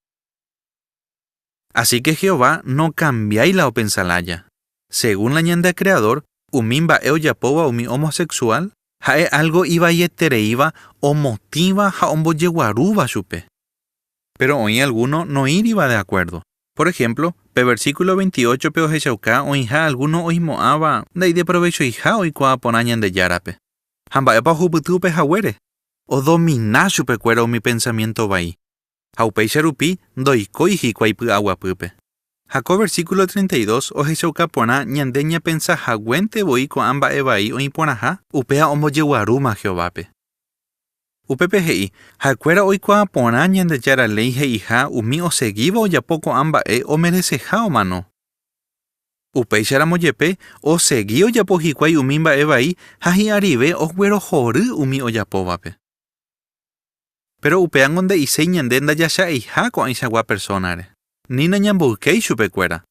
Así ke Jehová nokambiái la opensa lája. Según la ñande Kreadór, umi mba'e ojapóva umi homosexuál, Ha'e algo ivaietereíva omotĩva ha ombojeguarúva chupe. Péro oĩ algúno noĩriva de akuérdo. Por ehémplo, pe versíkulo 28-pe ohechauka oĩha algúno oimo'ãva ndaideprovechoiha oikuaa porã Ñandejárape. Ha mba'épa ohupyty upe haguére? Odomina chupekuéra umi pensamiénto vai. Ha upéicha rupi ndoikói hikuái py'aguapýpe. Ha ko versíkulo 32 ohechauka porã ñande ñapensa haguénte voi ko'ã mba'e vai oĩ porãha, upéva ombojeguarúma Jehovápe. Upépe he'i, Ha'ekuéra oikuaa porã Ñandejára léi he'iha umi osegíva ojapo ko'ã mba'e omereseha omano. Upéicharamo jepe, osegi ojapo hikuái umi mba'e vai ha hi'arive oguerohory umi ojapóvape. Péro upévango nde'iséi ñande ndajacha'eiha ko'ãichagua persónare, ni nañamboykéi chupekuéra.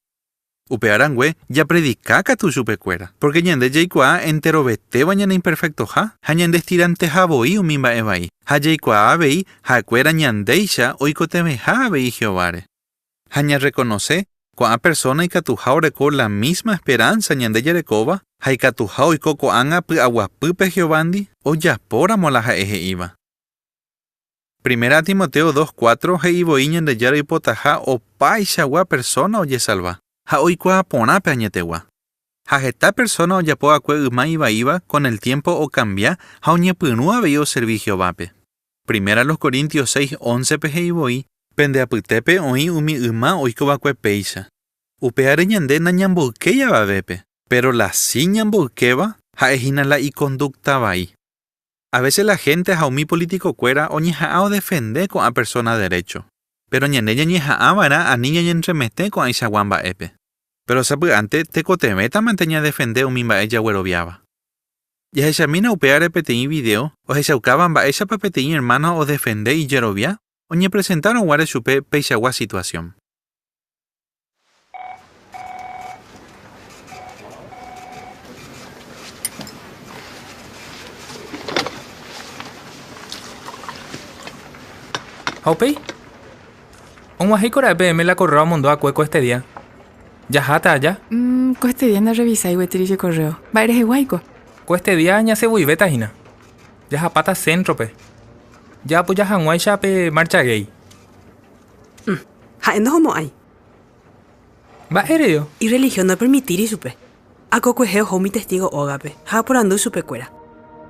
Upéva rangue, japredika katu chupekuéra, pórke ñande jaikuaa enterovetéva ñaneimperfektoha ha ñandestiranteha voi umi mba'e vai, ha jaikuaa avei ha'ekuéra ñandéicha oikotevẽha avei Jehováre. Ha ñarrekonose ko'ã persóna ikatuha oreko la mísma esperánsa ñande jarekóva ha ikatuha oiko ko'ág̃a py'aguapýpe Jehovándi ojapóramo la ha'e he'íva. Primera Timoteo 2:4 he'i voi Ñandejára oipotaha opaichagua persóna ojesalva ha oikuaa porã pe añetegua. Ha heta persóna ojapo va'ekue yma ivaíva kon el tiémpo okambia ha oñepyrũ avei oservi Jehovápe. Primera los Corintios 6:11-pe he'i voi, Pende apytépe oĩ umi yma oiko va'ekue péicha. Upévare ñande nañamboykéi avavépe, péro la si ñamboykéva ha'e hína la ikondúkta vai. A vése la hénte ha umi politikokuéra oñeha'ã odefende ko'ã persóna derécho. Péro ñande ñañeha'ã va'erã ani ñañentremete ko'ãichagua mba'épe. Péro sapy'ánte tekotevẽtamante ñadefende umi mba'e jagueroviáva. Jahechamína upévare peteĩ vidéo ohechaukáva mba'éichapa peteĩ ermáno odefende ijerovia oñepresentárõ guare chupe peichagua situasión. Ha upéi? Og̃uahẽiko ra'e peẽme la correo amondo akue ko este día. Jaháta aja? Mm, ko este día ndarrevisái gueteri che correo. Mba'e reheguáiko? Ko este día ñasẽvoivéta hína. Jahapáta centro-pe. Jaapoja hag̃uáicha pe marcha gay. Mm, ha'e ndohomo'ãi. Mba'éreio? Irrelihión nopermitíri chupe. Akokuehe oho umi Testígo ógape ha oporandu chupekuéra.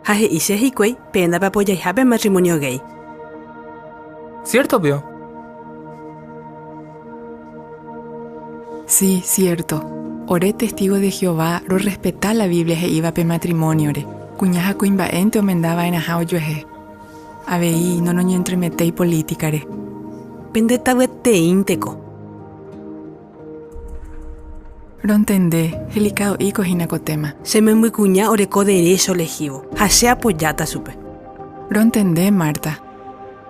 Ha he'i che hikuái peẽ ndapeapojaiha pe matrimónio gay. Siérto pio? Si, siérto. Ore testígo de Jehová rorrespeta la Biblia he'íva pe matrimóniore, kuña ha kuimba'énte omenda va'erãha ojuehe. Avei noroñentremetéi polítikare. Pende tavyeteínteko. Rontende, helikado'íko hína ko téma. Che membykuña oreko derécho lehívo, ha che apojáta chupe. Rontende, Marta.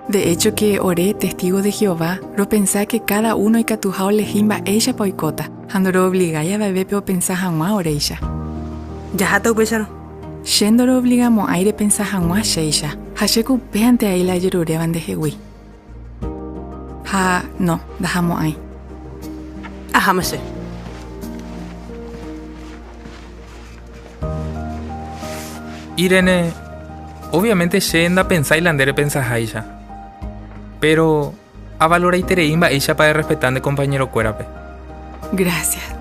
De hecho ke ore, testígo de Jehová, ropensa ke káda uno ikatuha olehi mba'éichapa oikóta, ha ndoroovligái avavépe opensa hag̃ua oréicha. Jaháta upéicharõ. Che ndoroovligamo'ãi repensa hag̃ua chéicha, ha chéko upéante aĩ la ajeruréva ndehegui. Ha no, ndahamo'ãi. Aháma che. Irene, obviamente che ndapensái la nde repensaháicha. Péro avaloraiterei mba'éichapa errespeta nde kompañerokuérape. Gracias.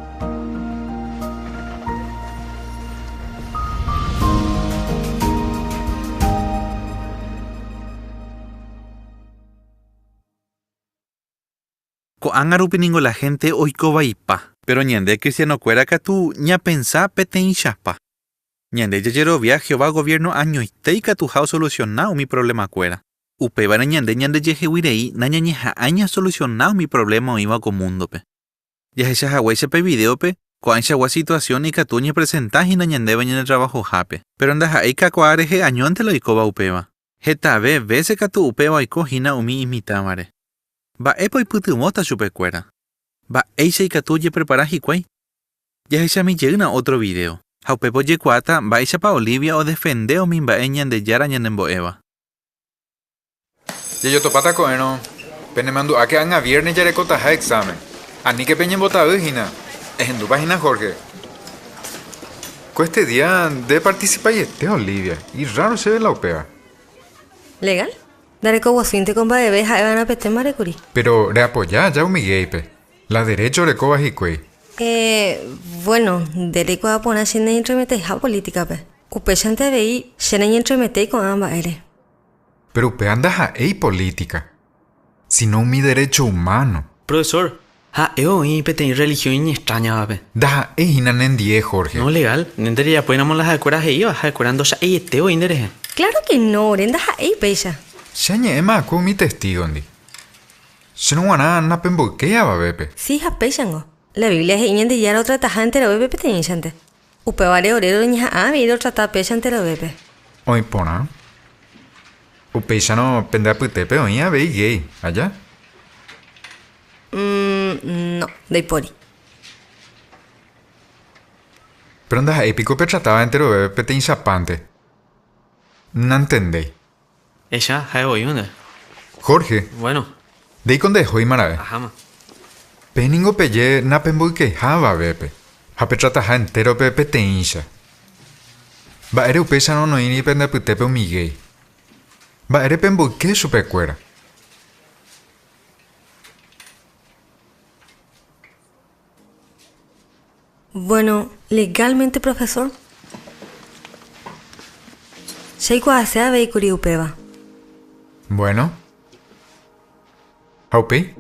Ko'ág̃a rupi ningo la hénte oiko vaipa. Péro ñande kristianokuéra katu ñapensa peteĩchapa. Ñande jajerovia Jehová goviérno añoite ikatuha osolusiona umi provlemakuéra. Upévare ñande ñandejehegui rei nañañeha'ãi ñasolusiona umi provléma oĩva ko múndope. Jahecha haguéicha pe vidéope, ko'ãichagua situasión ikatu oñepresenta hína ñandéve ñande travahohápe. Péro ndaha'éi kakuaa rehe añónte la oikóva upéva. Hetave vése katu upéva oiko hína umi imitãvare. Mba'épa oipytyvõta chupekuéra? Mba'éicha ikatu ojeprepara hikuái? Jahechami jeýna ótro vidéo, ha upépe ojekuaáta mba'éichapa Olivia odefende umi mba'e Ñandejára ñanembo'éva. Jajotopáta ko'ẽrõ, penemandu'áke ág̃a viernes jarekotaha examen. Aníke peñembotavy hína. Ehendúpa hína Jorge? Koestedía ndeparticipaiete Olivia, irraro chéve la upéva. Legal? Ndarekoguasúinteko mba'eve ha'eva'erã pe témare kuri. Péro reapoja aja umi géipe, la derécho orekóva hikuái. Eh, bueno, nde reikuaa porã che neñentremeteiha polítikape. Upéichante avei che nañentremetéi ko'ã mba'ére. Péro upéva ndaha'éi polítika, síno umi derécho umáno. Profesor, ha'e oĩ peteĩ religión iñextrañavape. Ndaha'éi hína nendie, Jorge. No, legal, nde rejapóiramo la ha'ekuéra he'íva, ha'ekuéra ndocha'eiete voi nderehe. Claro que no, ore ndaha'éi péicha. Che añe'ẽma akue umi Testígondi. Chéro g̃uarã napemboykéi avavépe. Si ha péichango. La Biblia he'i Ñandejára otrataha enterovépe peteĩchante. Upévare ore roñeha'ã avei rotrata péicha enterovépe. Oĩ porã. Upéicharõ pende apytépe oĩ avei gay, aja? Umm, no, ndaipóri. Péro ndaha'éi piko petratáva enterovépe peteĩchapánte. Nantendéi. Echa, ha'e voi nde. Jorge. Bueno. Ndéiko ndehóima ra'e. Aháma. Peẽ ningo peje napemboykeiha avavépe, ha petrataha entérope peteĩcha. Mba'ére upéicharõ noĩri pende apytépe umi gay? Mba'ére pemboyke chupekuéra? Bueno, legalmente profesor. Che aikuaase avei kuri upéva. Bueno. Ha upéi?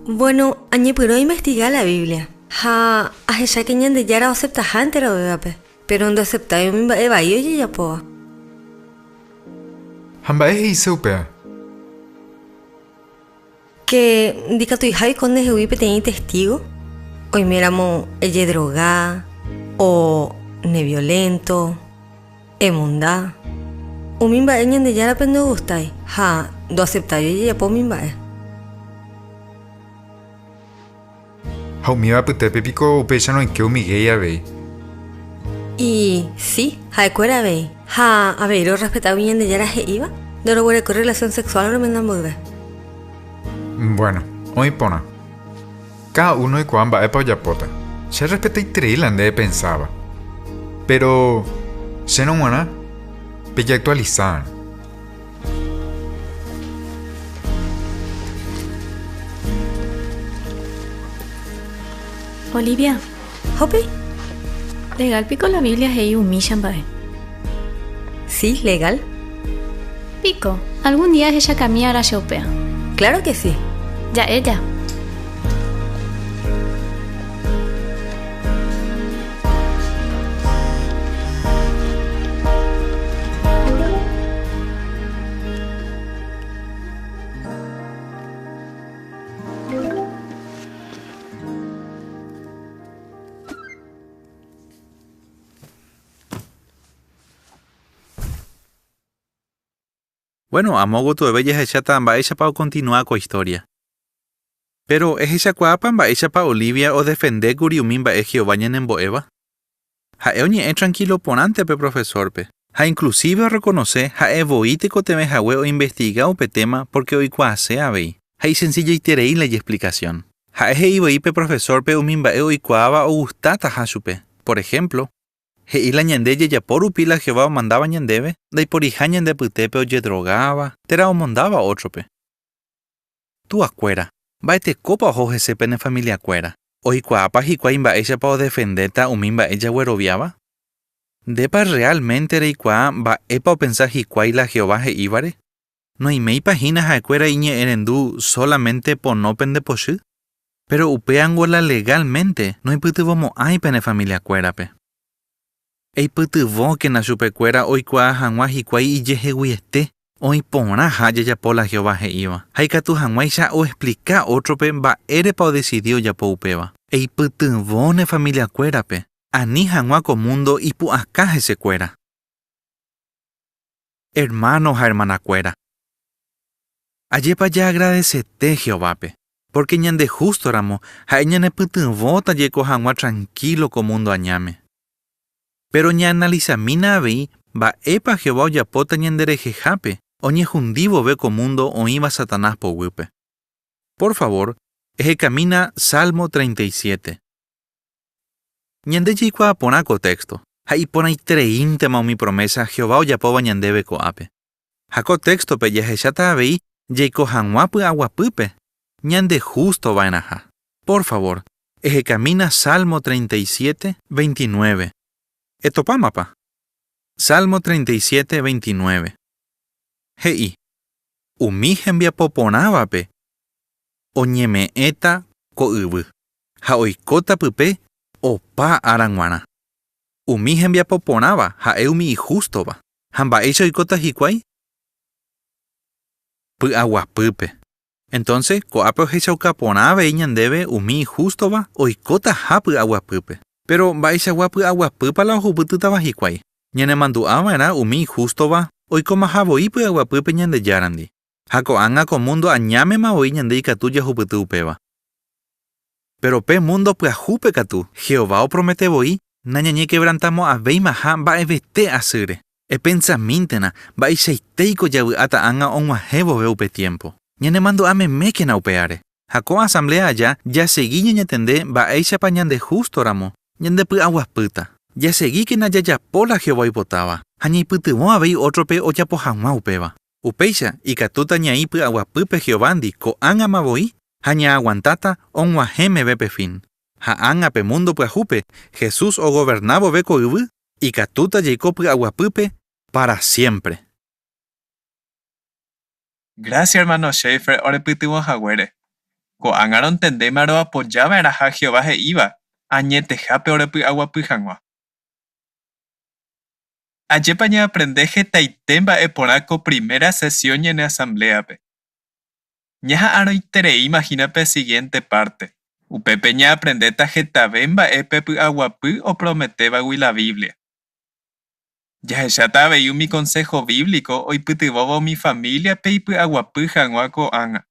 Bueno, añepyrũ ainvestiga la Biblia ha ahecha ke Ñandejára oaseptaha enterovévape, péro ndoaseptái umi mba'e vai ojejapóva. Ha mba'e he'ise upéva? Ke ndikatuiha oiko ndehegui peteĩ Testígo oiméramo ejedroga o neviolénto, emonda. Umi mba'e Ñandejárape ndogustái ha ndoaseptái ojejapo umi mba'e. Ha umíva apytépe piko upéicharõ oike umi géi avei? Y, si, ha'ekuéra avei. Ha avei rorrespetágui Ñandejára he'íva, ndoroguerekói rrelasión sexuál romenda mboyve. Bueno, oĩ porã. Káda uno oikuaa mba'épa ojapóta. Che arrespetaiterei la nde epensáva. Péro chérõ g̃uarã, pejeaktualisárõ. Olivia. Hope. Legal piko la Biblia he'i umícha mba'e? Sí, legal. Piko, algún día ehechakami ára che upéa. Claro que sí. Ja'e ja. Bueno, amo gotyove jahecháta mba'éichapa okontinua ko istória. Péro, ehechakuaápa mba'éichapa Olivia odefende kuri umi mba'e Jehová ñanembo'éva? Ha'e oñe'ẽ trankílo porãnte pe profesórpe, ha inklusíve orrekonose ha'e voi tekotevẽ hague oinvestiga upe téma pórke oikuaase avei. Ha isensilloiterei la ijexplikasión. Ha'e he'i voi pe profesórpe umi mba'e oikuaáva ogustataha chupe. Por ehémplo, He'i la ñande jajapo rupi la Jehová omandáva ñandéve, ndaiporiha ñande apytépe ojedrogáva térã omondáva ótrope. Tuakuéra, mba'etekópa oho hese pene familiakuéra? Oikuaápa hikuái mba'éichapa odefendéta umi mba'e jagueroviáva? Ndépa rreálmente reikuaa mba'épa opensa hikuái la Jehová he'ívare? Noiméipa hína ha'ekuéra iñe'ẽrendu sólamente pono pendepochy? Péro upéango la legálmente noipytyvõmo'ãi pene familiakuérape. Eipytyvõkena chupekuéra oikuaa hag̃ua hikuái ijeheguiete oĩ porãha jajapo la Jehová he'íva, ha ikatu hag̃uáicha oexplika ótrope mba'érepa odesidi ojapo upéva. Eipytyvõ ne familiakuérape ani hag̃ua ko múndo ipu'aka hesekuéra. Ermáno ha ermanakuéra, ajépa jaagradesete Jehovápe, pórke ñande hústoramo ha'e ñanepytyvõta jaiko hag̃ua trankílo ko múndo añáme. Péro ñaanalisamína avei mba'épa Jehová ojapóta ñanderehehápe oñehundi vove ko múndo oĩva Satanás poguýpe. Pór favór, ehekamína Salmo 37. Ñande jaikuaa porã ko téxto. Ha iporãitereíntema umi promésa Jehová ojapóva ñandéve ko'ápe. Ha ko téxtope jahecháta avei jaiko hag̃ua py'aguapýpe, ñandehústo va'erãha. Por favor, ehekamína Salmo 37, 29. Etopámapa? Salmo 37, 29. He'i, Umi hembiapo porãvape oñeme'ẽta ko yvy, ha oikóta pype opa ára g̃uarã. Umi hembiapo porãva ha'e umi ihústova. Ha mba'éicha oikóta hikuái? Py'aguapýpe. Entonce, ko'ápe ohechauka porã avei ñandéve umi ihústova oikotaha py'aguapýpe. Péro mba'eichagua py'aguapýpa la ohupytýtava hikuái? Ñanemandu'a va'erã umi ihústova oikomaha voi py'aguapýpe Ñandejárandi. Ha ko'ág̃a ko múndo añámema voi ñande ikatu jahupyty upéva. Péro pe múndo pyahúpe katu, Jehová opromete voi nañañekevrantamo'ãvéimaha mba'evete asýre. Epensamíntena mba'eichaitéiko javy'áta ág̃a og̃uahẽ vove upe tiémpo. Ñanemandu'a memékena upéare. Ha ko asambléa aja jasegi ñañatende mba'éichapa ñandehústoramo, ñandepy'aguapýta. Jasegíkena jajapo la Jehová oipotáva ha ñaipytyvõ avei ótrope ojapo hag̃ua upéva. Upéicha ikatúta ñaĩ py'aguapýpe Jehovándi ko'ág̃ama voi ha ñaaguantáta og̃uahẽ meve pe fin. Ha ág̃a pe múndo pyahúpe Jesús ogoverna vove ko yvy, ikatúta jaiko py'aguapýpe pára siémpre. Grásia ermáno Schaeffer orepytyvõ haguére. Ko'ág̃a rontendéma roapoja va'erãha Jehová he'íva añetehápe orepy'aguapy hag̃ua. Ajépa ñaaprende hetaite mba'e porã ko primera sesión ñane asambléape. Ñaha'arõitereíma hína pe siguiénte párte, upépe ñaaprendéta hetave mba'e pe py'aguapy oprometévagui la Biblia. Jahecháta avei umi konsého bíblico oipytyvõva umi famíliape ipy'aguapy hag̃ua ko'ág̃a,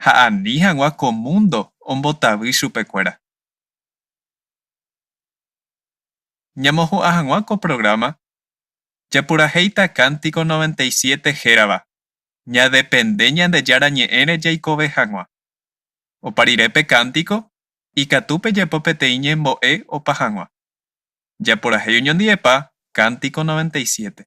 ha ani hag̃ua ko múndo ombotavy chupekuéra. Ñamohu'ã hag̃ua ko prográma, japurahéita kántiko 97 hérava Ñadepende Ñandejára Ñe'ẽre jaikove hag̃ua. Opa rire pe kántiko, ikatu pejapo peteĩ ñembo'e opa hag̃ua. Japurahéi oñondivepa Cántico 97.